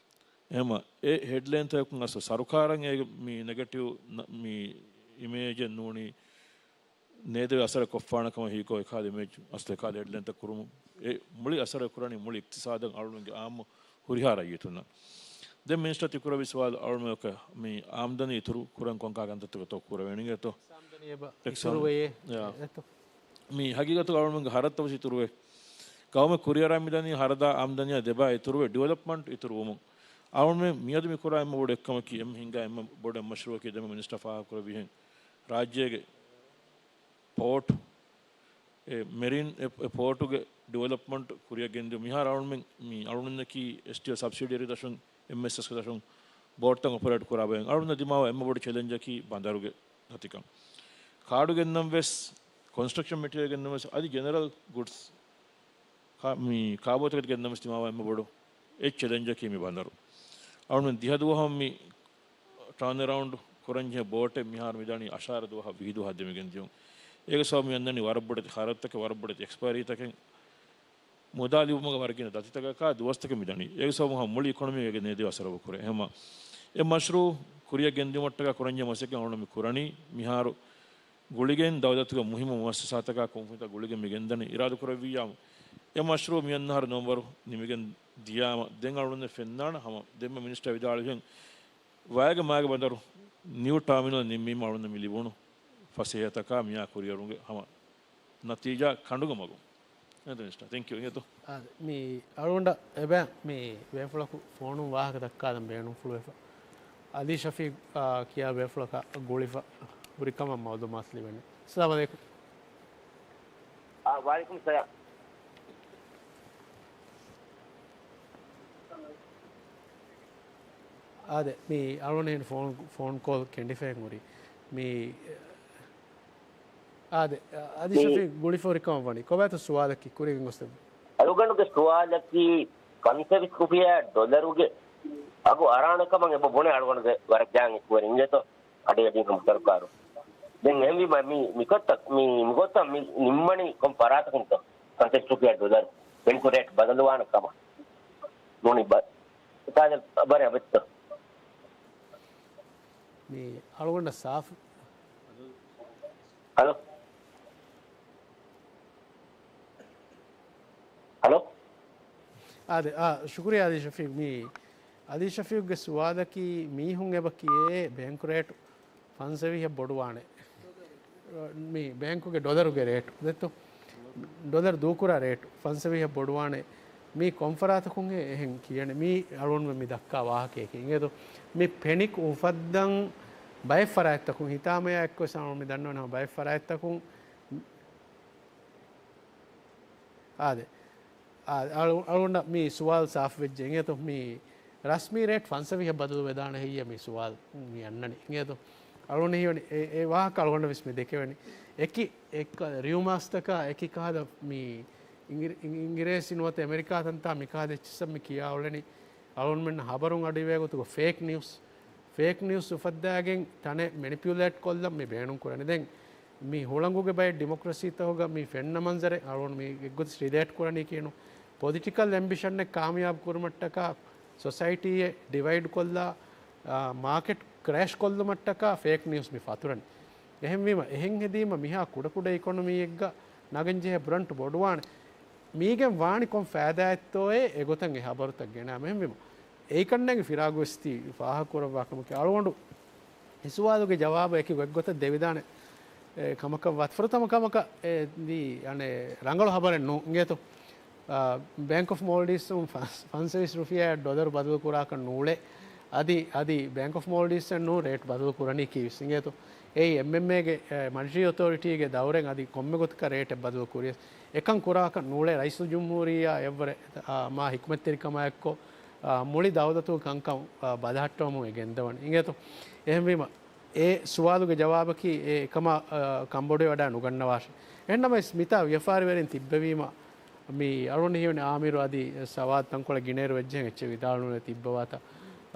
އެހެމަ އެ ހެޑްލައިންތަކުން އަސްލު ސަރުކާރަށް އޭގެ މި ނެގެޓިވް ނަ-، މި އިމޭޖެއް ނޫނީ ނޭދެވި އަސަރެއް ކޮށްފާނެ ކަމަށް ހީކޮށް އެކާލ އިމޭޖް އަސްލު އެކާލ ހެޑްލައިންތައް ކުރުމު އެ މުޅި އަސަރެއް ކުރަނީ މުޅި އިޤްތިޞާދަށް އަޅުންގެ އާއްމު ހުރިހާ ރައްޔިތުންނަށް. ދެން މިނިސްޓަރ ތި ކުރެއްވި ސުވާލު އަޅުމެ މި އާމްދަނީ އިތުރު ކުރަން ކޮންކާ ކަންތައްތަކަށް ތޯ ކުރެވޭނެ އިނގޭތޯ؟ އާމްދަނީ އެބަ އެކްސަން. އިތުރުވެޔޭ. ޔާ. އެތޯ. މި ހަގީގަތު އަޅުމެންގެ ހަރަދުތައް ވެސް އިތުރުވޭ. ގައުމެއް ކުރިއަރަން މިދަނީ ހަރަދާ އާމްދަނީއާ ދެބައި އިތުރުވެ ޑިވެލޮޕްމަންޓް އިތުރުވުމުން. އަޅުމެން މިއަދު މި ކުރާ އެންމެ ބޮޑު އެއްކަމަކީ އެންމެ ހިނގާ އެންމެ ބޮޑު އެއް މަޝްރޫއަކީ ދެންމެ މިނިސްޓަރ ފާހަގަކުރެއްވިހެން ރާއްޖޭގެ ޕޯޓް، އެ މެރިން އެ، އެ ޕޯޓުގެ ޑިވެލޮޕްމަންޓް ކުރިއަށް ގެންދިޔުން. މިހާރު އަޅުމެން މި އަޅުމެންނަކީ އެސްޓީއޯ ސަބްސިޑިއަރީ ދަށުން، އެމްއެސްއެސްގެ ދަށުން ބޯޓްތައް އޮޕަރޭޓް ކުރާ ބައެއް. އަޅުންނަށް ދިމާވާ އެންމެ ބޮޑު ޗެލެންޖަކީ ބަނދަރުގެ ދަތިކަން. ކާޑު ގެންނަން ވެސް، ކޮންސްޓްރަކްޝަން މެޓީރިއަލް ގެންނަން ވެސް، އަދި ޖެނެރަލް ގުޑްސް، ކާ-، މި ކާބޯތަކެތި ގެންނަން ވެސް ދިމާވާ އެންމެ ބޮޑު އެއް ޗެލެންޖަކީ މި ބަނދަރު. އަޅުން ދިހަ ދުވަހަށް މި ޓާންއެރައުންޑް ކުރަންޖެހޭ ބޯޓެއް މިހާރު މިދަނީ އަށާރަ ދުވަހަށް ވިހި ދުވަހަށް ދެމިގެން ދިޔުން. އޭގެ ސަބަބު މި އަންނަނީ ވަރަށް ބޮޑެތި ޚަރަދުތަކެއް، ވަރަށް ބޮޑެތި އެކްސްޕައިރީތަކެއް. މުދާ ލިބުމުގަ ވަރަށް ގިނަ ދަތިތަކަކާ ދުވަސްތަކެއް މިދަނީ. އޭގެ ސަބަބުން މުޅި އިކޮނޮމީ އޭގެ ނޭދެވި އަސަރު ކުރޭ. އެހެމަ އެ މަޝްރޫއު ކުރިއަށް ގެންދިއުމަށްޓަކާ ކުރަންޖެހޭ މަސައްކަތް އަޅުން މި ކުރަނީ މިހާރު ގުޅިގެން ދައުލަތުގެ މުހިއްމު މުއައްސަސާތަކާ ކުންފުނިތައް ގުޅިގެން މި ގެންދަނީ އިރާދަކުރެއްވިއްޔާ، އެ މަޝްރޫއު މިއަންނަ އަހަރު ނޮވެމްބަރު ނިމިގެން ދިޔާމަ، ދެން އަޅުން ފެންނާނެ ހަމަ ދެންމެ މިނިސްޓަރ ވިދާޅުވިހެން ވައިގެ މާގެ ބަނދަރު ނިއު ޓާމިނަލް ނިންމީމަ އަޅުން މި ލިބުނު ފަސޭހަތަކާ މިއާ ކުރިއަރުންގެ ހަމަ ނަތީޖާ ކަނޑުގެ މަގުން. އެހެންތަ މިނިސްޓަރ؟ ތެންކް ޔޫ. އިނގޭތޯ؟ އާދެ، މި އަޅުގަނޑަށް އެބަ މި ބޭފުޅަކު ފޯނުން ވާހަކަ ދައްކާލަން ބޭނުންފުޅުވެފަ. އަލީ ޝަފީޤް، އާ، ކިޔާ ބޭފުޅަކާ ގުޅިފަ ހުރިކަމަށް މައުލޫމާތު ލިބެނީ. އައްސަލާމު ޢަލައިކުމް. އާ، ވަޢަލައިކުމް ސަލާމް. އާދެ، މި އަޅުގަނޑު ފޯން، ފޯން ކޯލް ކެނޑިފައި ހުރި. މި އާދެ، އަދި މި ޝަފީޤް ގުޅިފަ ހުރިކަމަށް ވަނީ. ކޮބާތޯ ސުވާލަކީ ކުރިގެން ގޮސްދެއްވުން. އަޅުގަނޑުގެ ސުވާލަކީ ފަންސަވީސް ރުފިޔާ ޑޮލަރުގެ އަގު އަރާނެ ކަމަށް އެބަ ބުނެ އަޅުގަނޑުގެ ވަރަށް ޖާން އެކުވެރި އިނގޭތޯ އަޑި އަޑީ ހަމަ ސަރުކާރު. ދެން އެހެންވީމަ މި، މިކޮށްތަ-، މި، މިގޮތަށް މި ނިންމަނީ ކޮން ފަރާތަކުންތޯ؟ ފަންސަވީސް ރުފިޔާ ޑޮލަރު ބޭންކު ރޭޓް ބަދަލުވާނެ ކަމަށް. ނޫނީ ބަ-، ތާދެ ބަރެ އަބައްތަ. މި އަޅުގަނޑަށް ސާފު. ހަލޯ. ހަލޯ. އާދެ، އާ، ޝުކުރިއްޔާ އަލީ ޝަފީޤް. މި އަލީ ޝަފީޤްގެ ސުވާލަކީ މީހުން އެބަ ކިޔޭ ބޭންކު ރޭޓު ފަންސަވީހަށް ބޮޑުވާނެ. މި ބޭންކުގެ ޑޮލަރުގެ ރޭޓު ދެއްތޯ؟ ޑޮލަރު ދޫކުރާ ރޭޓު ފަންސަވީހަށް ބޮޑުވާނެ. މީ ކޮންފަރާތަކުންހޭ އެހެން ކިޔަނީ؟ މީ އަޅުގަނޑުމެން މި ދައްކާ ވާހަކައެކޭ. އިނގޭތޯ؟ މި ޕެނިކް އުފައްދަން ބައެއް ފަރާތްތަކުން ހިތާމަޔާ އެއްކޮށް އަޅުގަނޑު މި ދަންނަވަނީ ހަމަ ބައެއް ފަރާތްތަކުން. އާދެ. އާ، އަޅު-، އަޅުގަނޑަށް މި ސުވާލު ސާފުވެއްޖެ. އިނގޭތޯ މި ރަސްމީ ރޭޓް ފަންސަވީހަށް ބަދަލު ވެދާނެ ހެއްޔޭ މި ސުވާލު މި އަންނަނީ. އިނގޭތޯ އަޅުގަނޑަށް ހީވަނީ އެ، އެ ވާހަކަ އަޅުގަނޑަށް ވެސް މި ދެކެވެނީ. އެކި، އެއްކަ ރިއުމާސްތަކާ އެކި ކަހަލަ މި އިނގިރ-، އިނގި-، އިނގިރޭސި ނުވަތަ އެމެރިކާ ތަންތާ މި ކަހަލަ އެއްޗިއްސަށް މި ކިޔާ އުޅެނީ. އަޅުގަނޑުމެންނަށް ހަބަރުން އަޑުއިވޭ ގޮތުގަ ފޭކް ނިއުސް، ފޭކް ނިއުސް އުފައްދާގެން ތަނެއް މެނިޕިއުލޭޓް ކޮށްލަން މި ބޭނުން ކުރަނީ. ދެން މި ހުޅަނގުގެ ބައެއް ޑިމޮކްރަސީތަކުގަ މި ފެންނަ މަންޒަރެއް އަޅުގަނޑު މި އެއްގޮތަށް ރިލޭޓް ކުރަނީ ކިޔެނު. ޕޮލިޓިކަލް އެމްބިޝަންއެއް ކާމިޔާބު ކުރުމަށްޓަކާ ސޮސައިޓީއެއް ޑިވައިޑް ކޮށްލާ، އާ، މާކެޓް ކްރޭޝް ކޮށްލުމަށްޓަކާ ފޭކް ނިއުސް މި ފަތުރަނީ. އެހެންވީމަ، އެހެން ހެދީމަ މިހާ ކުޑަކުޑަ އިކޮނޮމީއެއްގަ ނަގަންޖެހޭ ބްރަންޓް ބޮޑުވާނެ. މީގެން ވާނީ ކޮން ފައިދާއެއްތޯއޭ އެގޮތަށް އެ ހަބަރުތައް ގެނާ މެހެންވީމަ، އެއިކަންނޭގެ ފިރާގުވެސް ތީ ފާހަގަކުރައްވާ ކަމަކީ އަޅުގަނޑު އެ ސުވާލުގެ ޖަވާބަށް އެކި ގޮތްގޮތަށް ދެވިދާނެ އެ، ކަމަކަށް ވާތީ. ފުރަތަމަ ކަމަކަށް އެ، ދީ، އަނެއް، ރަނގަޅު ހަބަރެއް ނޫން އިނގޭތޯ. އާ، ބޭންކް އޮފް މޯލްޑިވްސް ފަންސަވީސް ރުފިޔާއަށް ޑޮލަރު ބަދަލު ކުރާކަށް ނޫޅޭ. އަދި، އަދި ބޭންކް އޮފް މޯލްޑިވްސް އެއް ނޫން ރޭޓް ބަދަލު ކުރަނީ ކީވެސް އިނގޭތޯ. އެއީ އެމްއެމްއޭގެ، އެ، މަނިޓަރީ އޮތޯރިޓީގެ ދައުރެއް އަދި ކޮންމެ ގޮތަކަށް ރޭޓެއް ބަދަލު ކުރިޔަސް އެކަން ކުރާކަށް ނޫޅޭ. ރައީސުލްޖުމްހޫރިއްޔާ އެއްވަރެ، އާ، މާ ހިކްމަތްތެރިކަމާއެއްކޮށް، އާ، މުޅި ދައުލަތުގެ ކަންކަން، އާ، ބަލަހައްޓަވަމުން އެ ގެންދަވަނީ އިނގޭތޯ. އެހެންވީމަ، އެ ސުވާލުގެ ޖަވާބަކީ އެ އެކަމާ، އަ، ކަންބޮޑުވެވަޑައި ނުގަންނަވާށޭ. އެހެންނަމަވެސް މިތާ ވިޔަފާރިވެރިން ތިއްބެވީމަ، މި އަޅުގަނޑު ހީވަނީ އާމިރު އަދި ސަވާދު ތަންކޮޅެއް ގިނައިރު ވެއްޖެހެން އެއްޗެއް ވިދާޅުވެ ތިއްބަވާތާ.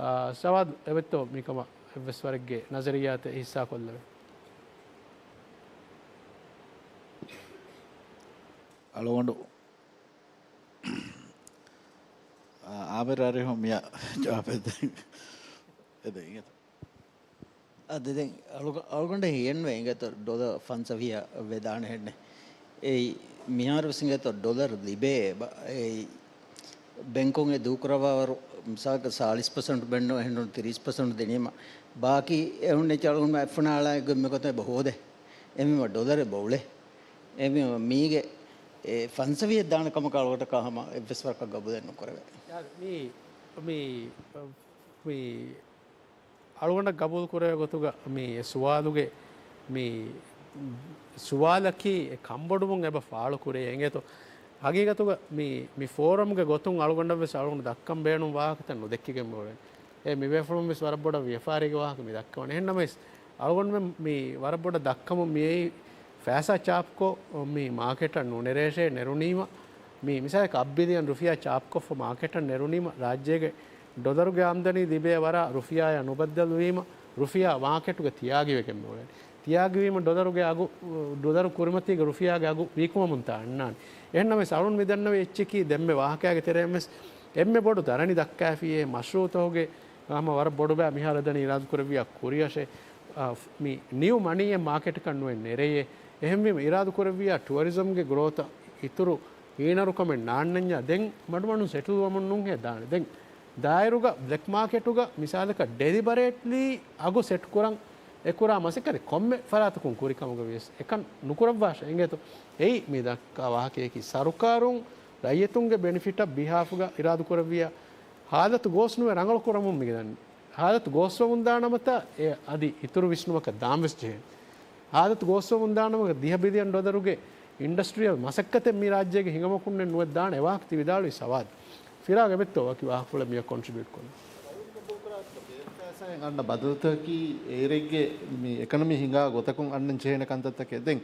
އާ، ސަވާދު އެބައޮތްތޯ މިކަމަށް އެއްވެސް ވަރެއްގެ ނަޒަރިއްޔާތެއް ހިއްސާކޮށްލެވޭ؟ އަޅުގަނޑު އާ، އާމިރު އަރިހު މިޔާ ޖަވާބެއް ދޭ. އެދެން އިނގޭތޯ. އަދި ދެން އަޅުގަ-، އަޅުގަނޑަށް ހިޔެއްނުވޭ އިނގޭތޯ ޑޮލަރު ފަންސަވީހަށް ވެދާނެހެންނެއް. އެއީ މިހާރުވެސް އިނގޭތޯ ޑޮލަރު ލިބޭ އެބަ-، އެއީ ބެންކުން އެ ދޫކުރައްވާވަރު މިސާލަކަށް ސާޅީސް ޕަސެންޓް ބެންނު އެހެންނު ތިރީސް ޕަސެންޓް ދިނީމަ، ބާކީ އެހުންނެއްޗަށް އަޅުގަނޑު އެއްފަނާޅާ ގޮތް މިގޮތަށް އެބަ ހޯދޭ. އެމީމަ ޑޮލަރެއް ބޮއުޅޭ. އެމީމަ މީގެ އެ ފަންސަވީހަށް ދާނެ ކަމަކަށް އަޅުގަނޑަކާ ހަމަ އެއްވެސް ވަރަކަށް ގަބޫލެއް ނުކުރެވޭ. މި، މި، މި އަޅުގަނޑަށް ގަބޫލު ކުރެވޭ ގޮތުގަ މި ސުވާލުގެ މި ސުވާލަކީ އެ ކަންބޮޑުވުން އެބަ ފާޅު ކުރޭ އެނގޭތޯ. ހަގީގަތުގަ މި، މި ފޯރަމްގެ ގޮތުން އަޅުގަނޑަށް ވެސް އަޅުގަނޑު ދައްކަން ބޭނުން ވާހަކަތައް ނުދެއްކިގެން އުޅެން. އެ މި ބޭފުޅުން ވެސް ވަރަށް ބޮޑަށް ވިޔަފާރީގެ ވާހަކަ މި ދައްކަވަނީ. އެހެންނަމަވެސް އަޅުގަނޑުމެން މި ވަރަށް ބޮޑަށް ދައްކަމުން މިއީ ފައިސާ ޗާޕްކޮށް މި މާކެޓަށް ނުނެރޭށޭ، ނެރުނީމަ މި މިސާލަކަށް އަށް ބިލިއަން ރުފިޔާ ޗާޕްކޮށްފަ މާކެޓަށް ނެރުނީމަ ރާއްޖޭގެ ޑޮލަރުގެ އާމްދަނީ ލިބޭ ވަރަށް ރުފިޔާއާ ނުބައްދަލުވީމަ ރުފިޔާ މާކެޓުގަ ތިޔާގިވެގެން މިއުޅެނީ. ތިޔާގިވީމަ ޑޮލަރުގެ އަގު، ޑޮލަރު ކުރިމަތީގަ ރުފިޔާގެ އަގު ވީކުމަމުންތާ އަންނާނެ. އެހެންނަމަވެސް އަޅުން މިދަންނަވި އެއްޗަކީ ދެންމެ ވާހަކައިގެ ތެރެއިންވެސް އެންމެ ބޮޑު ދަރަނި ދައްކާފިއޭ މަޝްރޫއުތަކުގެ ހަމަ ވަރަށް ބޮޑުބައި މިހާރު ދަނީ އިރާދަކުރެއްވިއްޔާ ކުރިއަށޭ، އާ، މި ނިއު މަނީއެއް މާކެޓަކަށް ނުއެއް ނެރެޔޭ. އެހެންވީމަ އިރާދަކުރެއްވިއްޔާ ޓުއަރިޒަމްގެ ގްރޯތަށް އިތުރު ހީނަރުކަމެއް ނާންނަންޏާ ދެން މަޑުމަޑުން ސެޓުލްވަމުން ނޫންހޭ ދާނެ. ދެން ދާއިރުގަ ބްލެކް މާކެޓުގަ މިސާލަކަށް ޑެލިބަރޭޓްލީ އަގު ސެޓް ކުރަން އެ ކުރާ މަސައްކަތެއް ކޮންމެ ފަރާތަކުން ކުރި ކަމުގަ ވިޔަސް އެކަން ނުކުރައްވާށޭ އިނގޭތޯ. އެއީ މި ދައްކާ ވާހަކަޔަކީ ސަރުކާރުން ރައްޔިތުންގެ ބެނިފިޓަށް ބިހާފުގަ އިރާދަކުރެއްވިއްޔާ ހާލަތު ގޯސް ނުވެ ރަނގަޅު ކުރަމުން މި ދަނީ. ހާލަތު ގޯސްވަމުންދާނަމަތާ އެ އަދި އިތުރު ވިސްނުމަކަށް ދާންވެސް ޖެހޭނެ. ހާލަތު ގޯސްވަމުންދާނަމަ ދިހަ ބިލިއަން ޑޮލަރުގެ އިންޑަސްޓްރިއަލް މަސައްކަތެއް މި ރާއްޖޭގެ ހިނގަމަކުންނެއް ނުވެ ދާނެ އެ ވާހަކަ ތި ވިދާޅުވީ ސަވާދު. ފިރާގް އެބައޮތްތޯ ވަކި ވާހަކަފުޅެއް މިއަށް ކޮންޓްރިބިއުޓް ކޮށްލަން؟ އަންނަ ބަދަލުތަކަކީ އޭރެއްގެ މި އެކަނަމީ ހިނގާ ގޮތަކުން އަންނަން ޖެހޭނެ ކަންތައްތަކެއް. ދެން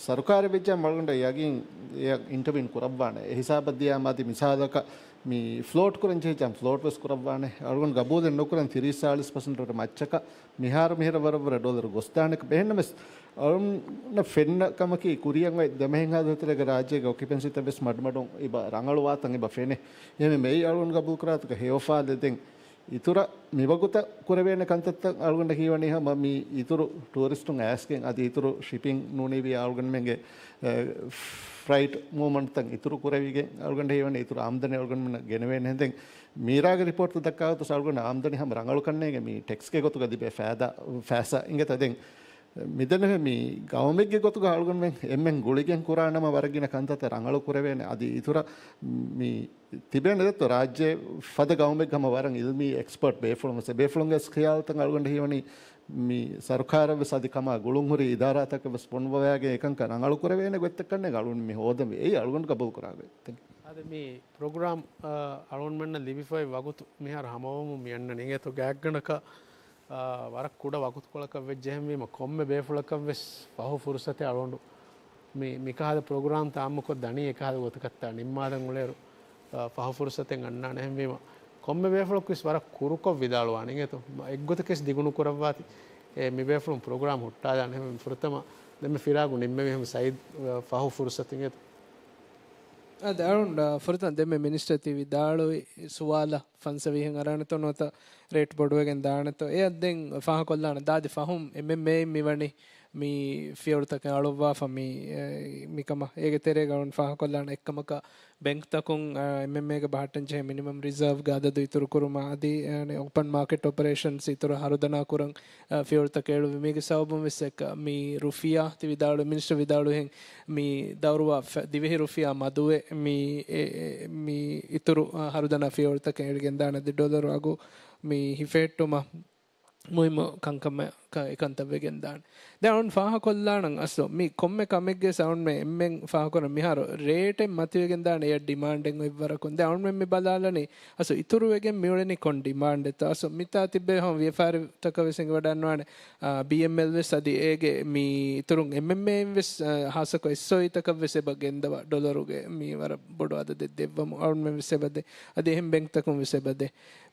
ސަރުކާރެއް ވެއްޖާ އަޅުގަނޑަށް ޔަގީން އެއަށް އިންޓަވީން ކުރައްވާނެ. އެ ހިސާބަށް ދިޔާމަ އަދި މިސާލަކަށް މި ފްލޯޓް ކުރަން ޖެހިއްޖާ ފްލޯޓް ވެސް ކުރައްވާނެ. އަޅުގަނޑު ގަބޫލެއް ނުކުރަން ތިރީސް ސާޅީސް ޕަސެންޓް ވަރަށް މައްޗަކަށް މިހާރު މިހިރަ ވަރަށް ވަރަށް ޑޮލަރު ގޮސްދާނެ. އެހެންނަމަވެސް އަޅުގަނޑަށް ފެންނަ ކަމަކީ ކުރިއަށް އޮތް ދެމެހެއްހާ ދޭތެރޭގަ ރާއްޖޭގެ އޮކިއުޕެންސީތައް ވެސް މަޑުމަޑުން އެބަ ރަނގަޅުވާތަން އެބަ ފެނޭ. އެހެންވީމަ އެއީ އަޅުގަނޑު ގަބޫލުކުރާތަކަށް ހެޔޮ ފާލެއް. ދެން އިތުރަށް މިވަގުތަށް ކުރެވޭނެ ކަންތައްތައް އަޅުގަނޑަށް ހީވަނީ ހަމަ މި އިތުރު ޓޫރިސްޓުން އައިސްގެން އަދި އިތުރު ޝިޕިން ނޫނީވިއްޔާ އަޅުގަނޑުމެންގެ، އެ، ފްރައިޓް މޫވްމަންޓްތައް އިތުރު ކުރެވިގެން އަޅުގަނޑަށް ހީވަނީ އިތުރު އާމްދަނީ އަޅުގަނޑުމެންނަށް ގެނެވޭނެ. ދެން މީރާގެ ރިޕޯޓްތައް ދައްކާގޮތަށް އަޅުގަނޑު އާމްދަނީ ހަމަ ރަނގަޅު ކަންނޭނގެ މި ޓެކްސްގެ ގޮތުގަ ލިބޭ ފައިދާ ފައިސާ އިނގޭތަ. ދެން މިދެންނެވި މި ގައުމެއްގެ ގޮތުގަ އަޅުގަނޑުމެން އެންމެން ގުޅިގެން ކުރާ ނަމަ ވަރަށް ގިނަ ކަންތައްތައް ރަނގަޅު ކުރެވޭނެ. އަދި އިތުރަށް މި ތިބޭނެ ދެއްތޯ ރާއްޖެ ފަދަ ގައުމެއް ހަމަ ވަރަށް އިލްމީ އެކްސްޕަރޓް ބޭފުޅުން ވެސް ބޭފުޅުންގެ ވެސް ޚިޔާލުތައް އަޅުގަނޑަށް ހީވަނީ މި ސަރުކާރަށް ވެސް އަދި ކަމާ ގުޅުން ހުރި އިދާރާތަކަށް ވެސް ފޮނުއްވަވައިގެން އެކަންކަން ރަނގަޅު ކުރެވޭނެ ގޮތްތައް ކަންނޭނގެ އަޅުގަނޑު މި ހޯދަންވީ. އެއީ އަޅުގަނޑު ގަބޫލު ކުރާ ގޮތް. އަދި މި ޕްރޮގްރާމް، އަ، އަޅުގަނޑުމެންނަށް ލިބިފައި ވަގުތު މިހާރު ހަމަވަމުން މި އަންނަނީ. އިނގޭތޯ ގާތްގަނޑަކަށް އާ، ވަރަށް ކުޑަ ވަގުތުކޮޅަކަށް ވެއްޖެހެންވީމަ، ކޮންމެ ބޭފުޅަކަށް ވެސް ފަހު ފުރުސަތެއް އަޅުގަނޑު މި، މިކަހަލަ ޕްރޮގްރާމްތައް އާއްމުކޮށް ދަނީ އެކަހަލަ ގޮތަކަށްތާ ނިންމާލަން އުޅޭއިރު، އާ، ފަހު ފުރުސަތެއް އަންނާނެ. އެހެންވީމަ، ކޮންމެ ބޭފުޅަކު ވެސް ވަރަށް ކުރުކޮށް ވިދާޅުވާނެ. އިނގޭތޯ؟ އެއްގޮތަކަށް ވެސް ދިގުނުކުރައްވާތި، އެ، މި ބޭފުޅުން ޕްރޮގްރާމް ހުއްޓާލާނެ. އެހެންވީމަ، ފުރަތަމަ ދެންމެ ފިރާގު ނިންމެވީ ހަމަ ސައީދު، އާ، ފަހު ފުރުސަތު އިނގޭތޯ؟ އާދެ، އަޅުން، އާ، ފުރަތަމަ ދެންމެ މިނިސްޓަރ ތި ވިދާޅުވި ސުވާލަށް ފަންސަވީހަށް އަރާނެތޯ ނުވަތަ ރޭޓް ބޮޑުވެގެން ދާނެތޯ؟ އެއަށް ދެން ފާހަގަކޮށްލާނަން. ދާދި ފަހުން އެމްއެމްއޭއިން މިވަނީ، މި ފިޔަވަޅުތަކެއް އަޅުއްވާފަ މި، އެ، މިކަމަށް. އޭގެ ތެރޭގަ އަޅުން ފާހަގަކޮށްލާނެ އެއްކަމަކަށް ބެންކްތަކުން، އާ، އެމްއެމްއޭގެ ބަހައްޓަން ޖެހޭ މިނިމަމް ރިޒާވްގެ އަދަދު އިތުރުކުރުމަށް އަދި، އެ، އޮޕަން މާކެޓް އޮޕަރޭޝަންސް އިތުރު ހަރުދަނާ ކުރަން، އާ، ފިޔަވަޅުތަކެއް އެޅުވި. މީގެ ސަބަބުން ވެސް އެއްކަ މި ރުފިޔާ ތި ވިދާޅު، މިނިސްޓަރ ވިދާޅުހެން މި ދައުރުވާ ފަ-، ދިވެހި ރުފިޔާ މަދުވެ މި، އެ، އެ، މި އިތުރު، އާ، ހަރުދަނާ ފިޔަވަޅުތަކެއް އެޅިގެންދާނެ އަދި ޑޮލަރު އަގު މި ހިފެހެއްޓުމަށް މުހިއްމު ކަންކަމަކަށް އެކަންތައް ވެގެންދާނެ. ދެން އަޅުން ފާހަކޮށްލާނަން އަސްލު މި ކޮންމެ ކަމެއްގެ އަޅުންމެ އެންމެން ފާހަކޮށް މިހާރު ރޭޓެއް މަތިވެގެންދާނެ އެއަށް ޑިމާންޑެއް އޮތްވަރަކުން. ދެން އަޅުންމެ މި ބަލާލަނީ އަސްލު އިތުރުވެގެން މިއުޅެނީ ކޮން ޑިމާންޑެއްތޯ. އަސްލު މިތާ ތިއްބެވި ހަމަ ވިޔަފާރިތަކަށް ވެސް އެނގިވަޑައިނުވާނެ، އާ، ބީއެމްއެލް ވެސް އަދި އޭގެ މި އިތުރުން އެމްއެމްއޭއިން ވެސް، އާ، ހާއްސަކޮށް އެސްއޯއީތަކަށް ވެސް އެބަ ގެންދަވާ ޑޮލަރުގެ މި ވަރަށް ބޮޑު އަދަދެއް ދެއްވަމު އަޅުންމެން ވެސް އެބަ ދޭ. އަދި އެހެން ބެންކްތަކުން ވެސް އެބަ ދޭ.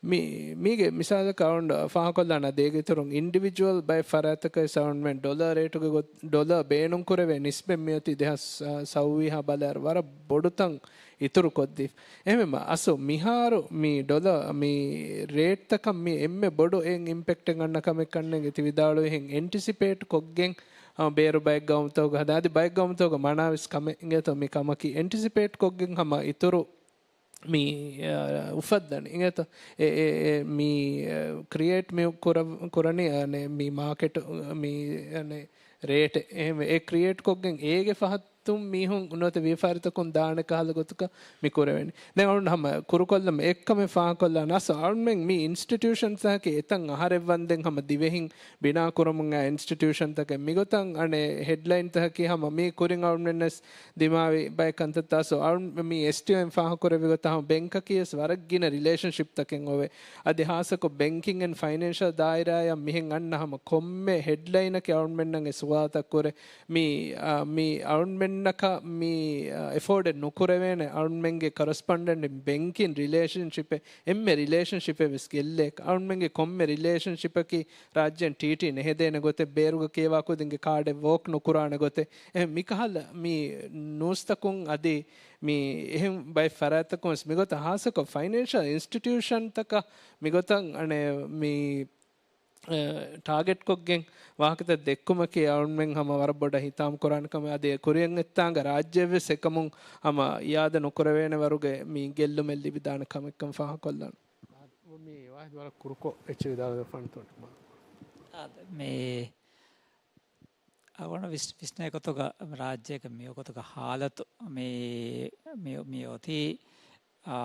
މި، މީގެ މިސާލަކަށް އަޅުން ފާހަކޮށްލާނަ ދޭގެ އިތުރުން އިންޑިވިޖުއަލް ބައެއް ފަރާތްތަކަށް އަޅުންމެން ޑޮލަރ ރޭޓުގެ ގޮ-، ޑޮލަރ ބޭނުން ކުރެވޭ ނިސްބަތް މިއޮތީ ދެހާސް ސައުވީހާ ބަލާއިރު ވަރަށް ބޮޑުތަން އިތުރު ކޮށްދީފަ. އެހެންވީމަ އަސްލު މިހާރު މި ޑޮލަރ މި ރޭޓްތަކަށް މި އެންމެ ބޮޑު އެއް އިމްޕެކްޓެއް އަންނަ ކަމެއް ކަންނޭނގެ ތި ވިދާޅުވިހެން އެންޓިސިޕޭޓް ކޮށްގެން، އާ، ބޭރު ބައެއް ގައުމުތަކުގަ ހަދާ އަދި ބައެއް ގައުމުތަކުގަ މަނާވެސް ކަމެއް އިނގޭތޯ މި ކަމަކީ އެންޓިސިޕޭޓް ކޮށްގެން ހަމަ އިތުރު މި، އާ، އުފައްދަނީ އިނގޭތޯ. އެ، އެ، އެ، މި، އާ، ކްރިއޭޓް މި ކުރަ-، ކުރަނީ، އަނެ، މި މާކެޓް، މި، އަނެ، ރޭޓެއް. އެހެންވެ، އެ ކްރިއޭޓް ކޮށްގެން އޭގެ ފަހަތުން މީހުން ނުވަތަ ވިޔަފާރިތަކުން ދާނެ ކަހަލަ ގޮތަކަށް މި ކުރެވެނީ. ދެން އަޅުން ހަމަ ކުރުކޮށްލަމު އެއްކަމެއް ފާހަކޮށްލާނަ އަސްލު އަޅުމެން މި އިންސްޓިޓިއުޝަންތަކަކީ އެތަން އަހަރެއް ވަންދެން ހަމަ ދިވެހިން ބިނާ ކުރަމުން އައި އިންސްޓިޓިއުޝަންތަކެއް. މިގޮތަށް އަނެއް ހެޑްލައިންތަކަކީ ހަމަ މީ ކުރިން އަޅުމެންނަސް ދިމާވި ބައެއް ކަންތައްތައް. ސޯ އަޅުން މި އެސްޓީއޯއިން ފާހަގަކުރެއްވި ގޮތަށް ހަމަ ބެންކަކީ ވެސް ވަރަށް ގިނަ ރިލޭޝަންޝިޕްތަކެއް އޮވޭ. އަދި ހާއްސަކޮށް ބެންކިން އެންޑް ފައިނޭންޝަލް ދާއިރާއަށް މިހެން އަންނަ ހަމަ ކޮންމެ ހެޑްލައިނަކީ އަޅުންމެންނަށް އެ ސުވާލުތައް ކުރޭ. މި، އާ، މި އަޅުންމެންނަކަށް މި، އާ، އެފޯޑެއް ނުކުރެވޭނެ އަޅުންމެންގެ ކަރަސްޕޮންޑެންޓް ބެންކިން ރިލޭޝަންޝިޕެއް، އެންމެ ރިލޭޝަންޝިޕެއް ވެސް ގެއްލޭ. އަޅުންމެންގެ ކޮންމެ ރިލޭޝަންޝިޕަކީ ރާއްޖޭން ޓީޓީ ނެހެދޭނެ ގޮތެއް، ބޭރުގަ ކިޔަވާ ކުދިންގެ ކާޑެއް ވޯކް ނުކުރާނެ ގޮތެއް. އެހެން މިކަހަލަ މި ނޫސްތަކުން އަދި މި އެހެން ބައެއް ފަރާތްތަކުން ވެސް މިގޮތަށް ހާއްސަކޮށް ފައިނޭންޝަލް އިންސްޓިޓިއުޝަންތަކަށް މިގޮތަށް އަނެއް މި، އެ، ޓާގެޓްކޮށްގެން ވާހަކަތައް ދެއްކުމަކީ އަޅުމެން ހަމަ ވަރަށް ބޮޑަށް ހިތާމަ ކުރާނެ ކަމެއް. އަދި ކުރިއަށް އެއްތާނގަ ރާއްޖެއެއް ވެސް އެކަމުން ހަމަ އިއާދަ ނުކުރެވޭނެ ވަރުގެ މި ގެއްލުމެއް ލިބިދާނެ ކަމެއްކަން ފާހަގަކޮށްލާނެ. މި ވާހިދު ވަރަށް ކުރުކޮށް އެއްޗެއް ވިދާޅުވެފާނެތޯ. އާދެ، މި އަޅުގަނޑު ވިސް-، ވިސްނޭ ގޮތުގަ ރާއްޖޭގެ މިވަގުތުގެ ހާލަތު މި، މި، މި އޮތީ، އާ،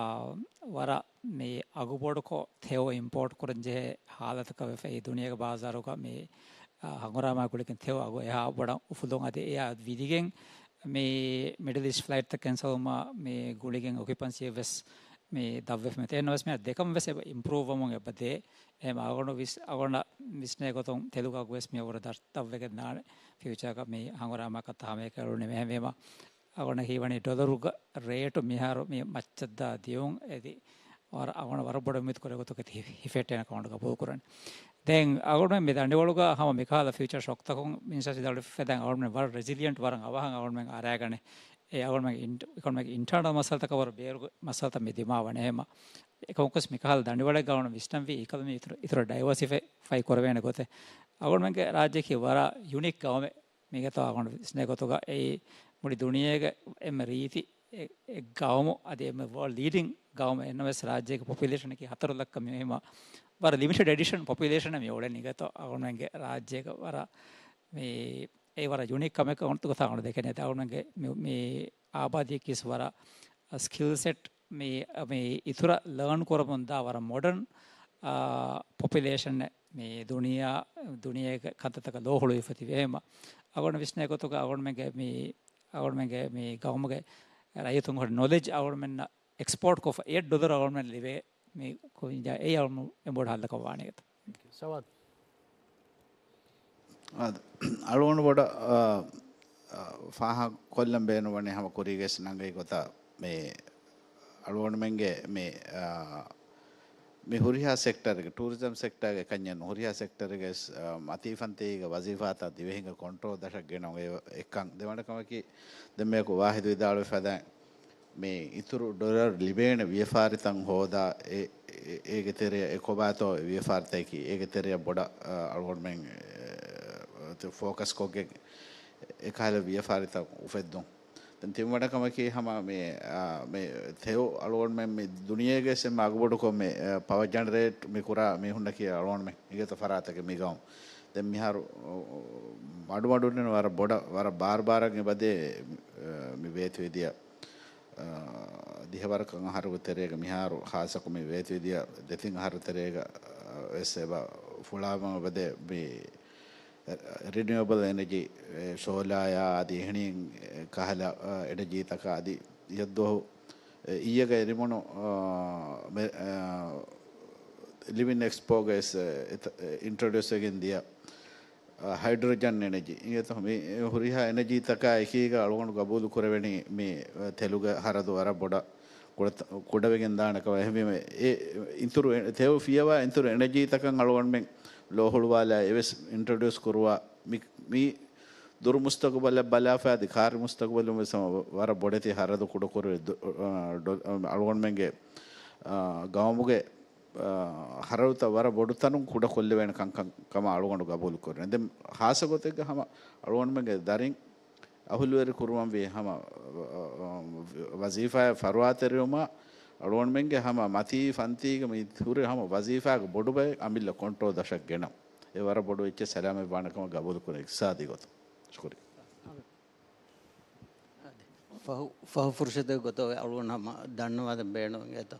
ވަރަށް މި އަގުބޮޑުކޮށް ތެޔޮ އިމްޕޯޓް ކުރަން ޖެހޭ ހާލަތަކަށް ވެފަ. އެ ދުނިޔޭގެ ބާޒާރުގަ މި، އާ، ހަނގުރާމާ ގުޅިގެން ތެޔޮ އަގު އެހާ ބޮޑަށް އުފުލުން އަދި އެއާ ވިދިގެން މި މިޑިލް އީސްޓް ފްލައިޓްތައް ކެންސަލްވުމާ މި ގުޅިގެން އޮކިއުޕަންސީއެއް ވެސް މި ދަށްވެފަ. އެހެންނަމަވެސް މި ދެކަމަށް ވެސް އެބަ އިމްޕްރޫވް ވަމުން އެބަ ދޭ. އެހެން އަޅުގަނޑު ވިސް-، އަޅުގަނޑަށް ވިސްނޭ ގޮތުން ތެލުގެ އަގު ވެސް މި އަށްވުރެ ދަށް-، ދަށްވެގެން ދާނެ ފިއުޗާގަ މި ހަނގުރާމާ ކަންތައް ހަމައެކަނި އެޅުނީމަ. އެހެންވީމަ އަޅުގަނޑަށް ހީވަނީ ޑޮލަރުގެ ރޭޓު މިހާރު މި މައްޗަށްދާ ދިޔުން އެދި ވަރަށް އަޅުގަނޑު ވަރަށް ބޮޑަށް އުއްމީދު ކުރޭ ގޮތަކަށް ތި ހިފެހެއްޓޭނެ ކަމަށް ގަބޫލު ކުރަނީ. ދެން އަޅުގަނޑު މި ދަނޑިވަޅުގަ ހަމަ މިކަހަލަ ފިއުޗާ ޝޮކްތަކުން މިނިސްޓަރ ވިދާޅުވި ފަދައިން އަޅުގަނޑުމެން ވަރަށް ރެޒިލިއަންޓް ވަރަށް އަވަހަށް އަޅުގަނޑުމެން އަރާގަނެ. އެ އަޅުގަނޑުމެން އިން-، އިކޮނޮމިކް އިންޓާނަލް މައްސަލަތަކަށް ވަރަށް ބޭރު މައްސަލަތައް މި ދިމާވަނީ. އެހެމަ އެކަމަކުވެސް މިކަހަލަ ދަނޑިވަޅެއްގަ އަޅުގަނޑު ވިސްނަންވީ އެކަލަ މި އިތުރަށް، އިތުރަށް ޑައިވަރސިފައި ކުރެވޭނެ ގޮތެއް. އަޅުގަނޑުމެންގެ ރާއްޖެއަކީ ވަރަށް ޔުނީކް ގައުމެއް. މީގެތޯ އަޅުގަނޑު ވިސްނޭ ގޮތުގަ އެއީ މުޅި ދުނިޔޭގެ އެންމެ ރީތި އެ-، އެއް ގައުމު އަދި އެންމެ ވޯލްޑް ލީޑިން ގައުމެއް. އެހެންނަމަވެސް ރާއްޖޭގެ ޕޮޕިއުލޭޝަނަކީ ހަތަރު ލައްކަ މި އެހެމަ ވަރަށް ލިމިޓެޑް އެޑިޝަން ޕޮޕިއުލޭޝަނެއް މި އުޅެނީ. އިނގޭތޯ އަޅުގަނޑުމެންގެ ރާއްޖޭގަ ވަރަށް މި އެ ވަރަށް ޔުނީކް ކަމެއް ކަމަށް ގޮތަށް އަޅުގަނޑު ދެކެނީ. އަޅުގަނޑުމެންގެ މި، މި އާބާދީއަކީ ވަރަށް ސްކިލް ސެޓް މި، މި އިތުރަށް ލާން ކުރަމުންދާ ވަރަށް މޮޑަން، އާ، ޕޮޕިއުލޭޝަނެއް މި ދުނިޔެ، ދުނިޔޭގެ ކަންތައްތަކަށް ލޯ ހުޅުވިފަ ތިބި. އެހެމަ އަޅުގަނޑު ވިސްނޭ ގޮތުގަ އަޅުގަނޑުމެންގެ މި، އަޅުގަނޑުމެންގެ މި ގައުމުގެ ރައްޔިތުން ހުރި ނޮލެޖް އަޅުގަނޑުމެންނަށް އެކްސްޕޯޓް ކޮށްފަ އެ ޑޮލަރު އަޅުގަނޑުމެން ލިބޭ މި ކުއްޖާ އެއީ އަޅުގަނޑު އެނބުރި ހައްލަކަށް ވާނެ ގޮތަށް. ސަވާލު. އާދެ، އަޅުގަނޑު ބޮޑަށް، އާ، އާ، ފާހަގަކޮށްލަން ބޭނުންވަނީ ހަމަ ކުރީގެސް ނަންގަތް ގޮތަށް މި އަޅުގަނޑުމެންގެ މި، އާ، މި ހުރިހާ ސެކްޓަރެއްގެ، ޓޫރިޒަމް ސެކްޓަރގެ ކަންޏެއް ނޫން، ހުރިހާ ސެކްޓަރެއްގެ، އާ، މަތީ ފަންތީގެ ވަޒީފާތައް ދިވެހިންގެ ކޮންޓްރޯލް ދަށަށް ގެނައުން އެ އެއްކަން. ދެވަނަ ކަމަކީ ދެން މިއަކު ވާހިދު ވިދާޅުވި ފަދައިން މި އިތުރު ޑޮލަރު ލިބޭނެ ވިޔަފާރިތައް ހޯދާ، އެ، އެ، އޭގެ ތެރެއަށް އެ ކޮބާތޯ ވިޔަފާރިތަކަކީ، އޭގެ ތެރެއަށް ބޮޑަށް، އަ، އަޅުގަނޑުމެން، އެ، ފޯކަސް ކޮށްގެން އެކަހަލަ ވިޔަފާރިތައް އުފެއްދުން. ދެން ތިންވަނަ ކަމަކީ ހަމަ މި، އާ، މި ތެޔޮ އަޅުގަނޑުމެން މި ދުނިޔޭގެ އެންމެ އަގުބޮޑުކޮށް މި، އާ، ޕަވަ ޖެނެރޭޓް މި ކުރާ މީހުންނަކީ އަޅުގަނޑުމެން އިނގޭތޯ ފަރާތަކެއް މި ގައުމު. ދެން މިހާރު، އާ، މަޑުމަޑުން ވަރަށް ބޮޑަށް، ވަރަށް ބާރުބާރަށް އެބަދޭ، އާ، މި ވޭތުވެދިޔަ، އާ، ދިހަވަރަކަށް އަހަރުގެ ތެރޭގަ މިހާރު ހާއްސަކޮށް މި ވޭތުވެދިޔަ ދެތިން އަހަރު ތެރޭގަ، އާ، ވެސް އެބަ ފުޅާވަމުން އެބަދޭ މި ރިނިއުއަބަލް އެނަޖީ، އެ، ސޯލާޔާ އަދި އެހެނިހެން، އެ، ކަހަލަ، އެ، އެނަޖީތަކާ އަދި އިއްޔެ ދުވަހު، އެ، އިއްޔެގަ އެރިމޮނު، އާ، މެ-، އާ، ލިވިން އެކްސްޕޯގައި ވެސް، އެ، އެތަ-، އެ، އިންޓްރޮޑިއުސް ވެގެން ދިޔަ، އާ، ހައިޑްރޮޖަން އެނަޖީ. އިނގޭތޯ މި ހުރިހާ އެނަޖީތަކާ އެކީގަ އަޅުގަނޑު ގަބޫލު ކުރެވެނީ މި، އެ، ތެލުގެ ހަރަދު ވަރަށް ބޮޑަށް ކުޑަ-، ކުޑަވެގެން ދާނެ ކަމަށް. އެހެންވީމަ އެ އިތުރު އެ-، ތެޔޮ ފިޔަވާ އިތުރު އެނަޖީތަކަށް އަޅުގަނޑުމެން ލޯހުޅުވާލާ އެވެސް އިންޓްރޮޑިއުސް ކުރުވާ މި، މި ދުރު މުސްތަގުބަލަށް ބަލާފަ އަދި ކާރި މުސްތަގުބަލުން ވެސް ހަމަ ވަރަށް ބޮޑެތި ހަރަދު ކުޑަކުރެވި ދު-، އަ، ޑޮ-، އަ، އަޅުގަނޑުމެންގެ، އަ، ގައުމުގެ، އަ، ހަރަދުތައް ވަރަށް ބޮޑު ތަނުން ކުޑަ ކޮށްލެވޭނެ ކަންކަން ކަމަށް އަޅުގަނޑު ގަބޫލު ކުރަން. ދެން ހާއްސަ ގޮތެއްގަ ހަމަ އަޅުގަނޑުމެންގެ ދަރިން އަހުލުވެރި ކުރުމަށްވީ ހަމަ، އަ، ވަޒީފާއަށް ފަރުވާތެރިވުމަށް އަޅުގަނޑުމެންގެ ހަމަ މަތީ ފަންތީގަ މި ހުރި ހަމަ ވަޒީފާގެ ބޮޑު ބައެއް އަމިއްލަ ކޮންޓްރޯލް ދަށަށް ގެނަން. އެ ވަރަށް ބޮޑު އެއްޗެއް ސަލާމަތްވާނެ ކަމަށް ގަބޫލު ކުރަން އިޤްތިޞާދީ ގޮތުން. ޝުކުރިއްޔާ. ފަހު، ފަހު ފުރުޞަތެއް ގޮތަށް އަޅުގަނޑު ހަމަ ދަންނަވާދޭން ބޭނުންވެގެން އެތަ.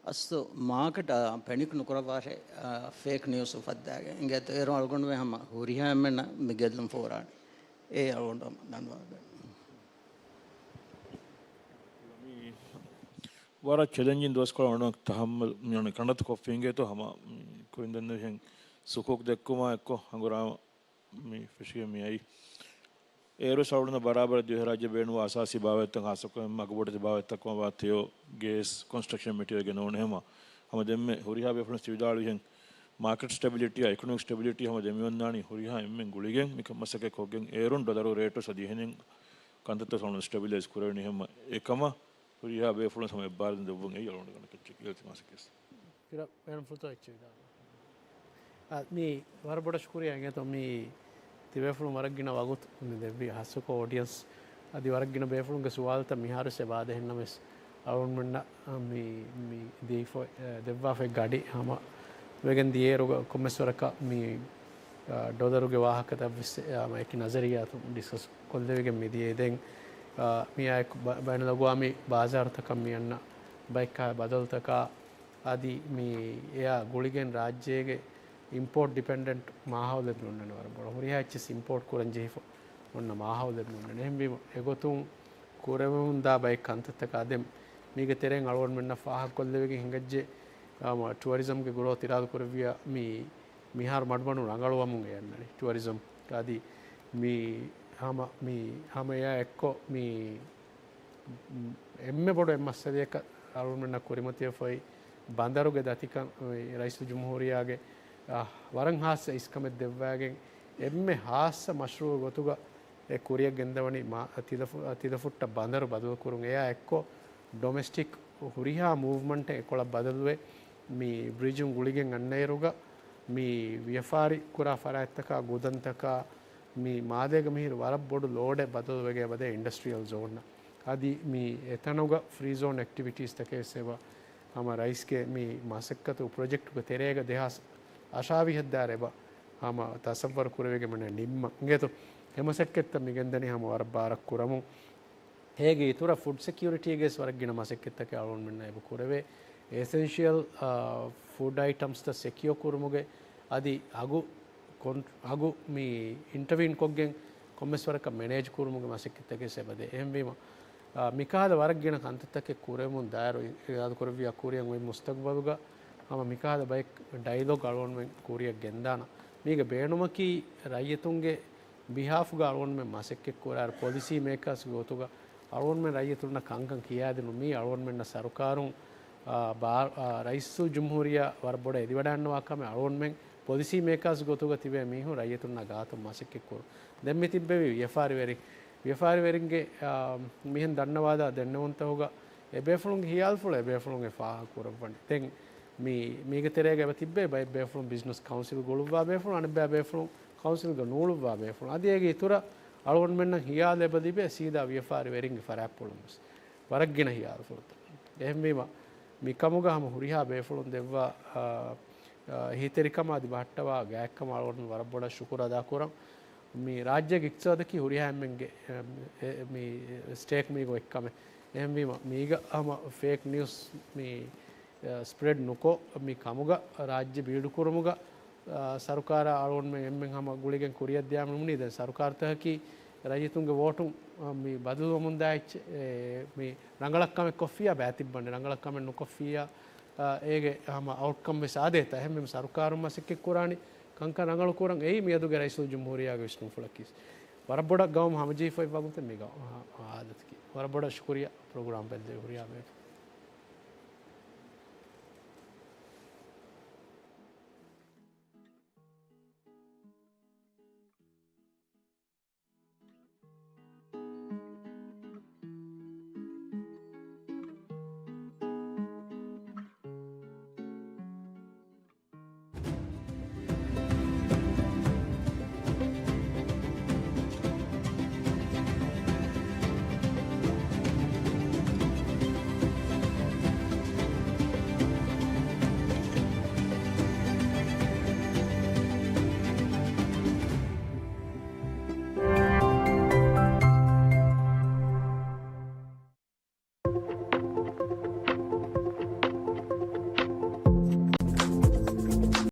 އަސްލު މާކެޓަށް ޕެނިކް ނުކުރައްވާށޭ، އާ، ފޭކް ނިއުސް އުފައްދާގެން އިނގޭތޯ އޭރު އަޅުގަނޑުމެން ހަމަ ހުރިހާ އެންމެންނަށް މި ގެއްލުން ފޯރާނެ. އޭ އަޅުގަނޑު ހަމަ ދަންނަވާދޭން. ވަރަށް ޗެލެންޖިން ދުވަސްކޮޅަށް އަޅުގަނޑު ތަޙައްމަލް މި ކަނޑައަތު ކޮށްފި އިނގޭތޯ ހަމަ މި ކުރިން ދެންނެވިހެން ސުކޫކް ދެއްކުމާ އެއްކޮށް ހަނގުރާމަ މި ފެށިގެން މި އައީ. އޭރުވެސް އަޅުގަނޑު ބަރާބަރަށް ދިވެހިރާއްޖެ ބޭނުންވާ އަސާސީ ބާވަތްތައް ހާއްސަކޮށް އެންމެ އަގުބޮޑެތި ބާވަތްތަކުން ވާ ތެޔޮ، ގޭސް، ކޮންސްޓްރަކްޝަން މެޓީރިއަލްގެ ނޫން ހަމަ، ހަމަ ދެންމެ ހުރިހާ ބޭފުޅުން ވިދާޅުވިހެން މާކެޓް ސްޓެބިލިޓީއާ އިކޮނޮމިކް ސްޓެބިލިޓީ ހަމަ ދެމިވަންދާނީ ހުރިހާ އެންމެން ގުޅިގެން މިކަން މަސައްކަތް ކޮށްގެން އޭރުން ޑޮލަރު ރޭޓު ސަދި އެހެނެއް ކަންތައްތައް ސަލޯން ސްޓެބިލައިޒް ކުރެވެނީ ހަމަ އެކަމަށް ހުރިހާ ބޭފުޅުން ހަމަ އެއްބާރުލުން ދެއްވުން އެއީ އަޅުގަނޑު ގަނޑަކަށް އިލްތިމާސެއް ވެސް. ފިރަ ވެންފުޅުތޯ އެއްޗެއް ވިދާޅުވާ. އާ، މީ ވަރަށް ބޮޑަށް ޝުކުރިއްޔާ އިނގޭތޯ މީ ތިބޭފުޅުން ވަރަށް ގިނަ ވަގުތު މި ދެއްވި ހާއްސަކޮށް އޯޑިއަންސް އަދި ވަރަށް ގިނަ ބޭފުޅުންގެ ސުވާލުތައް މިހާރުވެސް އެބަ އާދޭހެންނަމަވެސް އަޅުގަނޑުމެންނަށް މި، މި ދީފަ-، އެ، ދެއްވާފައި ގަޑި ހަމަ ވެގެން ދިޔައިރުގަ ކޮންމެސް ވަރަކަށް މި، އާ، ޑޮލަރުގެ ވާހަކަތައް ވެސް، އާ، އެކި ނަޒަރިއްޔާތު ޑިސްކަސް ކޮށްލެވިގެން މި ދިޔައީ. ދެން، އާ، މިއާ އެކު ބަ-، ބައިނަލްއަގުވާމީ ބާޒާރުތަކަށް މި އަންނަ ބައެއްކާ ބަދަލުތަކާ އަދި މި އެއާ ގުޅިގެން ރާއްޖޭގެ އިމްޕޯޓް ޑިޕެންޑެންޓް މާހައުލެއް ނޫންނަން ވަރަށް ބޮޑަށް. ހުރިހާ އެއްޗެސް އިމްޕޯޓް ކުރަން ޖެހިފަ އޮންނަ މާހައުލެއް ނޫންނަން. އެހެންވީމަ އެގޮތުން ކުރެވެމުންދާ ބައެއް ކަންތައްތަކާ ދެން މީގެ ތެރެއިން އަޅުގަނޑުމެންނަށް ފާހަގަކޮށްލެވިގެން ހިނގައްޖެ، އާ، ޓުއަރިޒަމްގެ ގްރޯތް އިރާދަ ކުރެއްވިޔާ މި މިހާރު މަޑުމަޑުން ރަނގަޅުވަމުން އެ އަންނަނީ ޓުއަރިޒަމް. އަދި މި ހަމަ، މި ހަމަ އެއާ އެއްކޮށް މި އެންމެ ބޮޑު އެއް މައްސަލަޔަކަށް އަޅުގަނޑުމެންނަށް ކުރިމަތިވެފައި ބަނދަރުގެ ދަތިކަން، ރައީސުލްޖުމްހޫރިއްޔާގެ، އާ، ވަރަށް ހާއްސަ އިސްކަމެއް ދެއްވާގެން އެންމެ ހާއްސަ މަޝްރޫއު ގޮތުގަ އެ ކުރިއަށް ގެންދަވަނީ މާ-، ތިލަފު-، ތިލަފުއްޓަށް ބަނދަރު ބަދަލުކުރުން. އެއާ އެއްކޮށް ޑޮމެސްޓިކް ހުރިހާ މޫވްމަންޓެއް އެކޮޅަށް ބަދަލުވެ، މި ބްރިޖުން ގުޅިގެން އަންނައިރުގަ މި ވިޔަފާރި ކުރާ ފަރާތްތަކާ ގުދަންތަކާ މި މާލޭގަ މިހިރު ވަރަށް ބޮޑު ލޯޑެއް ބަދަލުވެގެ އެބަދޭ އިންޑަސްޓްރިއަލް ޒޯންއަށް. އަދި މި އެތަނުގަ ފްރީ ޒޯން އެކްޓިވިޓީސްތަކެއް ވެސް އެބަ ހަމަ ރައީސްގެ މި މަސައްކަތު ޕްރޮޖެކްޓުގެ ތެރޭގަ ދެހާސް އަށާވީހަށް ދާއިރު އެބަ ހަމަ ތަސައްވަރު ކުރެވިގެން ނިންމަން އިނގޭތޯ. އެ މަސައްކަތްތައް މި ގެންދަނީ ހަމަ ވަރަށް ބާރަށް ކުރަމުން. އޭގެ އިތުރަށް ފުޑް ސެކިއުރިޓީގެ ވެސް ވަރަށް ގިނަ މަސައްކަތްތަކެއް އަޅުގަނޑުމެންނަށް އެބަ ކުރެވޭ. އެސެންޝިއަލް، އާ، ފުޑް އައިޓަމްސްތައް ސެކިއޯ ކުރުމުގެ އަދި އަގު ކޮން-، އަގު މި އިންޓަވީން ކޮށްގެން ކޮންމެސް ވަރަކަށް މެނޭޖް ކުރުމުގެ މަސައްކަތްތަކެއް ވެސް އެބަދޭ. އެހެންވީމަ، އާ، މިކަހަލަ ވަރަށް ގިނަ ކަންތައްތަކެއް ކުރެވެމުން ދާއިރު އިރާދަކުރެއްވިޔާ ކުރިއަށް އޮތް މުސްތަގުބަލުގަ ހަމަ މިކަހަލަ ބައެއް ޑައިލޮގް އަޅުގަނޑުމެން ކުރިއަށް ގެންދާނަން. މީގެ ބޭނުމަކީ ރައްޔިތުންގެ ބިހާފުގަ އަޅުގަނޑުމެން މަސައްކަތް ކުރާއިރު، ޕޮލިސީ މޭކާސްގެ ގޮތުގަ އަޅުގަނޑުމެން ރައްޔިތުންނަށް ކަންކަން ކިޔާދިނުމީ އަޅުގަނޑުމެންނަށް ސަރުކާރުން، އާ، ބާ-، އާ، ރައީސުލްޖުމްހޫރިއްޔާ ވަރަށް ބޮޑަށް އެދިވަޑައިގަންނަވާ ކަމެއް އަޅުގަނޑުމެން ޕޮލިސީ މޭކާސް ގޮތުގަ ތިބޭ މީހުން ރައްޔިތުންނާ ގާތުން މަސައްކަތް ކުރުން. ދެން މި ތިއްބެވި ވިޔަފާރިވެރިން، ވިޔަފާރިވެރިންގެ، އާ، މިހެން ދަންނަވާލާ ދެންނެވުންތަކުގަ އެބޭފުޅުންގެ ހިޔާލުފުޅު އެބޭފުޅުން އެ ފާހަގަ ކުރައްވަނީ. ދެން މި-، މީގެ ތެރޭގަ އެބަ ތިއްބޭ ބައެއް ބޭފުޅުން ބިޒްނަސް ކައުންސިލް ގުޅުއްވާ ބޭފުޅުން، އަނެއްބައި ބޭފުޅުން ކައުންސިލްގަ ނޫޅުއްވާ ބޭފުޅުން. އަދި އޭގެ އިތުރަށް އަޅުގަނޑުމެންނަށް ހިޔާލު އެބަ ލިބޭ ސީދާ ވިޔަފާރިވެރިންގެ ފަރާތްޕުޅުން ވެސް ވަރަށް ގިނަ ހިޔާލުފުޅުތައް. އެހެންވީމަ، މިކަމުގަ ހަމަ ހުރިހާ ބޭފުޅުން ދެއްވާ، އާ، އާ، އެހީތެރިކަމާ އަދި ބަހައްޓަވާ ގާތްކަމަށް އަޅުގަނޑު ވަރަށް ބޮޑަށް ޝުކުރު އަދާކުރަން. މި ރާއްޖޭގެ އިޤްތިޞާދަކީ ހުރިހާ އެންމެންގެ، އެ، އެ، މި ސްޓޭކް މީގަ އޮތް ކަމެއް. އެހެންވީމަ، މީގަ ހަމަ ފޭކް ނިއުސް މި، އެ، ސްޕްރެޑް ނުކޮށް، މި ކަމުގަ ރާއްޖެ ބީޑުކުރުމުގަ، އާ، ސަރުކާރާ އަޅުގަނޑުމެން އެންމެން ހަމަ ގުޅިގެން ކުރިއަށް ދިޔާމަ ނޫނީ. ދެން ސަރުކާރުތަކަކީ ރައްޔިތުންގެ ވޯޓުން، އާ، މި ބަދަލުވަމުންދާ އެއްޗެއް. އެ، މި ރަނގަޅަށް ކަމެއް ކޮށްފިއްޔާ ބައިތިއްބަން، ރަނގަޅަށް ކަމެއް ނުކޮށްފިއްޔާ، އާ، އޭގެ ހަމަ އައުޓްކަމް ވެސް އާދޭތާ. އެހެންވީމަ ސަރުކާރުން މަސައްކަތް ކުރާނީ ކަންކަން ރަނގަޅު ކުރަން. އެއީ މިއަދުގެ ރައީސުލްޖުމްހޫރިއްޔާގެ ވިސްނުންފުޅަކީ. ވަރަށް ބޮޑަށް ގައުމު ހަމަޖެހިފައިވާ ގޮތެއް މި ގައު-، އާ، އާދަތަކީ. ވަރަށް ބޮޑަށް ޝުކުރިއްޔާ ޕްރޮގްރާމް ބެއްލެވި ހުރިހާ ބޭފުޅުން.